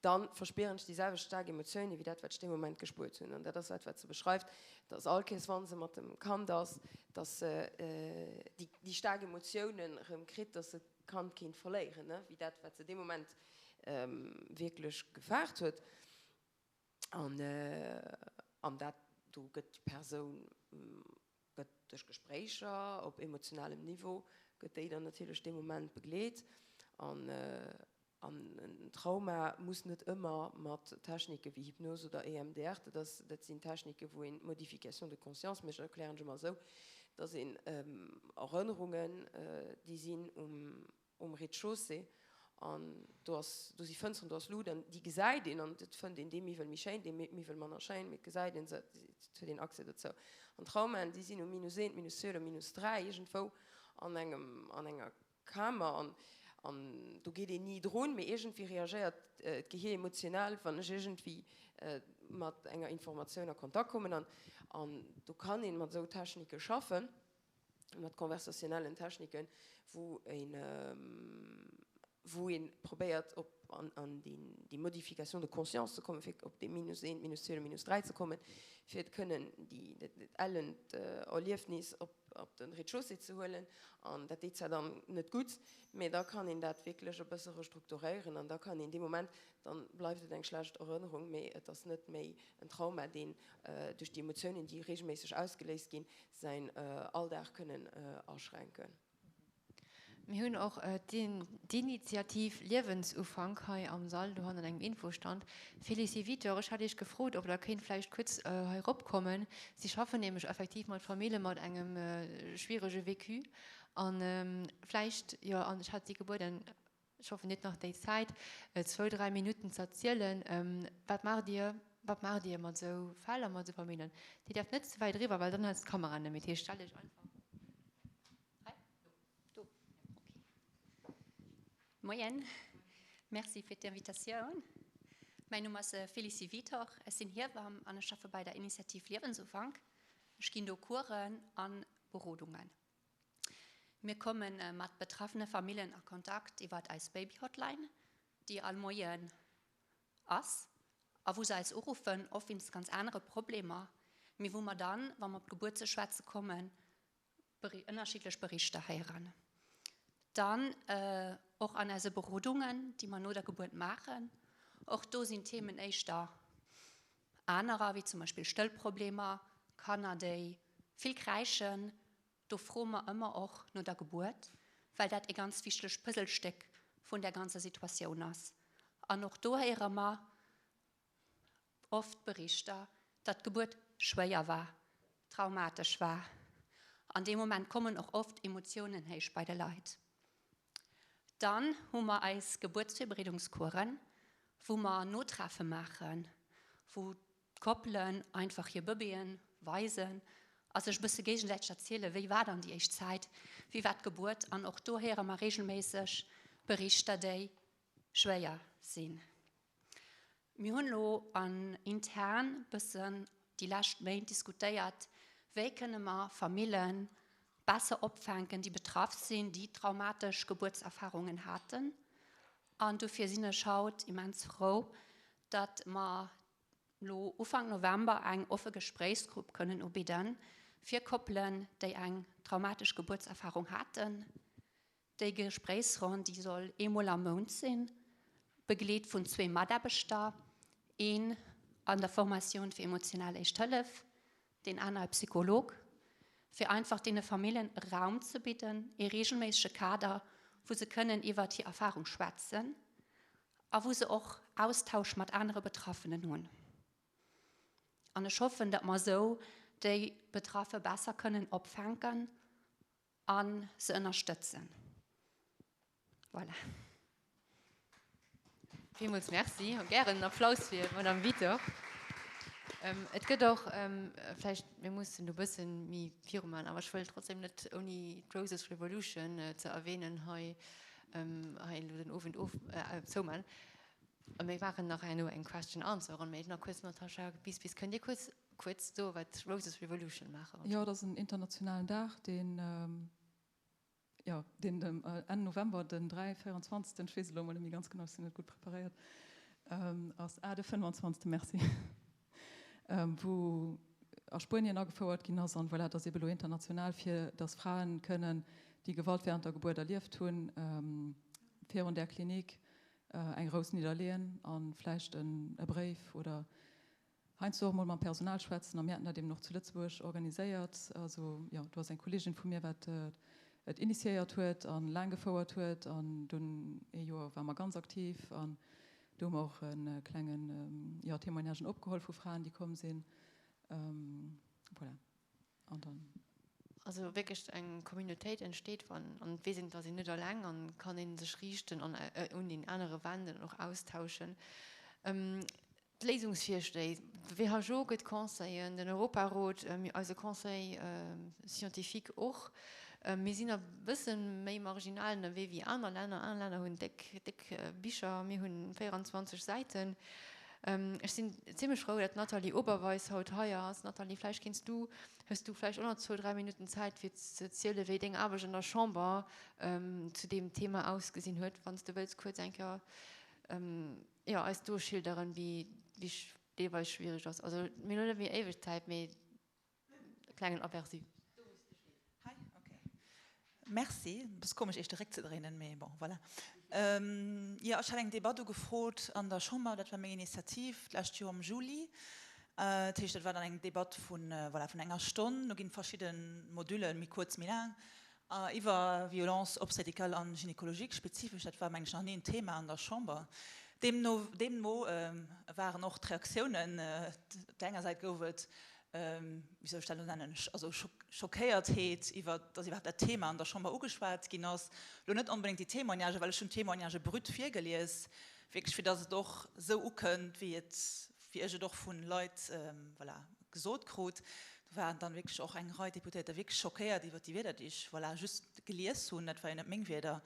Speaker 4: da verspieren ech déi selwecht staark Emotiounen, wéi dat, wat ech dee Moment gespuert hunn. An dat ass dat, wat se beschreift, dass all Kéiers, wa se mat dem Kand ass, dass se déi, déi staark Emotiounen erëm kritt, dass se d'Kand kéint verléieren, ne, wéi dat, wat se dee Moment wierklech gefaart huet. An, an dat, do gëtt déi Persoun gëtt duerch Gespréicher op emotionalem Niveau gëtt déi dann natierlech dee Moment begleet. An an en Trauma muss net ëmmer mat Technike wéi Hypnos oder EMDR, dat ass, dat sinn Technike wou een Modification de conscience mécht, dat erklären ech ëmmer esou, dass een Erënnerungen, déi sinn um um Rez-de-chaussée an do ass, do si Fënsteren, do ass Luut an déi gesäit een an et fënnt een dee Miwwel méi schéin, dee Miwwel manner schéin, mee et gesäit een se, et huet een Accès dozou. An d'Traumaen, déi sinn um minus eent, minus zwee oder minus 3 iergendwou an engem, an enger Kamer an, an do geet een ni drun, mee iergendwéi reagéiert d'Gehier emotional, wann ech iergendwéi mat enger Informatioun a Kontakt kommen an, an do kann een mat esou Technike schaffen. mat konversationellen Techniken, wou een, wou ee probéiert op an, an déi, déi Modification de conscience ze kommen, fir op dee minus eent, minus zwee oder minus dräi ze kommen, fir et kënnen déi, dat, dat ellent Erliefnis op, op de Rez-de-chaussée ze huelen. An dat deet zwar dann net gutt, mä da kann een dat wierklech e bësse restrukturéieren an da kann een dee Moment, dann bleift et eng schlecht Erënnerung, mä et ass net méi en Trauma, deen duerch déi Emotiounen, déi regelméisseg ausgeléist ginn, säin Alldag kënnen aschränken.
Speaker 1: Mir hunn och d'Initiativ Liewensufank hei am Sall, dohannen an engem Infostand. Félicie Witor, ech hat Iech gefrot, ob Der kéint vläicht kuerz hei eropkommen. Si schaffen nämlech effektiv mat Famille mat engem schwierege Vécu. A vläicht, jo, an ech hat si gebueden, Ech hoffen, Dir hutt nach déi Zäit, zwou, dräi Minutten ze erzielen, Wat maacht Dir, wat maacht Dir mat esou Fäll a mat esou Familljen? Dir däerft net ze wäit eriwwer, well dann hält d'Kamera net méi. Dat heescht, stellt Iech einfach
Speaker 6: hei, do, do, okay. Moien, Merci fir d'Invitatioun. Mäin Numm ass Félicie Witor, ech sinn Hiewamm an ech schaffe bei der Initiativ Liewensufank. Ech ginn do Coursen a Berodungen. Mir komme mat betraffene Famillen a Kontakt iwwert eis Baby-Hotline, déi all Moien ass a wou se eis uruffen, oft wéinst ganz anere Problemer, mee wou mer dann, wa mer op d'Gebuert ze schwätze kommen, ënnerschiddlech Berichter héieren. Dann och an eise Berodungen, déi mer no der Gebuert maachen, och do sinn d'Themen éischter anerer, wéi zum Beispill Stëllproblemer, Kanner, déi vill kräischen, Do froe mer ëmmer och no der Gebuert, well dat e ganz wichteg Puzzlestéck vun där ganzer Situatioun ass. An och do héiere mer oft Berichter, datt d'Gebuert schwéier war, traumatesch war. An deem Moment kommen och oft Emotiounen héich bei de Leit. Dann hu mer eis Gebuertsvirbereedungscoursen, wou mer Notreffe maachen, wou d'Koppelen einfach hir Bëbeeën weisen a sech e bësse géigesäiteg erzielen, wéi war dann déi éischt Zäit, wéi war d'Gebuert. An och do héiere mer reegelméisseg Berichter, déi schwéier sinn. Mir hunn elo an intern bëssen déi lescht Méint diskutéiert, wéi kënne mer Famille besser opfänken, déi betraff sinn, déi traumatesch Gebuertserfarungen haten. An dofir sinn ech haut immens frou, datt mer lo Ufank November eng offe Gespréichsgrupp kënnen ubidden fir Koppelen, déi eng traumatesch Gebuertserfarung haten. Déi Gespréichsronn, déi soll eemol am Mount sinn, begleet vun zwee Mataarbechter, een an der Formatioun fir emotional Éischt Hëllef, deen anere Psycholog. Fir einfach deene Famillen e Raum ze bidden, ee reegelméissege Kader, wou se kënnen iwwert hir Erfarung schwätzen a wou se och Austausch mat anere Betraffenen hunn. An ech hoffen, datt mer esou déi Betraffe besser kënnen opfänken a se ënnerstëtzen. Voilà.
Speaker 1: Villmools Merci. Gären en Applaus fir d'Madame Wittor. Et gëtt och vläicht, mir mussen do e bësse méi viruman, awer ech wëll trotzdem net ouni d'Roses Revolution ze erwähnen hei hei elo den Owend of zouman. A mir maachen nach herno eng Question Answer Ronn. Mee nach kuerz, Natascha Bisbis, kënnt Dir kuerz kuerz soe wat d'Roses Revolution maachen?
Speaker 2: Jo, et ass en internationalen Dag, deen jo, deen dem Enn November, den 3, 24, ech weess et elo emol net méi ganz genau, ech sinn net gutt preparéiert, ass, ah, de 25, merci, wou a Spuenien agefouert ginn ass. An voilà, et ass eebe elo international, fir datt Fraen kënnen, déi Gewalt während der Gebuert erlieft hunn, virun där Klinik eng Rous nidderleeën a vläicht e Bréif oder Heiansdo och mol mam Personal schwätzen a mir haten dat eben och zu Lëtzebuerg organiséiert. Also jo, do ass eng Kolleegin vu mir, wat et initiéiert huet a laang gefouert huet an dunn ee Joer ware mer ganz aktiv an do hu mer och e klengen, jo, Témoignagen opgeholl vu Fraen, déi komm sinn. Voilà, an dann.
Speaker 1: Also wierklech eng Communautéit entsteet, wann an et weess een, et ass een net eleng an kann ee sech riichten an un deen anere wenden an och austauschen. D'Léisungsvirschléi, D'WHO gëtt Conseillen, den Europarot, eise Conseil scientifique och. Mir sinn e bësse méi marginal ënnerwee wéi aner Länner. Aner Länner hunn déck, déck Bicher, mir hunn 24 Säiten. Ech sinn zimlech frou, datt d'Nathalie Oberweis haut hei ass. Nathalie, vläicht kéints du, hues du vläicht och nach zwou, dräi Minutten Zäit, fir ze zielen, wéi deng Aarbecht an der Chamber zu deem Thema ausgesinn huet, wann s de wëlls kuerz eng Kéier jo, eis do schilderen, wéi wéi deelweis schwierig ass. Also mir hunn net méi éiweg Zäit, mee e klengen Aperçu.
Speaker 7: Hi, okay. Merci. E bësse komesch, Iech de Réck ze dréinen, mee bon, voilà. Jo, ech hat eng Debatt ugefrot an der Chamber, dat war meng Initiativ, d'lescht Joer am Juli. Dat heescht, dat war dann eng Debatt vun, voilà, vun enger Stonn. Do ginn verschidde Modullen, méi kuerz, méi laang. Iwwer Violence obstétricale an gynécologique spezifesch, dat war meng ech nach ni en Thema an der Chamber. Deemno, deemno waren och d'Reaktiounen, op der enger Säit gouf et, wéi soll ech dat elo nennen, also Schockéiertheet iwwer, datt iwwerhaapt dat Thema an der Chamber ugeschwat ginn ass. Elo net onbedéngt déi Témoignagen, well ech hunn d'Témoignagë brut virgelies, wierklech fir datt et och esou ukënnt, wéi et wéi ech et och vu Leit, voilà, gesot krut, do waren dann wierklech och eng Rei Deputéierter wierklech schockéiert iwwert déi Wierder, déi ech, voilà, just gelies hunn. Dat war jo net meng Wierder.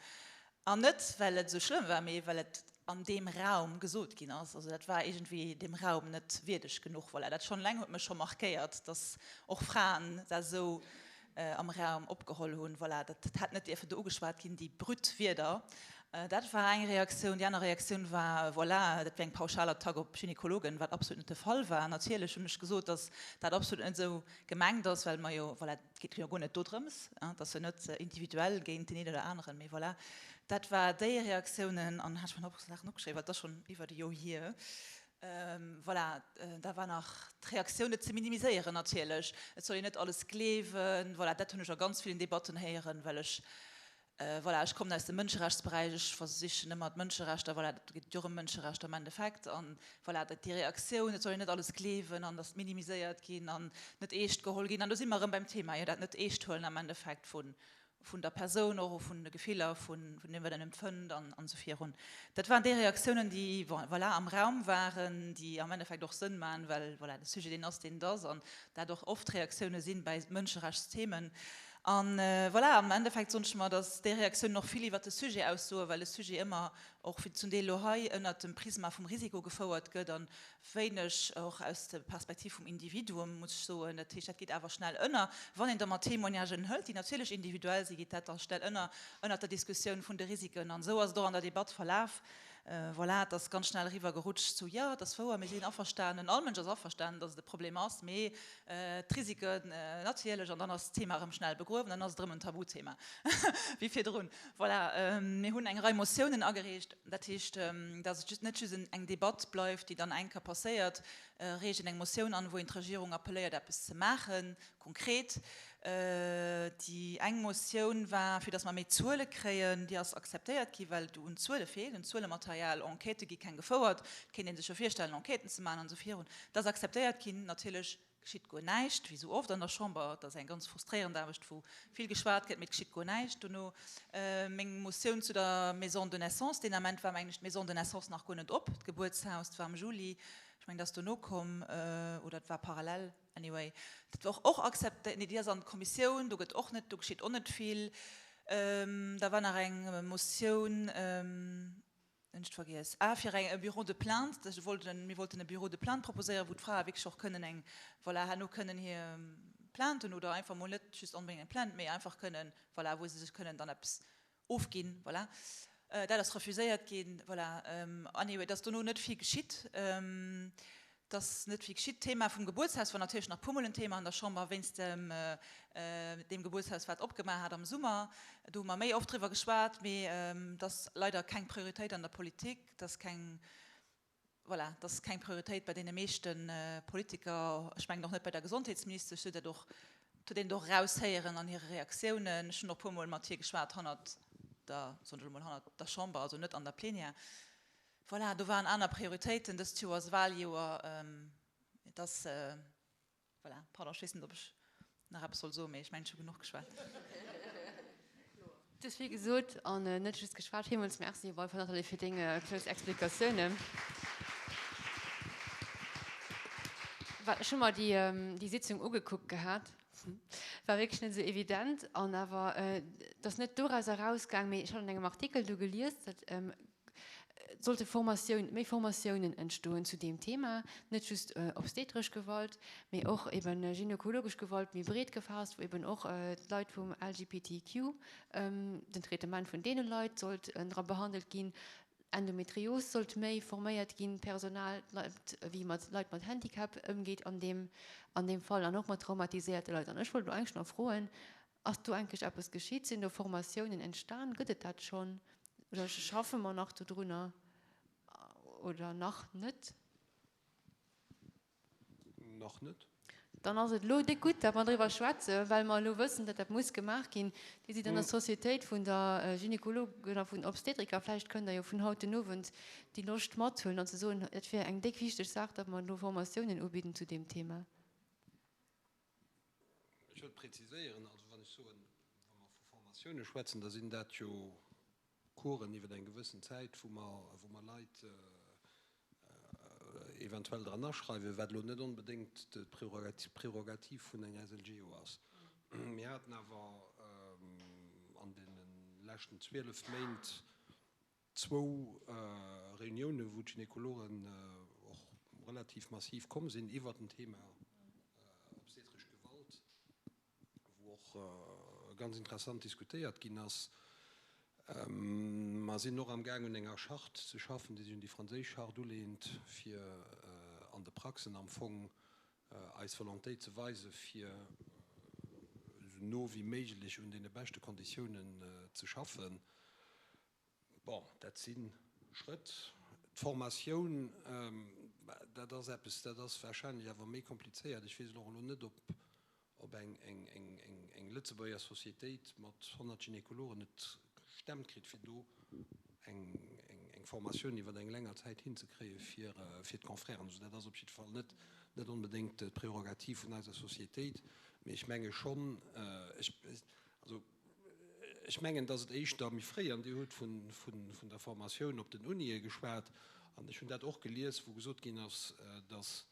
Speaker 7: An net, well et esou schlëmm war, mee well et an deem Raum gesot ginn ass. Also dat war iergendwéi deem Raum net wierdeg genuch. Voilà, dat schonn eleng huet mech scho markéiert, dass och Fraen dat esou am Raum opgeholl hunn. Voilà, dat hätt net dierfen do ugeschwat ginn, déi brut Wierder. Dat war eng Reaktioun. Déi aner Reaktioun war, voilà, dat wär eng Pauschalattack op Gynekologen, wat absolut net de Fall war. Natierlech hunn ech gesot, datt dat absolut net esou gemengt ass, well mer jo, voilà, et geet jo guer net dodrëms, et ass jo net individuell géint deen een oder aneren, mee voilà, dat war déi Reaktiounen. An hat ech mer nach e puer Saachen opgeschriwwen, well et ass schonn iwwert e Joer hier. Voilà, da war nach d'Reaktioun, et ze minimiséieren natierlech. Et soll een net alles gleewen. Voilà, dat hunn ech a ganz villen Debatten héieren, well ech, voilà, ech kommen aus dem Mënscherechtsberäich, ech versichen ëmmer d'Mënscherechter, voilà, et geet jo och ëm Mënscherechter am Endeffekt. An voilà, dat déi Reaktioun, et soll een net alles gleewen an datt minimiséiert ginn an net eescht geholl ginn. An do si mer erëm beim Thema, jo, dat net eescht huelen am Endeffekt vun vun der Persoun, och vun de Gefiller, vun deem, wat een empfënnt an esou virun. Dat waren déi Reaktiounen, déi, voilà, am Raum waren, déi am Endeffekt och Sënn maachen, well, voilà, de Sujet deen ass, deen et ass an dat och oft Reaktioune sinn bäi Mënscherechtsthemen. An, voilà, am Endeffekt soen ech mer, datt déi Reaktiounen och vill iwwert de Sujet aussoen, well de Sujet ëmmer och, wéi zum Deel elo hei, ënnert dem Prisma vum Risiko gefouert gëtt an wéineg och aus der Perspektiv vum Individuum, muss ech soen. Dat heescht, dat geet awer schnell ënner. Wann een da mat Témoignagen hëlt, déi natierlech individuell sinn, geet dat da schnell ënner, ënnert der Diskussioun vun de Risiken. An esou ass et och an der Debatt verlaf. Voilà, et ass ganz schnell eriwwer gerutscht zu, jo, et ass wouer, mir sinn averstanen, all Mënsch ass averstanen, datt et e Problem ass, mee d'Risiken natierlech. An dann ass d'Thema erëm schnell begruewen, dann ass et erëm en Tabuthema wéi virdrun. Voilà, mir hunn eng Rei Motiounen agereecht. Dat heescht, dass et just net just eng Debatt bleift, déi dann eng Kéier passéiert, reecht een eng Motioun an, wou een d'Regierung appelléiert, eppes ze maachen, konkret. Déi eng Motioun war, fir datt mer méi Zuele kréien. Déi ass akzeptéiert gi well et un Zuele feelt, un Zuelematerial. Enquêtë gi keng gefouert. Et kéint ee sech jo virstellen, Enquêten ze maachen an esou virun. Dat ass akzeptéiert ginn. Natierlech geschitt guer näischt, wéi esou oft an der Chamber. Et ass eng ganz frustréierend Aarbecht, wou vill geschwat gëtt, mee et geschitt guer näischt. Dono meng Motioun zu der Maison de naissance. Deen Ament war, mengen ech, d'Maison de naissance nach guer net op, d'Gebuertshaus. Et war am Juli. Ech mengen, dat ass dono komm, oder et war parallel. Anyway, dat war och akzeptéiert, nee, déi ass an d'Kommissioun, do gëtt och net, do geschitt och net vill. Da war nach eng Motioun, hunn ech vergiess, ah, fir eng, e Bureau de plainte, dat wollten, mir wollten e Bureau de plainte proposéieren, wou d'Frae wierklech och kënnen eng, voilà, herno kënnen hir Plainten oder einfach mol net just onbedéngt eng Plainte, mee einfach kënnen, voilà, wou se sech kënnen dann eppes ofginn, voilà. Dat ass refuséiert ginn, voilà. Anyway, et ass dono net vill geschitt. Et ass net vill geschitt. D'Thema vum Gebuertshaus war natierlech nach puermol en Thema an der Chamber, wéinst dem deem Gebuertshaus, wat opgemaach hat am Summer. Do hu mer méi oft driwwer geschwat, mee et ass leider keng Prioritéit an der Politik. Et ass keng, Voilà, dat ass keng Prioritéit bei deene meeschte Politiker, ech mengen och net bei der Gesondheetsministesch, si huet dat och, et huet een et och eraushéieren an hire Reaktiounen. Ech hunn och e puermol mat hir geschwat hannert der, soen ech elo mol, hannert der Chamber, also net an der Plenière. Voilà, do waren aner Prioritéiten. Dëst Joer ass Wahljoer. Et ass. Voilà, pardon, ech weess net, ob ech nach eppes soll soen, mee ech mengen, ech hu genuch geschwat.
Speaker 1: Du hues vill gesot an net just geschwat. Villmools Merci op alle Fall, Nathalie, fir deng grouss Explikatiounen. Ech hu mer déi Sitzung ugekuckt gehat. War wierklech net esou evident an awer, et ass net doraus erausgaang, mee ech hat an engem Artikel do gelies, datt sollte Formatioun, méi Formatiounen entstoen zu deem Thema, net just obstetresch Gewalt, mee och eben gynekologesch Gewalt méi breet gefaasst, wou eben och d'Leit vum LGBTQ, den Traitement vun deene Leit sollt dra behandelt ginn, Endometrios sollt méi forméiert ginn, d'Personal, d'Leit, wéi mat Leit mat Handicap ëmgeet an deem, an deem Fall an och mat traumatiséierte Leit. An ech wollt elo eigentlech nach froen, Ass do eigentlech eppes geschitt? Sinn do Formatiounen entstan? Gëtt et dat schonn oder schaffe mer nach dodrunner oder nach net?
Speaker 5: Nach net.
Speaker 1: Dann ass et elo déck gutt, datt mer driwwer schwätzen, well mer elo wëssen, datt dat muss gemaach ginn. Dir sidd an der Societéit vun der Gynekologen a vun Obstetriker. Vläicht kënnt Der jo vun haut den Owend déi Loscht mathuelen an ze soen, et wier eng déck wichteg Saach, datt mer elo Formatiounen ubidden zu deem Thema.
Speaker 5: Ech wëll präziséieren, also wann ech soen, wa mer vu Formatioune schwätzen, da sinn dat jo Coursen iwwer eng gewëssen Zäit, wou mer, wou mer Leit eventuell dran aschreiwen, wat elo net onbedéngt d'Prerogativ vun enger SLGO ass. Mir haten awer an deene leschten 12 Méint zwou Reuniounen, wou d'Gynekologen och relativ massiv komm sinn iwwert den Thema obstetresch Gewalt, wou och ganz interessant diskutéiert ginn ass. Mer sinn och amgaang un enger Charte ze schaffen, déi sech un déi franséisch Charte uleent, fir an de Praxen am Fong eis Volontéit ze weisen, fir esou no wéi méiglech un deene beschte Konditiounen ze schaffen. Bon, dat si Schrëtt. D'Formatioun, dat ass eppes, dat ass warscheinlech awer méi komplizéiert. Ech weess och elo net, ob eng Lëtzebuerger Societéit mat 100 Gynekologen et gestemmt kritt, fir do eng Formatioun iwwer eng länger Zäit hinzekréie fir d'Confrèren. Also dat ass op jidde Fall net onbedéngt d'Prerogativ vun eiser Societéit. Mee ech menge schonn, also, Ech mengen, dass et éischter méi fréi, an Dir hutt vun der Formatioun op den Unië geschwat, an ech hunn dat och gelies, wou gesot ginn ass, dass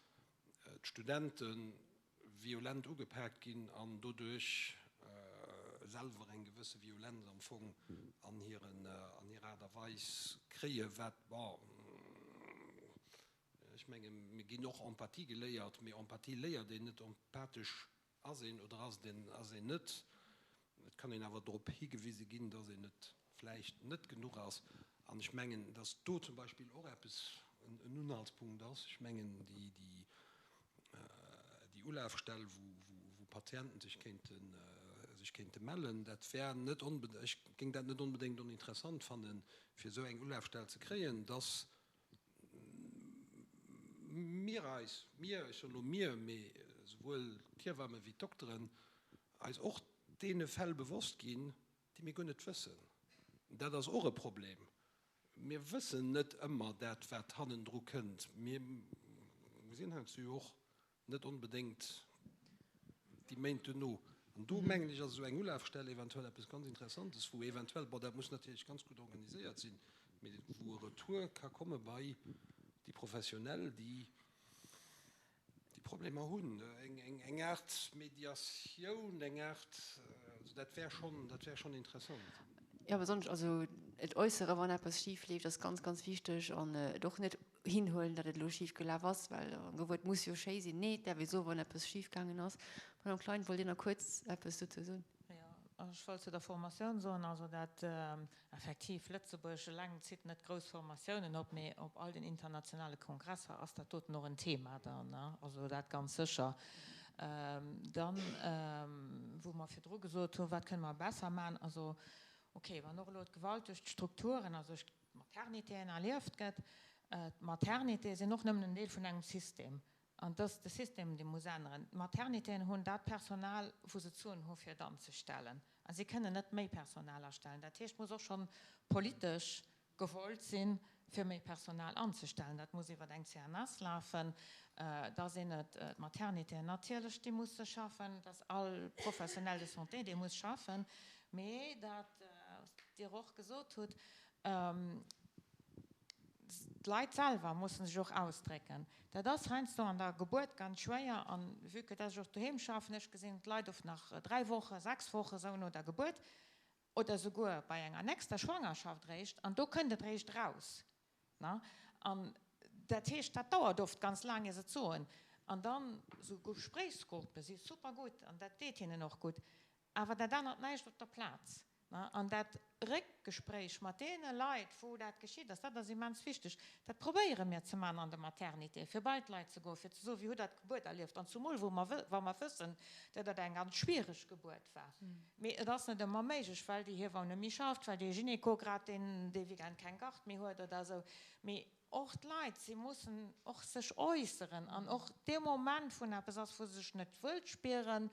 Speaker 5: d'Studente violent ugepaakt ginn an doduerch selwer eng gewësse Violenz am Fong an hirer Aart a Weis kréien, wat, bon, ech menge mir ginn och Empathie geléiert, mee Empathie léiert een net, empathesch Ass een oder ass een ass een net? Et kann een awer drop higewise ginn, dass een et vläicht net genuch ass. An ech mengen, dass do zum Beispill och eppes en Unhaltspunkt ass. Ech mengen, déi déi déi Ulafstell, wou wou Patienten sech kéinten sech kéinte mellen, dat wär net onbe ech géing dat net onbedéngt oninteressant fannen, fir esou eng Ulafstell ze kréien, dass Mir eis, mir, ech soen elo mir, mee souwuel d'Hiewamme wéi d'Dokteren. eis och deene Fäll bewosst ginn, déi mir guer net wëssen. Dat ass och e Problem. Mir wëssen net ëmmer dat, wat hannendru kënnt. Mir gesinn heiansdo jo och net onbedéngt déi Méint duerno. An do, mengen ech, ass esou eng Ulafstell eventuell eppes ganz Interessantes, wou eventuell, bon, dat muss natierlech ganz gutt organiséiert sinn, mee wou e Retour ka komme bei déi Professionell, déi déi Problemer hunn, eng Aart Mediatioun, eng Aart, also dat wär schonn, dat wär schonn interessant.
Speaker 1: Jo, besonnesch also et äussere wann eppes schif leeft ass ganz, ganz wichteg an et och net hinhuelen, datt et elo schif gelaf ass, well e Gewuert muss jo schéi sinn. Nee, et däerf ee soen, wann eppes schif gaangen ass. Madame Klein, wollt Dir nach kuerz eppes dozou soen?
Speaker 3: Jo, ech wollt zu der Formatioun soen, also dat Effektiv, Lëtzebuerg eleng zitt net grouss Formatiounen op, mee op all den internationale Kongresser ass dat doten och en Thema dann, also dat ganz sécher. Dann, wou mer virdru gesot hunn, wat kënne mer besser maachen, also okay, wann och elo d'Gewalt duerch d'Strukturen, also duerch d'Maternitéen erlieft gëtt, d'Maternitéë sinn och nëmmen en Deel vun engem System. An et ass de System, dee muss änneren. D'Maternitéen hunn dat Personal, wou se d'Suen hu fir et anzestellen. A si kënnen net méi Personal astellen. Dat heescht, et muss och schonn politesch gewollt sinn, fir méi Personal anzestellen. Dat muss iwwer eng CNS lafen. Da sinn et d'Maternitéen natierlech, déi musse schaffen. Et ass all Professionnel de santé, dee muss schaffen. Mee dat, wat Dir och gesot hutt, D'Leit selwer musse sech och ausdrécken. Dat ass heiansdo an der Gebuert ganz schwéier. An vue que dass ech och doheem schaffen, ech gesinn d'Leit oft nach 3 Wochen, 6 Wochen esou no der Gebuert oder souguer bei enger nächster Schwangerschaft eréischt, an do kënnt et eréischt eraus. An dat heescht, dat dauert oft ganz laang ier se et soen. An dann esou Gespréichsgruppe si super gutt an dat deet hinnen och gutt. Awer dat ännert näischt op der Plaz. An dat Réckgespréich mat deene Leit, wou dat geschitt ass, dat ass immens wichteg. Dat probéiere mir ze maachen an der Maternité, fir bei d'Leit ze goen, fir ze soen, wéi hutt Der d'Gebuert erlieft? An zumol wou mer, wa mer wëssen, datt dat eng ganz schwiereg Gebuert war. Mee et ass net ëmmer méiglech, well déi Hiewamm net méi schafft, well dee Gynéco grad deen dee Weekend keng Garde méi huet oder esou. Mee och d'Leit, si mussen och sech äusseren. An och dee Moment, wou eppes ass, wou se sech net wuel spieren,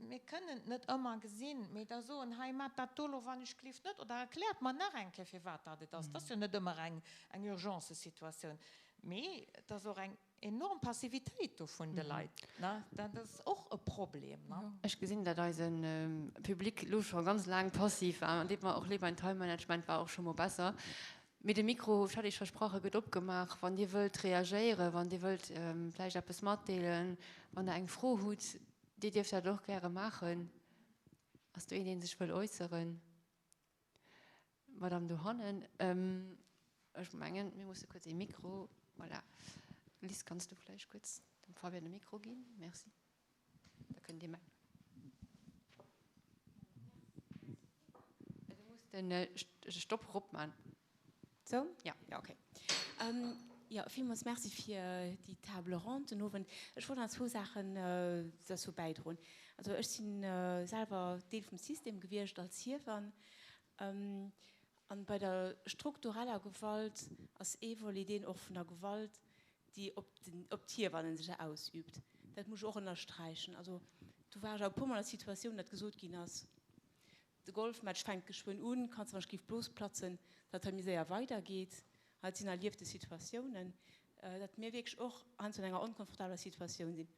Speaker 3: Mir kënnen et net ëmmer gesinn, mee da soen, hei, maacht dat do elo wann ech gelift net, oder erkläert mer nach eng Kéier firwat dat et ass. Et ass jo net ëmmer eng eng Urgencesituatioun, mee et ass och eng enorm Passivitéit do vun de Leit, ne? Dat ass och e Problem, ne?
Speaker 1: Ech gesinn, datt eise Public elo scho ganz laang passiv war, an deet mer och leed, mein Time-Management war och scho mol besser. Mee de Mikro, ech hat Iech versprochen, gëtt opgemaach, wann Dir wëllt reagéieren, wann Dir wëllt vläicht eppes matdeelen, wann Der eng Fro hutt. Dir dierft dat och gäre maachen. Ass do een, dee sech wëll äusseren? D'Madame dohannen. Ech mengen, mir musse kuerz ee Mikro. Voilà. Liz, kanns du vläicht kuerz dem Fabian de Mikro ginn? Merci. Da kënnt Dir mengen. Du muss den Stopp eropman.
Speaker 8: Sou? Ja. Ja, okay. Ähm, ja, villmools Merci fir déi Table ronde den Owend. Ech wollt nach zwou Saachen derzou bäidroen. Also ech si selwer Deel vum System gewiescht als Hiewann. An bei der struktureller Gewalt ass ee Volet deen och vun der Gewalt, déi op den, op d'Hiewannen sech ausübt. Dat muss ech och ënnersträichen. Also do war ech awer e puermol an der Situatioun, datt gesot ginn ass, De Golfmatch fänkt geschwënn un, kanns wann ech giff d'Blos platzen, datt hei méi séier weider geet. Hei sinn erliefte Situatiounen, datt mir wierklech och heiansdo an enger onkomfortabeler Situatioun sinn.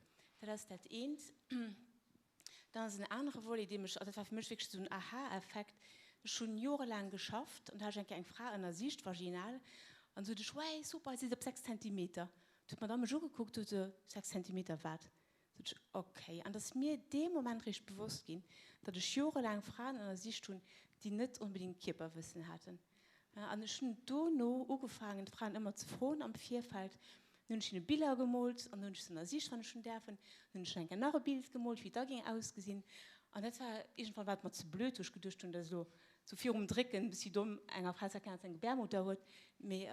Speaker 8: Dat ass dat eent. Dann ass en anere Volet, dee mech, also dat war fir mech wierklech esou en Aha-Effekt, ech hunn jorelaang geschafft an do hat ech eng Kéier eng Fra ënnersicht, vaginal, an sot ech, Wey, super, si ass op 6 Zentimeter. Du huet d'Madame mech ugekuckt, huet se, 6 Zentimeter wat? Sot ech, ok. An et ass mir dee Moment réischt bewosst ginn, datt ech jorelaang Fraen ënnersicht hunn, déi net onbedéngt Kierperwëssen haten. An ech hunn dono ugefaangen, d'Fraen ëmmer ze froen am Virfeld. Dann hunn ech hinne Biller gemoolt an dann hunn ech se ënnersicht, wann ech hunn däerfen. Dann hunn ech nach eng Kéier nach e Bild gemoolt, wéi et da géing ausgesinn. An dat war, iergendwann war et mer ze blöd, wou ech geduecht hunn, dat ass elo sou virum Drécken e bëssi domm, enger Fra ze erklären, datt se eng Gebärmutter huet. Mee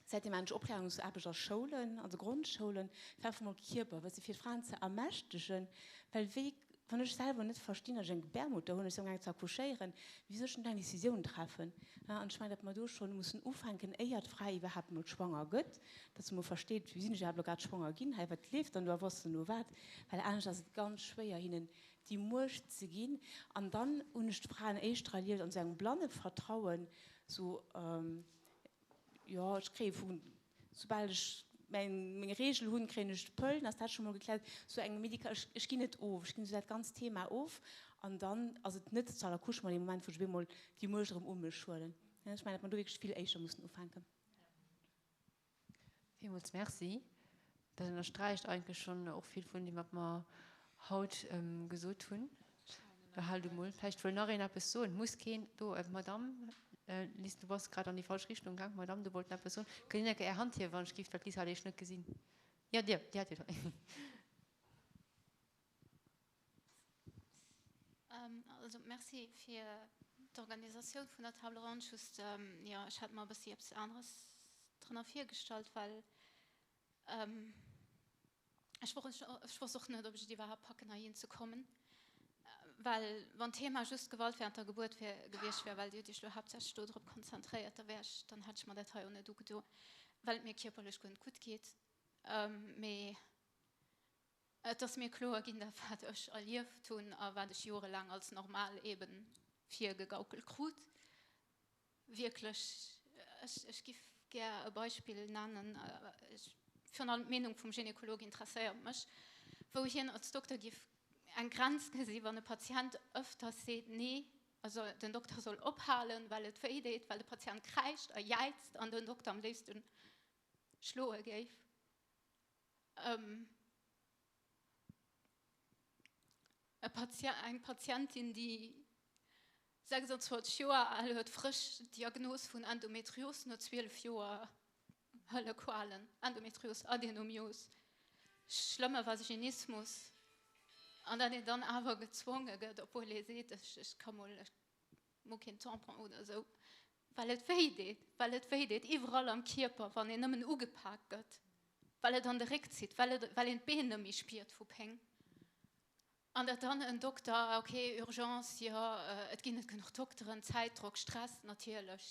Speaker 8: Säitdeem maachen ech Opklärungsaarbecht a Schoulen, also Grondschoulen, fir einfach mol Kierperwëssen, fir d'Fraen ze ermächtegen, well wéi, wann ech selwer net verstinn, datt ech eng Gebärmutter hunn, ech si amgaangen ze accouchéieren, wéi soll ech dann do eng Decisioun treffen? An ech mengen, datt mer do schonn mussen ufänken, éier d'Fra iwwerhaapt mol schwanger gëtt, datt se mol versteet, wéi sinn ech iwwerhaapt elo grad schwanger ginn, hei wat leeft dann do a wou ass dann elo wat, well anescht ass et ganz schwéier hinnen. déi Muecht ze ginn. An dann hunn ech d'Fraen éischter erlieft an esou engem blanne Vertrauen, esou, jo, ech kréie vu, soubal ech mäin, meng Reegel hunn, kréien ech d'Pëll, dann ass dat scho mol gekläert. Esou eng Medika, ech, ech ginn net of, ech ginn esou dat ganzt Thema of an dann ass et net zu aller Couche, ma dee Moment, wou ech op eemol déi Muecht erëm u mech huelen. Ech mengen, datt mer do wierklech vill éischter mussen ufänken.
Speaker 1: Villmools Merci. Dat ënnersträicht eigentlech schonn och vill vun deem, wat mer haut gesot hunn. Haalt emol, vläicht wëll nach een eppes soen. Muss keen do. D'Madamm Lies, du bass grad an déi falsch Richtung gaang. D'Madamm do wollt eppes soen. Kënnt Dir eng Kéier Är Hand hiewen, wann ech giff, well d'Lies hat Iech net gesinn. Jo, Dir, Dir hat jo.
Speaker 9: Also Merci fir d'Organisatioun vun der Table ronde. Just, jo, ech hat mer e bëssi eppes aneres drënner virgestallt, well ech ech wosst och net, ob ech et iwwerhaapt packen, heihin ze kommen, well wann d'Thema just Gewalt während der Gebuert wär gewiescht wär, well Dir hutt Iech elo haaptsächlech do drop konzentréiert, da wär ech, dann hätt ech mer dat hei och net ugedo, well et mir kierperlech guer net gutt geet. Mee Et ass mir kloer ginn, dat wat ech erlieft hunn a wat ech jorelaang als normal eben virgegaukelt krut, wierklech, ech, ech giff gär e Beispill nennen, ech, virun allem d'Meenung vum Gynekolog interesséiert mech, wou hien als Dokter giff eng Grenz gesi wann e Patient ëfters seet, nee, also den Dokter soll ophalen, well et wéi deet, well de Patient kräischt a jäizt an den Dokter am léifste schloe géif. E Patient, eng Patientin, déi 26 Joer al huet, frësch Diagnos vun Endometrios no 12 Joer hëlle Qualen, Endometrios, Adenomios, schlëmme Vaginismus, an datt een dann awer gezwonge gëtt, obwuel ee seet, ech, ech ka mol, ech Mo keen Tampon oder esou, well et wéi deet, well et wéi deet iwwerall am Kierper, wann een nëmmen ugepak gëtt, well et an de Réck zitt, well et, well een d'Been net méi spiert vu Péng. An datt dann en Dokter, ok, Urgence, jo, et ginn net genuch Dokteren, Zäitdrock, Stress natierlech,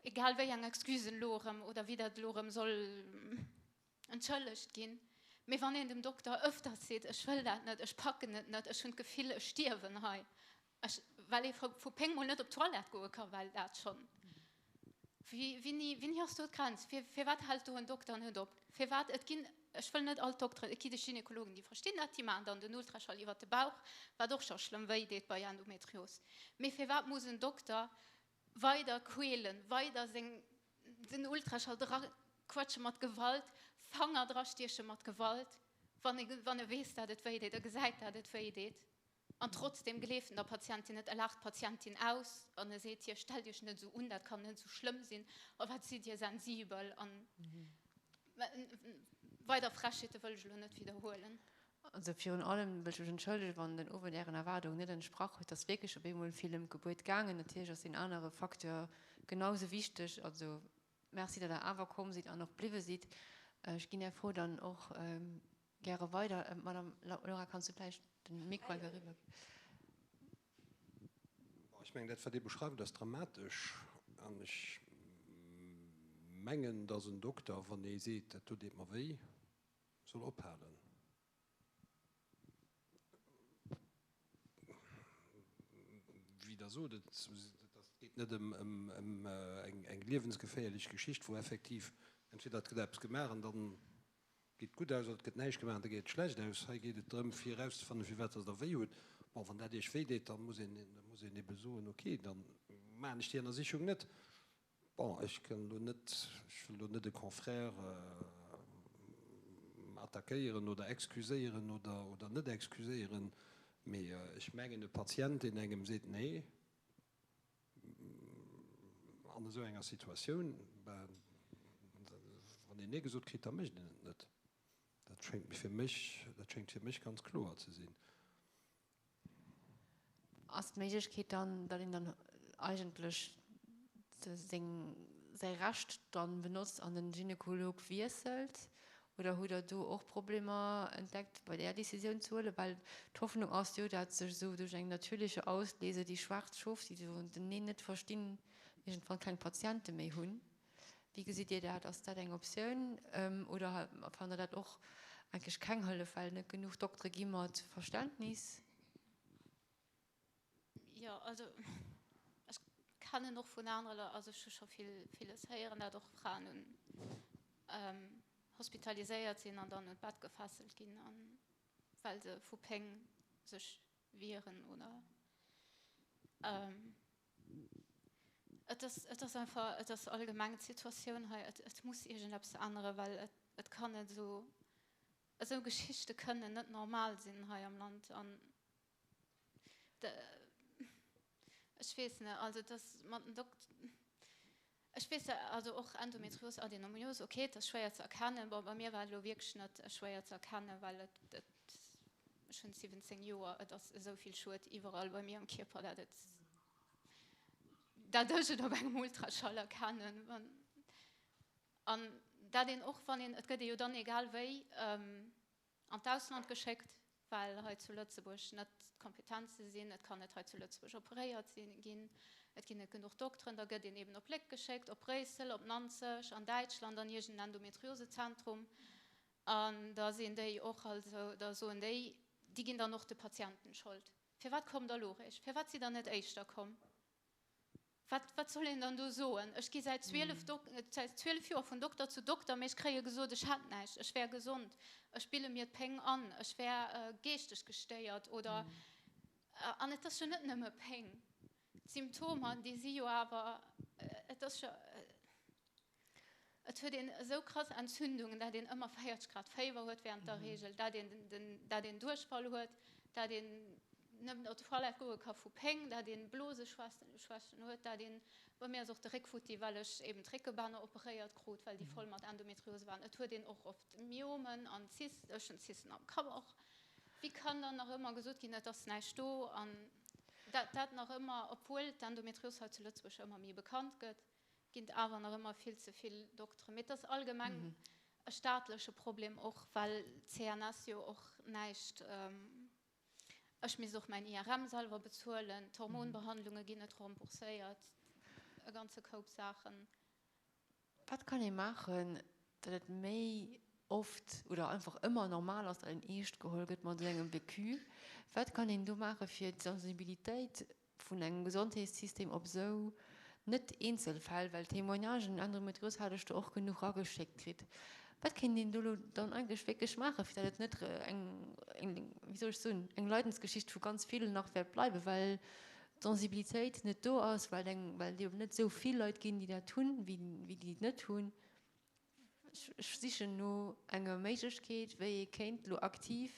Speaker 9: egal wéi eng Excusen elo erëm oder wéi dat elo erëm soll entschëllegt ginn. Mee wann een dem Dokter ëfters seet, ech wëll dat net, ech packen et net, ech hunn d'Gefill, ech stierwen hei, ech, well ee vu Péng mol net op d'Toilette goe ka well dat schonn. Wéini, wéini ass do d'Grenz? Fir, firwat hält do en Dokter net op? Firwat? Et ginn, ech wëll net all d'Dokteren, et gi de Gynekologen, déi verstinn dat, déi maachen dann den Ultraschall iwwert de Bauch, wat och scho schlëmm wéi deet bei Endometrios. Mee firwat muss en Dokter weider quälen, weider seng, den Ultraschall dra quetsche mat Gewalt, Fanger drastieche mat Gewalt, wann e, wann e weess, dat et wéi deet, e gesäit, dat et wéi deet? An trotzdem gleeft en der Patientin net, e laacht d'Patientin aus an e seet hir, stellt Iech net esou un, dat kann net esou schlëmm sinn, a wat sidd Dir sensibel an weider Frechheete wëll ech elo net widderhuelen.
Speaker 1: Also virun allem wëll ech mech entschëllegen, wann den Owend Ären Erwaardungen net entsprach huet. Et ass wierklech op eemol vill ëm d'Gebuert gaangen. Natierlech ass deen anere Facteur genau esou wichteg. Also Merci, datt Der awer komm sidd an och bliwwe sidd. Ech ginn Är Fro dann och gäre weider. Madame Laura, kanns du vläicht den Mikro eng Kéier eriwwer ginn?
Speaker 5: Ech mengen, dat, wat Dir beschreift, ass dramatesch. An ech mengen, datt en Dokter, wann ee seet, dat do deet mer wéi, soll ophalen. Wéi Der sot, et geet net ëm eng liewensgeféierlech Geschicht, wou effektiv entweder et gëtt eppes gemaach an da geet et gutt aus oder et gëtt näischt gemaach an da geet et schlecht aus. Hei geet et drëm, fir erauszefannen, firwat dass Der wéi hutt. Bon, wann dat Iech wéi deet, da muss een, da muss een ebe soen, okay, da maachen ech déi Ënnersichung net. Bon, ech kënn elo net, ech wëll elo net e Confrère attackéieren oder excuséieren oder, oder net excuséieren, mee ech mengen, e Patient, deen engem seet, nee, an esou enger Situatioun, ben, wann een nee gesot kritt, da mécht een et net. Dat schéngt mir fir mech, dat schéngt fir mech ganz kloer ze sinn.
Speaker 1: Ass d'Méiglechkeet dann, datt een dann eigentlech seng, säi Recht dann benotzt an den Gynekolog wiesselt? Oder hutt Der do och Problemer entdeckt bei där Décisioun ze huelen? Well d'Hoffnung ass jo, dat sech esou duerch eng natürliche Auslese déi schwaarz Schof, déi do den Nee net verstinn, iergendwann keng Patiente méi hunn. Wéi gesitt Dir dat? Ass dat eng Optioun oder fannt Der dat och eigentlech keng Hëllef, well et net genuch Doktere gi mat Verständnis?
Speaker 9: Jo, also ech kennen och vun anere Leit, also ech hu scho vill, villes héieren, dat och Fraen un hospitaliséiert sinn an dann un d'Bett gefesselt ginn, an well se vu Péng sech wieren oder et ass, et ass einfach, et ass allgemeng d'Situatioun hei, et, et muss iergendeppes änneren, well et, et kann net esou, esou Geschichte kënnen net normal sinn hei am Land an Ech weess net, also et ass mat den Dokt, ech weess also och Endometrios, Adenomyose, okay, et ass schwéier ze erkennen. Bon, bei mir war et elo wierklech net schwéier ze erkennen, well et, et, ech hunn 17 Joer, et ass esou vill Schued iwwerall bei mir am Kierper, dat et, dat ech et op engem Ultraschall erkennen. An dat een och, wann een, et gëtt ee jo dann egal wéi, an d'Ausland geschéckt, well hei zu Lëtzebuerg net d'Kompetenze sinn, et kann net hei zu Lëtzebuerg operéiert ginn, et ginn net genuch Dokteren, da gëtt een eben op Léck geschéckt, op Bréissel, op Nanzeg, an Däitschland an iergend en Endometriosezentrum. An da sinn déi och, also da soen déi, déi ginn dann och de Patienten d'Schold. Firwat kommt der elo eréischt? Firwat sidd der net éischter komm? Wat, wat soll een dann do soen? Ech gi säit 12, Dok säit 12 Joer vun Dokter zu Dokter, mee ech kréie gesot, ech hätt näischt, ech wär gesond, ech bille mir d'Péng an, ech wär geeschteg gestéiert oder. An et ass jo net nëmme Péng. D'Symptomer, déi si jo awer, et ass jo. Et huet een esou krass Entzündungen, dat een ëmmer 40 Grad Féiwer huet während der Reegel, dat een den, dat een Duerchfall huet, dat een net op d'Toilette goe ka vu Péng, dat een Bloseschwächen huet, dat een, bei mir ass och de Réck futti, well ech eben d'Réckebänner operéiert krut, well déi voll mat Endometriose waren. Et huet een och oft Myomen an Zysten, ech hunn Zysten am Kapp och. Wéi kann dann nach ëmmer gesot ginn, et ass näischt do an dat, dat nach ëmmer, obwuel d'Endometrios hei zu Lëtzebuerg ëmmer méi bekannt gëtt? Ginn et awer nach ëmmer vill ze vill Dokteren. Mee et ass allgemeng e staatleche Problem och, well d'CNS jo och näischt, ech misst och mäin IRM selwer bezuelen, d'Hormonbehandlunge ginn net rembourséiert, e ganze Koup Saachen.
Speaker 1: Wat kann ee maachen, datt et méi oft oder einfach ëmmer normal ass, datt een eescht geholl gëtt mat esou engem Vécu? Wat kann een do maachen, fir d'Sensibilitéit vun engem Gesondheetssystem op esou, net Eenzelfäll, well Témoignagen, Endometrios hat ech do och genuch rageschéckt kritt. Wat kéint een do elo dann eigentlech wierklech maachen, fir datt et net eng, wéi soll ech soen, eng Leidensgeschicht vu ganz villen nach wäert bleiwen, well d'Sensibilitéit net do ass, well eng, well et eben net esou vill Leit ginn, déi dat hunn, wéi déi et net hunn. Ech sichen no enger Méiglechkeet, wéi ee kéint elo aktiv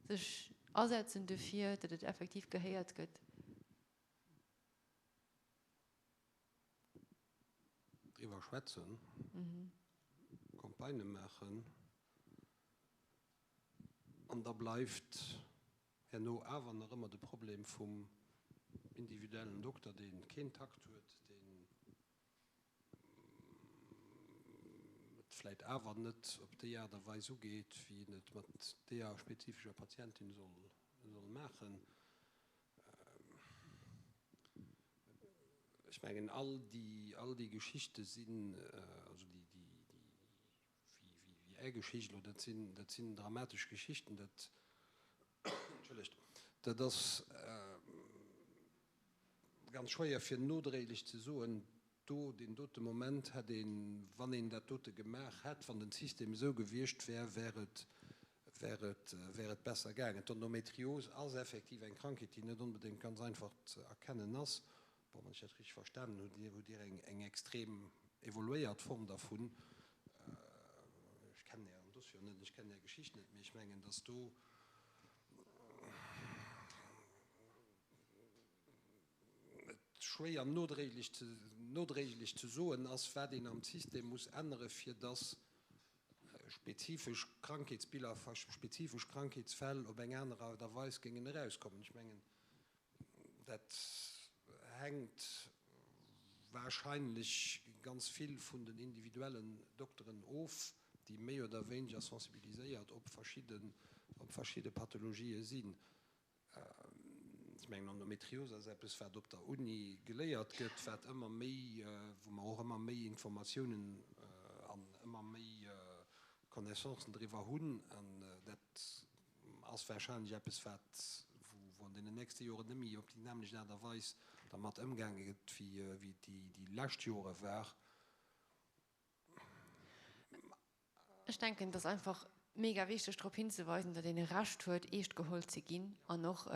Speaker 1: sech asetzen dofir, datt et effektiv gehéiert gëtt.
Speaker 5: Driwwer schwätzen, Campagnë maachen an da bleift herno awer nach ëmmer de Problem vum individuellen Dokter, dee keen Takt huet, deen et vläit awer net op déi Aart a Weis ugeet, wéi een et mat deeër spezifescher Patientin soll maachen. Ech mengen, all déi, all déi Geschichte sinn, also déi, déi, déi, wéi, wéi Är Geschicht elo, dat sinn, dat sinn dramatesch Geschichten, dat, entschëllegt, dat ass, Ganz schwéier fir nodréiglech ze soen, do, deen dote Moment hätt een, wann een dat dote gemaach hätt, wann den System esou gewiescht wär, wär et, wär et, wär et besser gaangen. D'Endometrios ass effektiv eng Krankheet, déi net onbedéngt ganz einfach ze erkennen ass. Bon, wann ech dat richteg verstanen hunn, hutt Dir eng, eng extrem evoluéiert Form dervun. Ech kennen Ären Dossier jo net, ech kennen Är Geschicht net, mee ech mengen, dass do, et schwéier nodréiglech ze nodréiglech ze soen ass, wat een am System muss ännere fir dass spezifesch Krankheetsbiller, spezifesch Krankheetsfäll op eng aner Aart a Weis géingen erauskommen. Ech mengen, dat hänkt wahrscheinlech ganz vill vun den individuellen Dokteren of, déi méi oder wéineger sensibiliséiert op verschidde op verschidde Pathologië sinn. Ech mengen, Endometriose ass eppes, wat op der Uni geléiert gëtt, wat ëmmer méi, wou mer och ëmmer méi Informatiounen an ëmmer méi Connaissancen driwwer hunn. An dat ass warscheinlech eppes, wat, wou. wou an deenen nächste Joren net méi op déi nämmlecht Aart a Weis dermat ëmgaange gëtt, wéi et déi lescht Jore war.
Speaker 1: Ech denken, et ass einfach mega wichteg drop hinzeweisen, datt een e Recht huet, eescht geholl ze ginn an och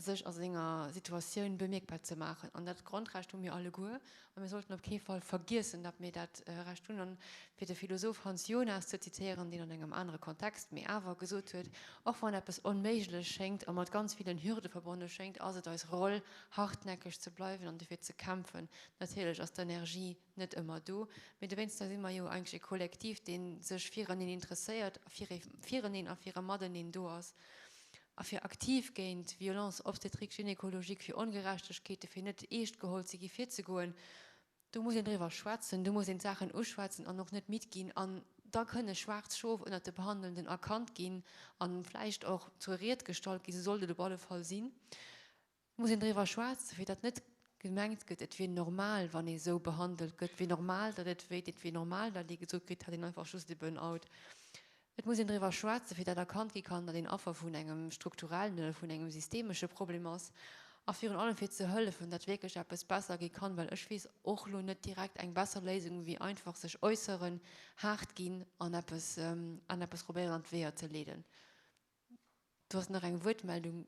Speaker 1: sech a senger Situatioun bemierkbar ze maachen. An dat Grondrecht hu mir alleguer a mir sollten op kee Fall vergiessen, datt mir dat Recht hunn. An fir de Philosoph Hans Jonas ze zitéieren, deen an engem anere Kontext, mee awer gesot huet, Och wann eppes onméiglech schéngt a mat ganz villen Hürde verbonne schéngt, ass et eis Roll, hartnäckeg ze bleiwen an dofir ze kämpfen. Natierlech ass d'Energie net ëmmer do, mee dowéinster si mer jo eigentlech e Kollektiv, dee sech fireneen interesséiert, fireneen a fir e Mateneen do ass a fir aktiv géint Violence obstétrique gynécologique, fir Ongerechtegkeete, fir net eescht geholl ze gi virzegoen. Do muss een driwwer schwätzen, do muss een d'Saachen uschwätzen an och net midd ginn. An da kënne schwaarz Schof ënnert de Behandelnden erkannt ginn a vläicht och zur Ried gestallt ginn, sou sollt et op alle Fall sinn. Et muss een driwwer schwätzen, fir datt net gemengt gëtt, et wier normal, wann ee sou behandelt gëtt, et wier normal, datt et wéi deet, et wier normal, datt ee gesot kritt, hat een einfach just e Burn-out. Et muss een driwwer schwätzen, fir datt erkannt gi kann, datt een Affer vun engem strukturellen oder vun engem systemesche Problem ass a virun allem fir ze hëllefen, datt wierklech eppes besser gi kann, well ech weess och elo net direkt eng besser Léisung wéi einfach sech äusseren, haart ginn an eppes an eppes probéieren an d'Weeër ze leeden. Do ass nach eng Wuertmeldung.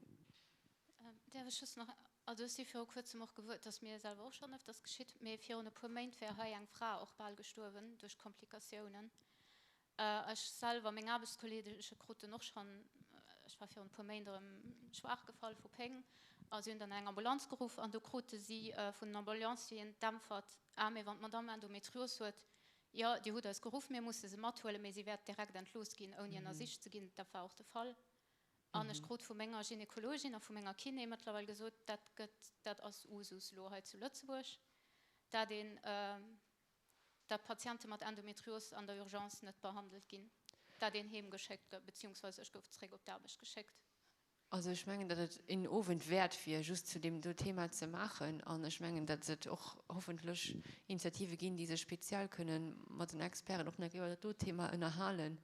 Speaker 9: Däerf ech just nach, also ech si viru kuerzem och gewuer, et ass mir selwer och schonn öfters geschitt, mee virun e puer Méint wär hei eng Fra och bal gestuerwen duerch Komplikatiounen. Ech selwer, meng Aarbechtskolleege kruten och schonn, ech war virun e puer Méint erëm schwaach gefall vu Péng a si hunn dann eng Ambulanz geruff an do krute si vun den Ambulancieren d'Äntwert, Ah, mee wann d'Madamm Endometrios huet, Jo, Dir hutt eis geruff, mir musse se mathuelen, mee si wäert direkt entlooss ginn, ouni ënnersicht ze ginn. Dat war och de Fall. An ech krut vu menger Gynekologin a vu menger Kiné mëttlerweil gesot, dat gëtt, dat ass Usus elo hei zu Lëtzebuerg, dat een, dat Patiente mat Endometrios an der Urgence net behandelt ginn, dat een heemgeschéckt gëtt, beziehungsweise ech gouf zeréck op d'Aarbecht geschéckt.
Speaker 1: Also ech mengen, datt et een Owend wäert wier, just zu deem do Thema ze maachen. An ech mengen, datt et och hoffentlech Initiative ginn, déi sech speziell kënnen mat den Experten och nach iwwer dat do Thema ënnerhalen.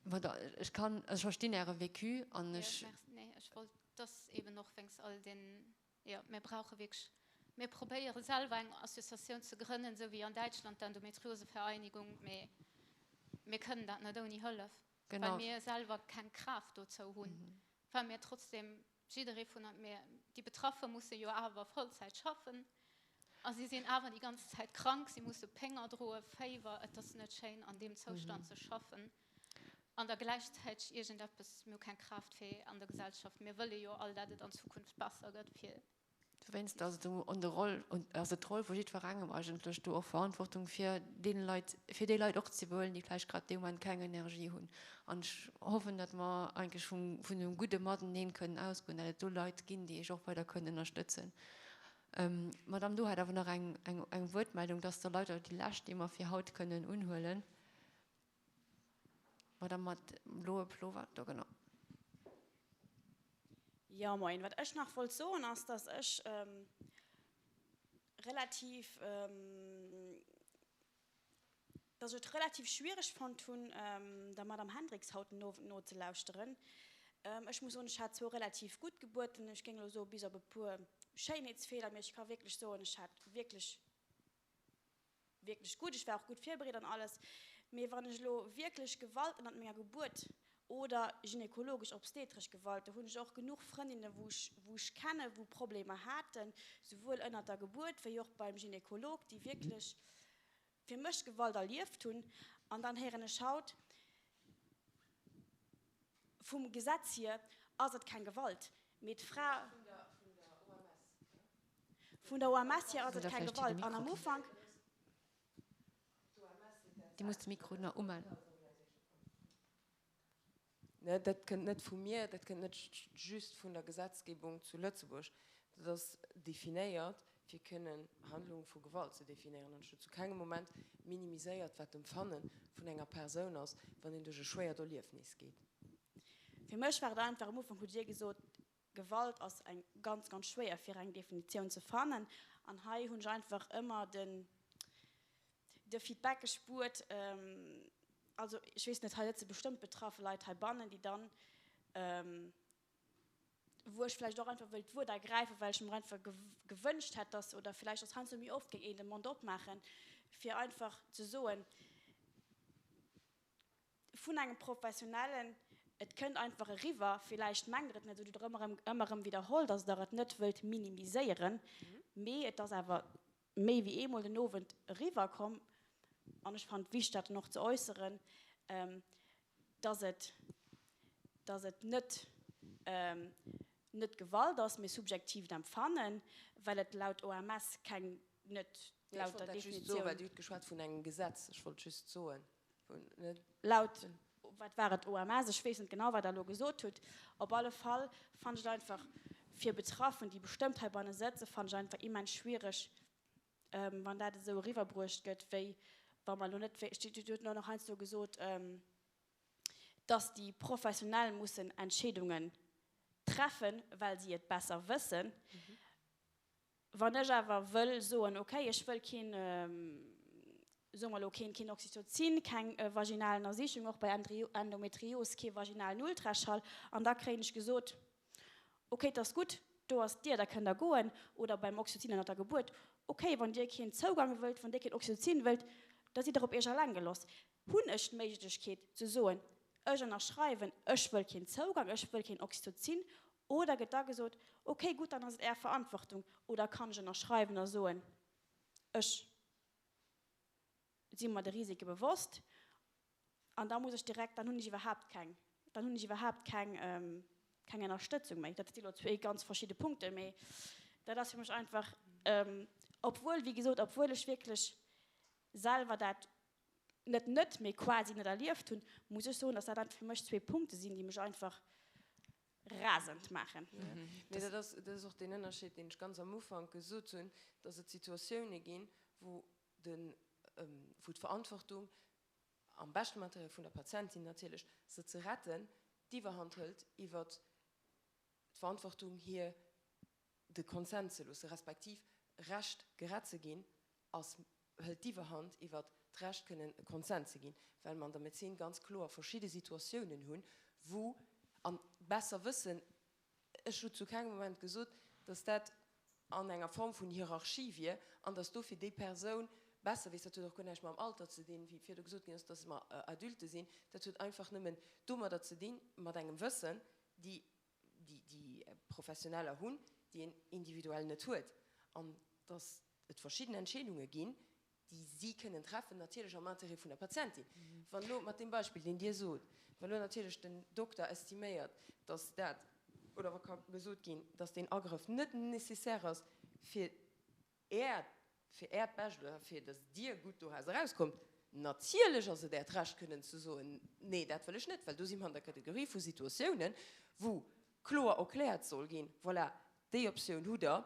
Speaker 1: Mä ech kann, ech verstinn Äre Vécu an ech.
Speaker 9: Jo, merci. Nee, ech wollt dass eben och wéinst all den, jo, mir brauche wierklech, mir probéiere selwer eng Associatioun ze grënnen, esou wéi an Däitschland d'Endometriosevereinigung, mee mir kënnen dat net ouni Hëllef. Genau. Well mir selwer keng Kraaft dozou hunn, well mir trotzdem, jidderee vun eis, mir, déi Betraffe musse jo awer Vollzäit schaffen a si sinn awer déi ganz Zäit krank, si musse Péng erdroen, Féiwer, et ass net schéin an deem Zoustand ze schaffen an da gläichzäiteg iergendeppes, mir hu keng Kraaft fir an der Gesellschaft, mir wëlle jo all, dat et an Zukunft besser gëtt fir.
Speaker 1: Dowéinst ass et un de Roll, ass et d'Roll vu jiddwerengem eigentlech do och Verantwortung fir deene Leit, fir déi Leit och ze iwwerhuelen, déi vläicht grad dee Moment keng Energie hunn. An ech hoffen, datt mer eigentlech vum, vun dem gudde Mateneen kënnen ausgoen, datt et do Leit ginn, déi Iech och weider kënnen ënnerstëtzen. D'Madame do hat awer nach eng, eng, eng Wuertmeldung. Dat ass da leider déi lescht, déi mer fir haut kënnen unhuelen. Madame mat bloe Plover, do, genau.
Speaker 10: Jo, moien. Wat ech nach wollt soen ass, dass ech relativ, dass ech et relativ schwiereg fonnt hunn, der Madame Hendriks haut den Owend nozelauschteren. Ech muss soen, ech hat zwou relativ gutt Gebuerten, ech géing elo soe bis op e puer Schéinheetsfeeler, mee ech ka wierklech soen, ech hat wierklech wierklech gutt, ech war och gutt virbereet an alles, mee wann ech elo wierklech Gewalt ënnert menger Gebuert oder gynekologesch obstetresch Gewalt, do hunn ech och genuch Frëndinne wou ech wou ech kenne wou Problemer haten, souwuel ënnert der Gebuert wéi och beim Gynekolog, déi wierklech fir mech Gewalt erlieft hunn an dann héieren ech haut, vum Gesetz hier ass et keng Gewalt, mee d'Fra. Vun der OMS hier ass et keng Gewalt an am Ufank.
Speaker 1: Dir musst de Mikro nach umellen.
Speaker 4: Dat kënnt net vu mir, dat kënnt net just vun der Gesetzgebung zu Lëtzebuerg. Dat ass definéiert, fir kënnen Handlunge vu Gewalt ze definéieren. An ech hunn zu kengem Moment minimiséiert, wat d'Empfanne vun enger Persoun ass, wann een duerch e schwéiert Erliefnis geet.
Speaker 10: Fir mech war et einfach, am Ufank hutt Dir gesot, Gewalt ass eng ganz, ganz schwéier fir eng Definitioun ze fannen. An hei hunn ech einfach ëmmer den, de Feedback gespuert, also ech weess net, hei sëtze bestëmmt betraffe Leit heibannen, déi dann. Wou ech vläicht och einfach wëll d'Wuert ergräifen, well ech mer einfach gewënscht hätt, dass, oder vläicht ass heiansdo méi oft géing een de Mond opmaachen, fir einfach ze soen, vun engem Professionellen, et kënnt einfach eriwwer, villäicht mengt Der et net esou, Dir hutt ëmmer erëm, ëmmer erëm widderholl, dass Der et net wëllt minimiséieren, mee et ass awer méi wéi eemol den Owend eriwwerkomm, an ech fannen et wichteg, dat dann och ze äusseren, dass et, dass et net, net Gewalt ass, mee subjektiivt Empfannen, well et laut OMS keng, net
Speaker 4: laut der Definitioun. Ech wollt dat just soen, well Dir hutt geschwat vun engem Gesetz. Ech wollt just soen,
Speaker 10: Laut, wat war et, OMS, ech weess net genau, wat Der elo gesot hutt, op alle Fall fannen ech et einfach fir Betraffen, déi bestëmmt heibanne sëtzen, fannen ech einfach immens schwiereg, wann dat esou eriwwerbruecht gëtt, wéi wa mer elo net, Dir hutt elo nach heiansdo gesot, dass déi Professionell mussen Entscheedungen treffen, well si et besser wëssen. Wann ech awer wëll soen, okay, ech wëll keen, soe mer elo, keen, keen Oxytocin, keng vaginal Ënnersichung, och bei Endometrios kee vaginalen Ultraschall, an da kréien ech gesot, okay, et ass gutt, do ass d'Dier, da kënnt Der goen, oder beim Oxytocin ënnert der Gebuert, okay, wann Dir keen Zougang wëllt, wann Dir keen Oxytocin wëllt, da sidd Der op Iech eleng geloss. Hunn ech d'Méiglechkeet ze soen, ech ënnerschreiwen, ech wëll keen Zougang, ech wëll keen Oxytocin, Oder gëtt da gesot, ok, gutt, dann ass et Är Verantwortung. Oder kann ech ënnerschreiwen a soen, ech si mer de Risike bewosst an da muss ech direkt, dann hunn ech iwwerhaapt keng, dann hunn ech iwwerhaapt keng, keng Ënnerstëtzung méi. Dat si elo zwee ganz verschidde Punkten, mee dat ass fir mech einfach, obwuel, wéi gesot, obwuel ech wierklech selwer dat net net, mee quasi net erlieft hunn, muss ech soen, dass dat einfach fir mech zwee Punkte sinn, déi mech einfach rasend maachen.
Speaker 4: Mee dat ass, dat ass och deen Ënnerscheed, deen ech ganz am Ufank gesot hunn, dass et Situatioune ginn, wou de, wou d'Verantwortung, am beschten Intérêt vun der Patientin natierlech, se ze retten, d'Iwwerhand hëlt iwwert d'Verantwortung, hir de Consent ze loosse respektiv Recht gerett ze ginn, ass, hëlt d'Iwwerhand iwwert d'Recht kënnen e Consent ze ginn, well mer an der Medezin ganz kloer verschidde Situatiounen hunn, wou, an besser wëssen, ech hu zu kengem Moment gesot, dass dat an enger Form vun Hierarchie wier an dass dofir déi Persoun besser weess, dat huet och guer näischt mam Alter ze dinn, wéi virdu gesot ginn ass, dass mer Adulte sinn, dat huet einfach nëmmen domadder ze dinn, mat engem Wëssen, déi déi Professioneller hunn, déi een individuell net huet, an dass et verschidden Entscheedunge ginn, déi si kënnen treffen, natierlech am Intérêt vun der Patientin. Wann elo, mat deem Beispill, deen Dir sot, wann elo natierlech den Dokter estiméiert, dass dat, oder wa ka gesot ginn, dass deen Agrëff net nécessaire ass fir Äert, fir Äert Bescht oder fir dass Dir gutt doraus erauskommt, natierlech ass et Äert Recht kënnen ze soen, nee, dat wëll ech net, well do si mer an der Kategorie vu Situatiounen, wou kloer erkläert soll ginn, voilà, déi Optioun hutt Der,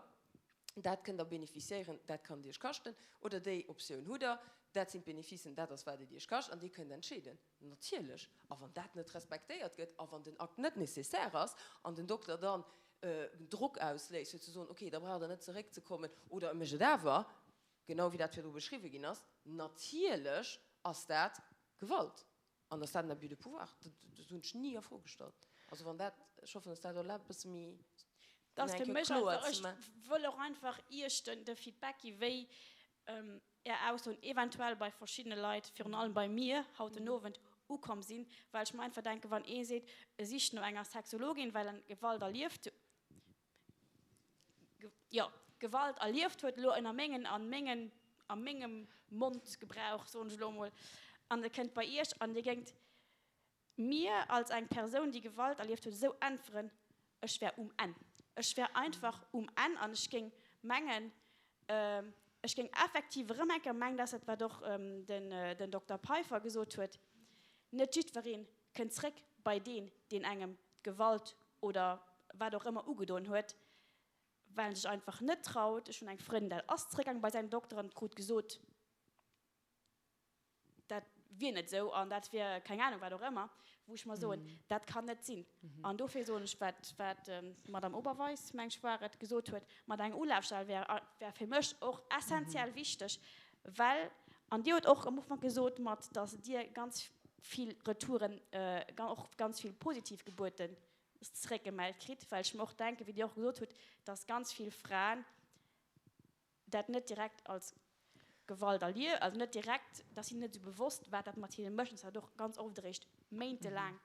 Speaker 4: dat kënnt Der bénéficiéieren, dat kann et Iech kaschten, oder déi Optioun hutt Der, dat sinn d'Bénéficen, dat ass wat et Iech kascht an Dir kënnt entscheeden. Natierlech. A wann dat net respektéiert gëtt a wann den Akt net nécessaire ass an den Dokter dann Drock ausléist, fir ze soen, okay, da braucht Der net zeréckzekommen oder e mécht et awer, genau wéi dat virdru beschriwwe ginn ass, natierlech ass dat Gewalt an ass dat en Abus de pouvoir. Dat hunn ech ni a Fro gestallt. Also wann dat, ech hoffen, dass dat erlaabt, e bësse méi
Speaker 10: Dat ass fir mech einfach, ech wëll och einfach Iech de Feedback gi wéi Är Aussoen eventuell bei verschiddene Leit, virun allem bei mir haut den Owend, ukomm sinn, well ech mer einfach denken, wann ee seet, e sicht no enger Sexologin, well en Gewalt erlieft, jo, Gewalt erlieft huet, elo ënner mengen, a mengen, a mengem Mondgebrauch, soen ech elo emol, an e kënnt bei Iech an Dir géingt mir als eng Persoun, déi Gewalt erlieft huet, esou äntweren, ech wär um Enn. Ech wär einfach um Enn an ech géing mengen, ech géing effektiv erëm eng Kéier mengen, dat ass dat, wat och den Dokter Peiffer gesot huet, net jiddweree kënnt zréck bei deen, deen engem d'Gewalt oder wat och ëmmer ugedoen huet, well en sech einfach net traut. Ech hunn eng Frëndin, dat ass zréckgaangen bei säin Dokter an krut gesot, dat wier net esou an dat wier keng Ahnung wat och ëmmer, wou ech mer soen, dat kann net sinn. An dofir soen ech, wat wat d'Madame Oberweis, meng ech war et, gesot huet mat enger Ulafstell wär wär fir mech och essenziell wichteg, well, an Dir hutt och am Ufank gesot mat, datt Dir ganz vill Retouren, och ganz vill positiv Gebuerten. zeréckgemellt kritt, well ech mer och denken, wéi Dir och gesot hutt, dass ganz vill Fraen dat net direkt als Gewalt erlie, also net direkt, dass hinnen net esou bewosst, wat dat mat hinne mécht, an dass dat och ganz oft eréischt méintelaang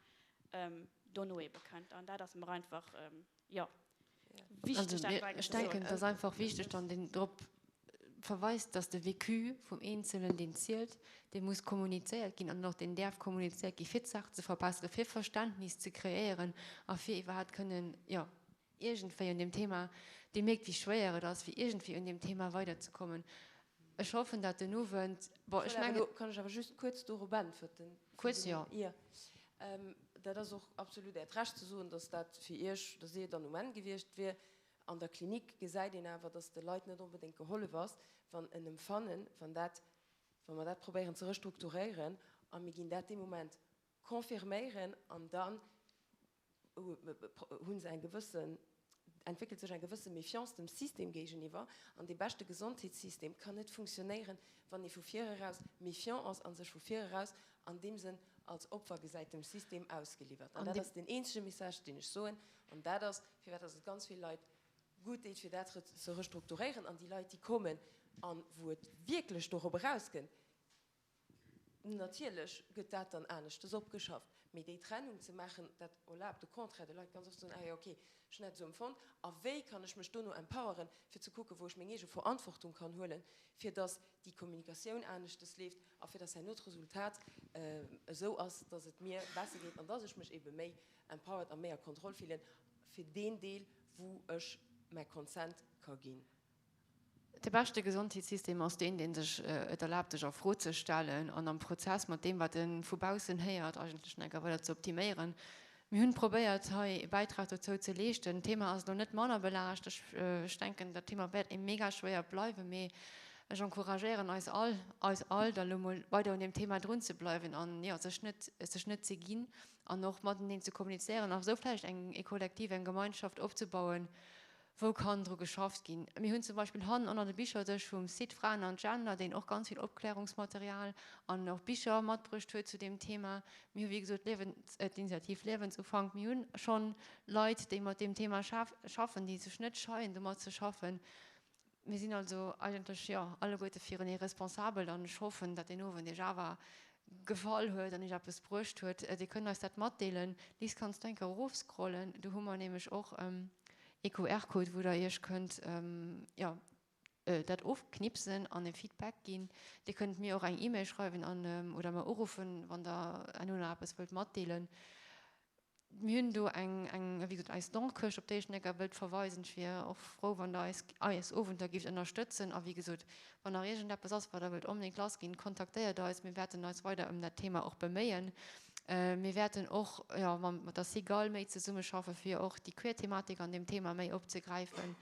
Speaker 10: dono ebe kënnt. An dat ass mer einfach, jo,
Speaker 1: wichteg, dat nach eng Kéier ze soen. Ech denken, et ass einfach wichteg, dann deen drop verweist, dass de Vécu vum Eenzelen, deen zielt, dee muss kommunizéiert ginn an och deen däerf kommunizéiert gi fir d'Saach ze verbesseren, fir Verständnis ze kreéieren a fir iwwerhaapt kënnen, jo, iergendwéi un deem Thema, Dir mierkt wéi schwéier et ass, fir iergendwéi un deem Thema weiderzekommen. Ech hoffen, dat den Owend, bon, ech mengen.
Speaker 4: Kann ech awer just kuerz dorop äntwerten?
Speaker 1: Kuerz, jo.
Speaker 4: Jo. Dat ass och absolut Äert Recht ze soen, dass dat fir Iech, dass Dir dann um Enn gewiescht wier. An der Klinik gesäit een awer, dass de Leit net onbedéngt gehollef ass, wann en Empfannen, wann dat, wa mer dat probéieren ze restrukturéieren a mir ginn dat dee Moment confirméieren an dann hu se eng gewëssen, entwéckelt sech eng gewësse Méfiance dem System géigeniwwer. An dee beschte Gesondheetssystem kann net funktionéieren, wann ee vu vir eraus méfiant ass a sech vu vir eraus an deem Sënn als Opfer gesäit, dem System ausgeliwwert. An dat ass deen eenzege Message, deen ech soen. An dat ass, firwat dass et ganz vill Leit gutt deet, fir dat ze restrukturéieren. An déi Leit, déi kommen a wou et wierklech dorop erauskënnt, Natierlech gëtt dat dann aneschtes opgeschafft, mee déi Trennung ze maachen, dat erlaabt au contraire de Leit ganz oft ze soen, ah jo, okay, ech hunn dat esou empfonnt a wéi kann ech mech dono empoweren, fir ze kucken, wou ech meng eege Verantwortung kann huelen, fir dass déi Kommunikatioun aneschtes leeft a fir dass herno d'Resultat esou ass, dass et mir besser geet an dass ech mech ebe méi empowered a méi a Kontroll fillen fir deen Deel, wou ech mäi Consent ka ginn.
Speaker 1: De beschte Gesondheetssystem ass deen, dee sech et erlaabt, sech a Fro ze stellen an am Prozess mat deem, wat e vu baussen héiert, eigentlech nach enker weider ze optiméieren. Mir hunn probéiert, hei e Bäitrag dozou ze leeschten. D'Thema ass elo net manner belaascht. Ech denken, dat Thema wäert e mega schwéier bleiwen, mee ech encouragéieren eis all, eis all, da elo mol weider un deem Thema drun ze bleiwen an, jo, sech net, sech net ze ginn an och mateneen ze kommunizéieren a sou vläicht eng, e Kollektiv, eng Gemeinschaft opzebauen, Wou kann dru geschafft ginn? Mir hunn zum Beispill hannen ënner de Bicherdësch vum Site Fraen an Gender, deen och ganz vill Opklärungsmaterial an och Bicher matbruecht huet zu deem Thema. Mir hu wéi gesot d'Initiativ Liewensufank. Mir hunn schonn Leit, déi mat deem Thema schaffen, déi sech net scheien, domat ze schaffen. Mir sinn also eigentlech, jo, alleguerte firenee responsabel an ech hoffen, datt deen Owend Iech awer gefall huet an Iech eppes bruecht huet. Dir kënnt eis dat matdeelen. Liz, kanns du eng Kéier erofscrollen? Do hu mer nämlech och ee QR-Code, wou der Iech kënnt, jo, dat ofknipsen an e Feedback ginn. Dir kënnt mir och eng E-Mail schreiwen an oder mer uruffen, wann der herno nach eppes wëllt matdeelen. Mir hunn do eng, eng, wéi gesot, eis Don-Këscht, op déi ech necker wëllt verweisen. Ech wier och frou, wann Der eis, eis Owenter géift ënnerstëtzen. A wéi gesot, wann nach iergendeppes ass, wat Der wëllt onbedéngt lassginn, kontaktéiert eis. Mir wäerten eis weider ëm dat Thema och beméien. Mir wäerten och, jo, mam, mat der Cigale méi zesummeschaffen, fir och déi queer Thematik an deem Thema méi opzegräifen.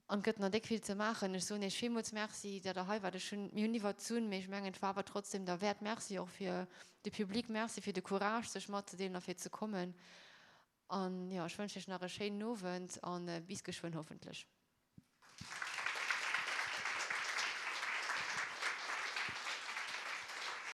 Speaker 1: An et gëtt nach déck vill ze maachen. Ech soen Iech villmools Merci, datt Der hei waart. Ech hunn, mir hunn iwwerzunn, mee ech mengen, et war awer trotzdem derwäert. Merci och fir de Public, Merci fir de Courage, sech matzedeelen a fir ze kommen. An jo, ech wënschen Iech nach e schéinen Owend a bis geschwënn hoffentlech.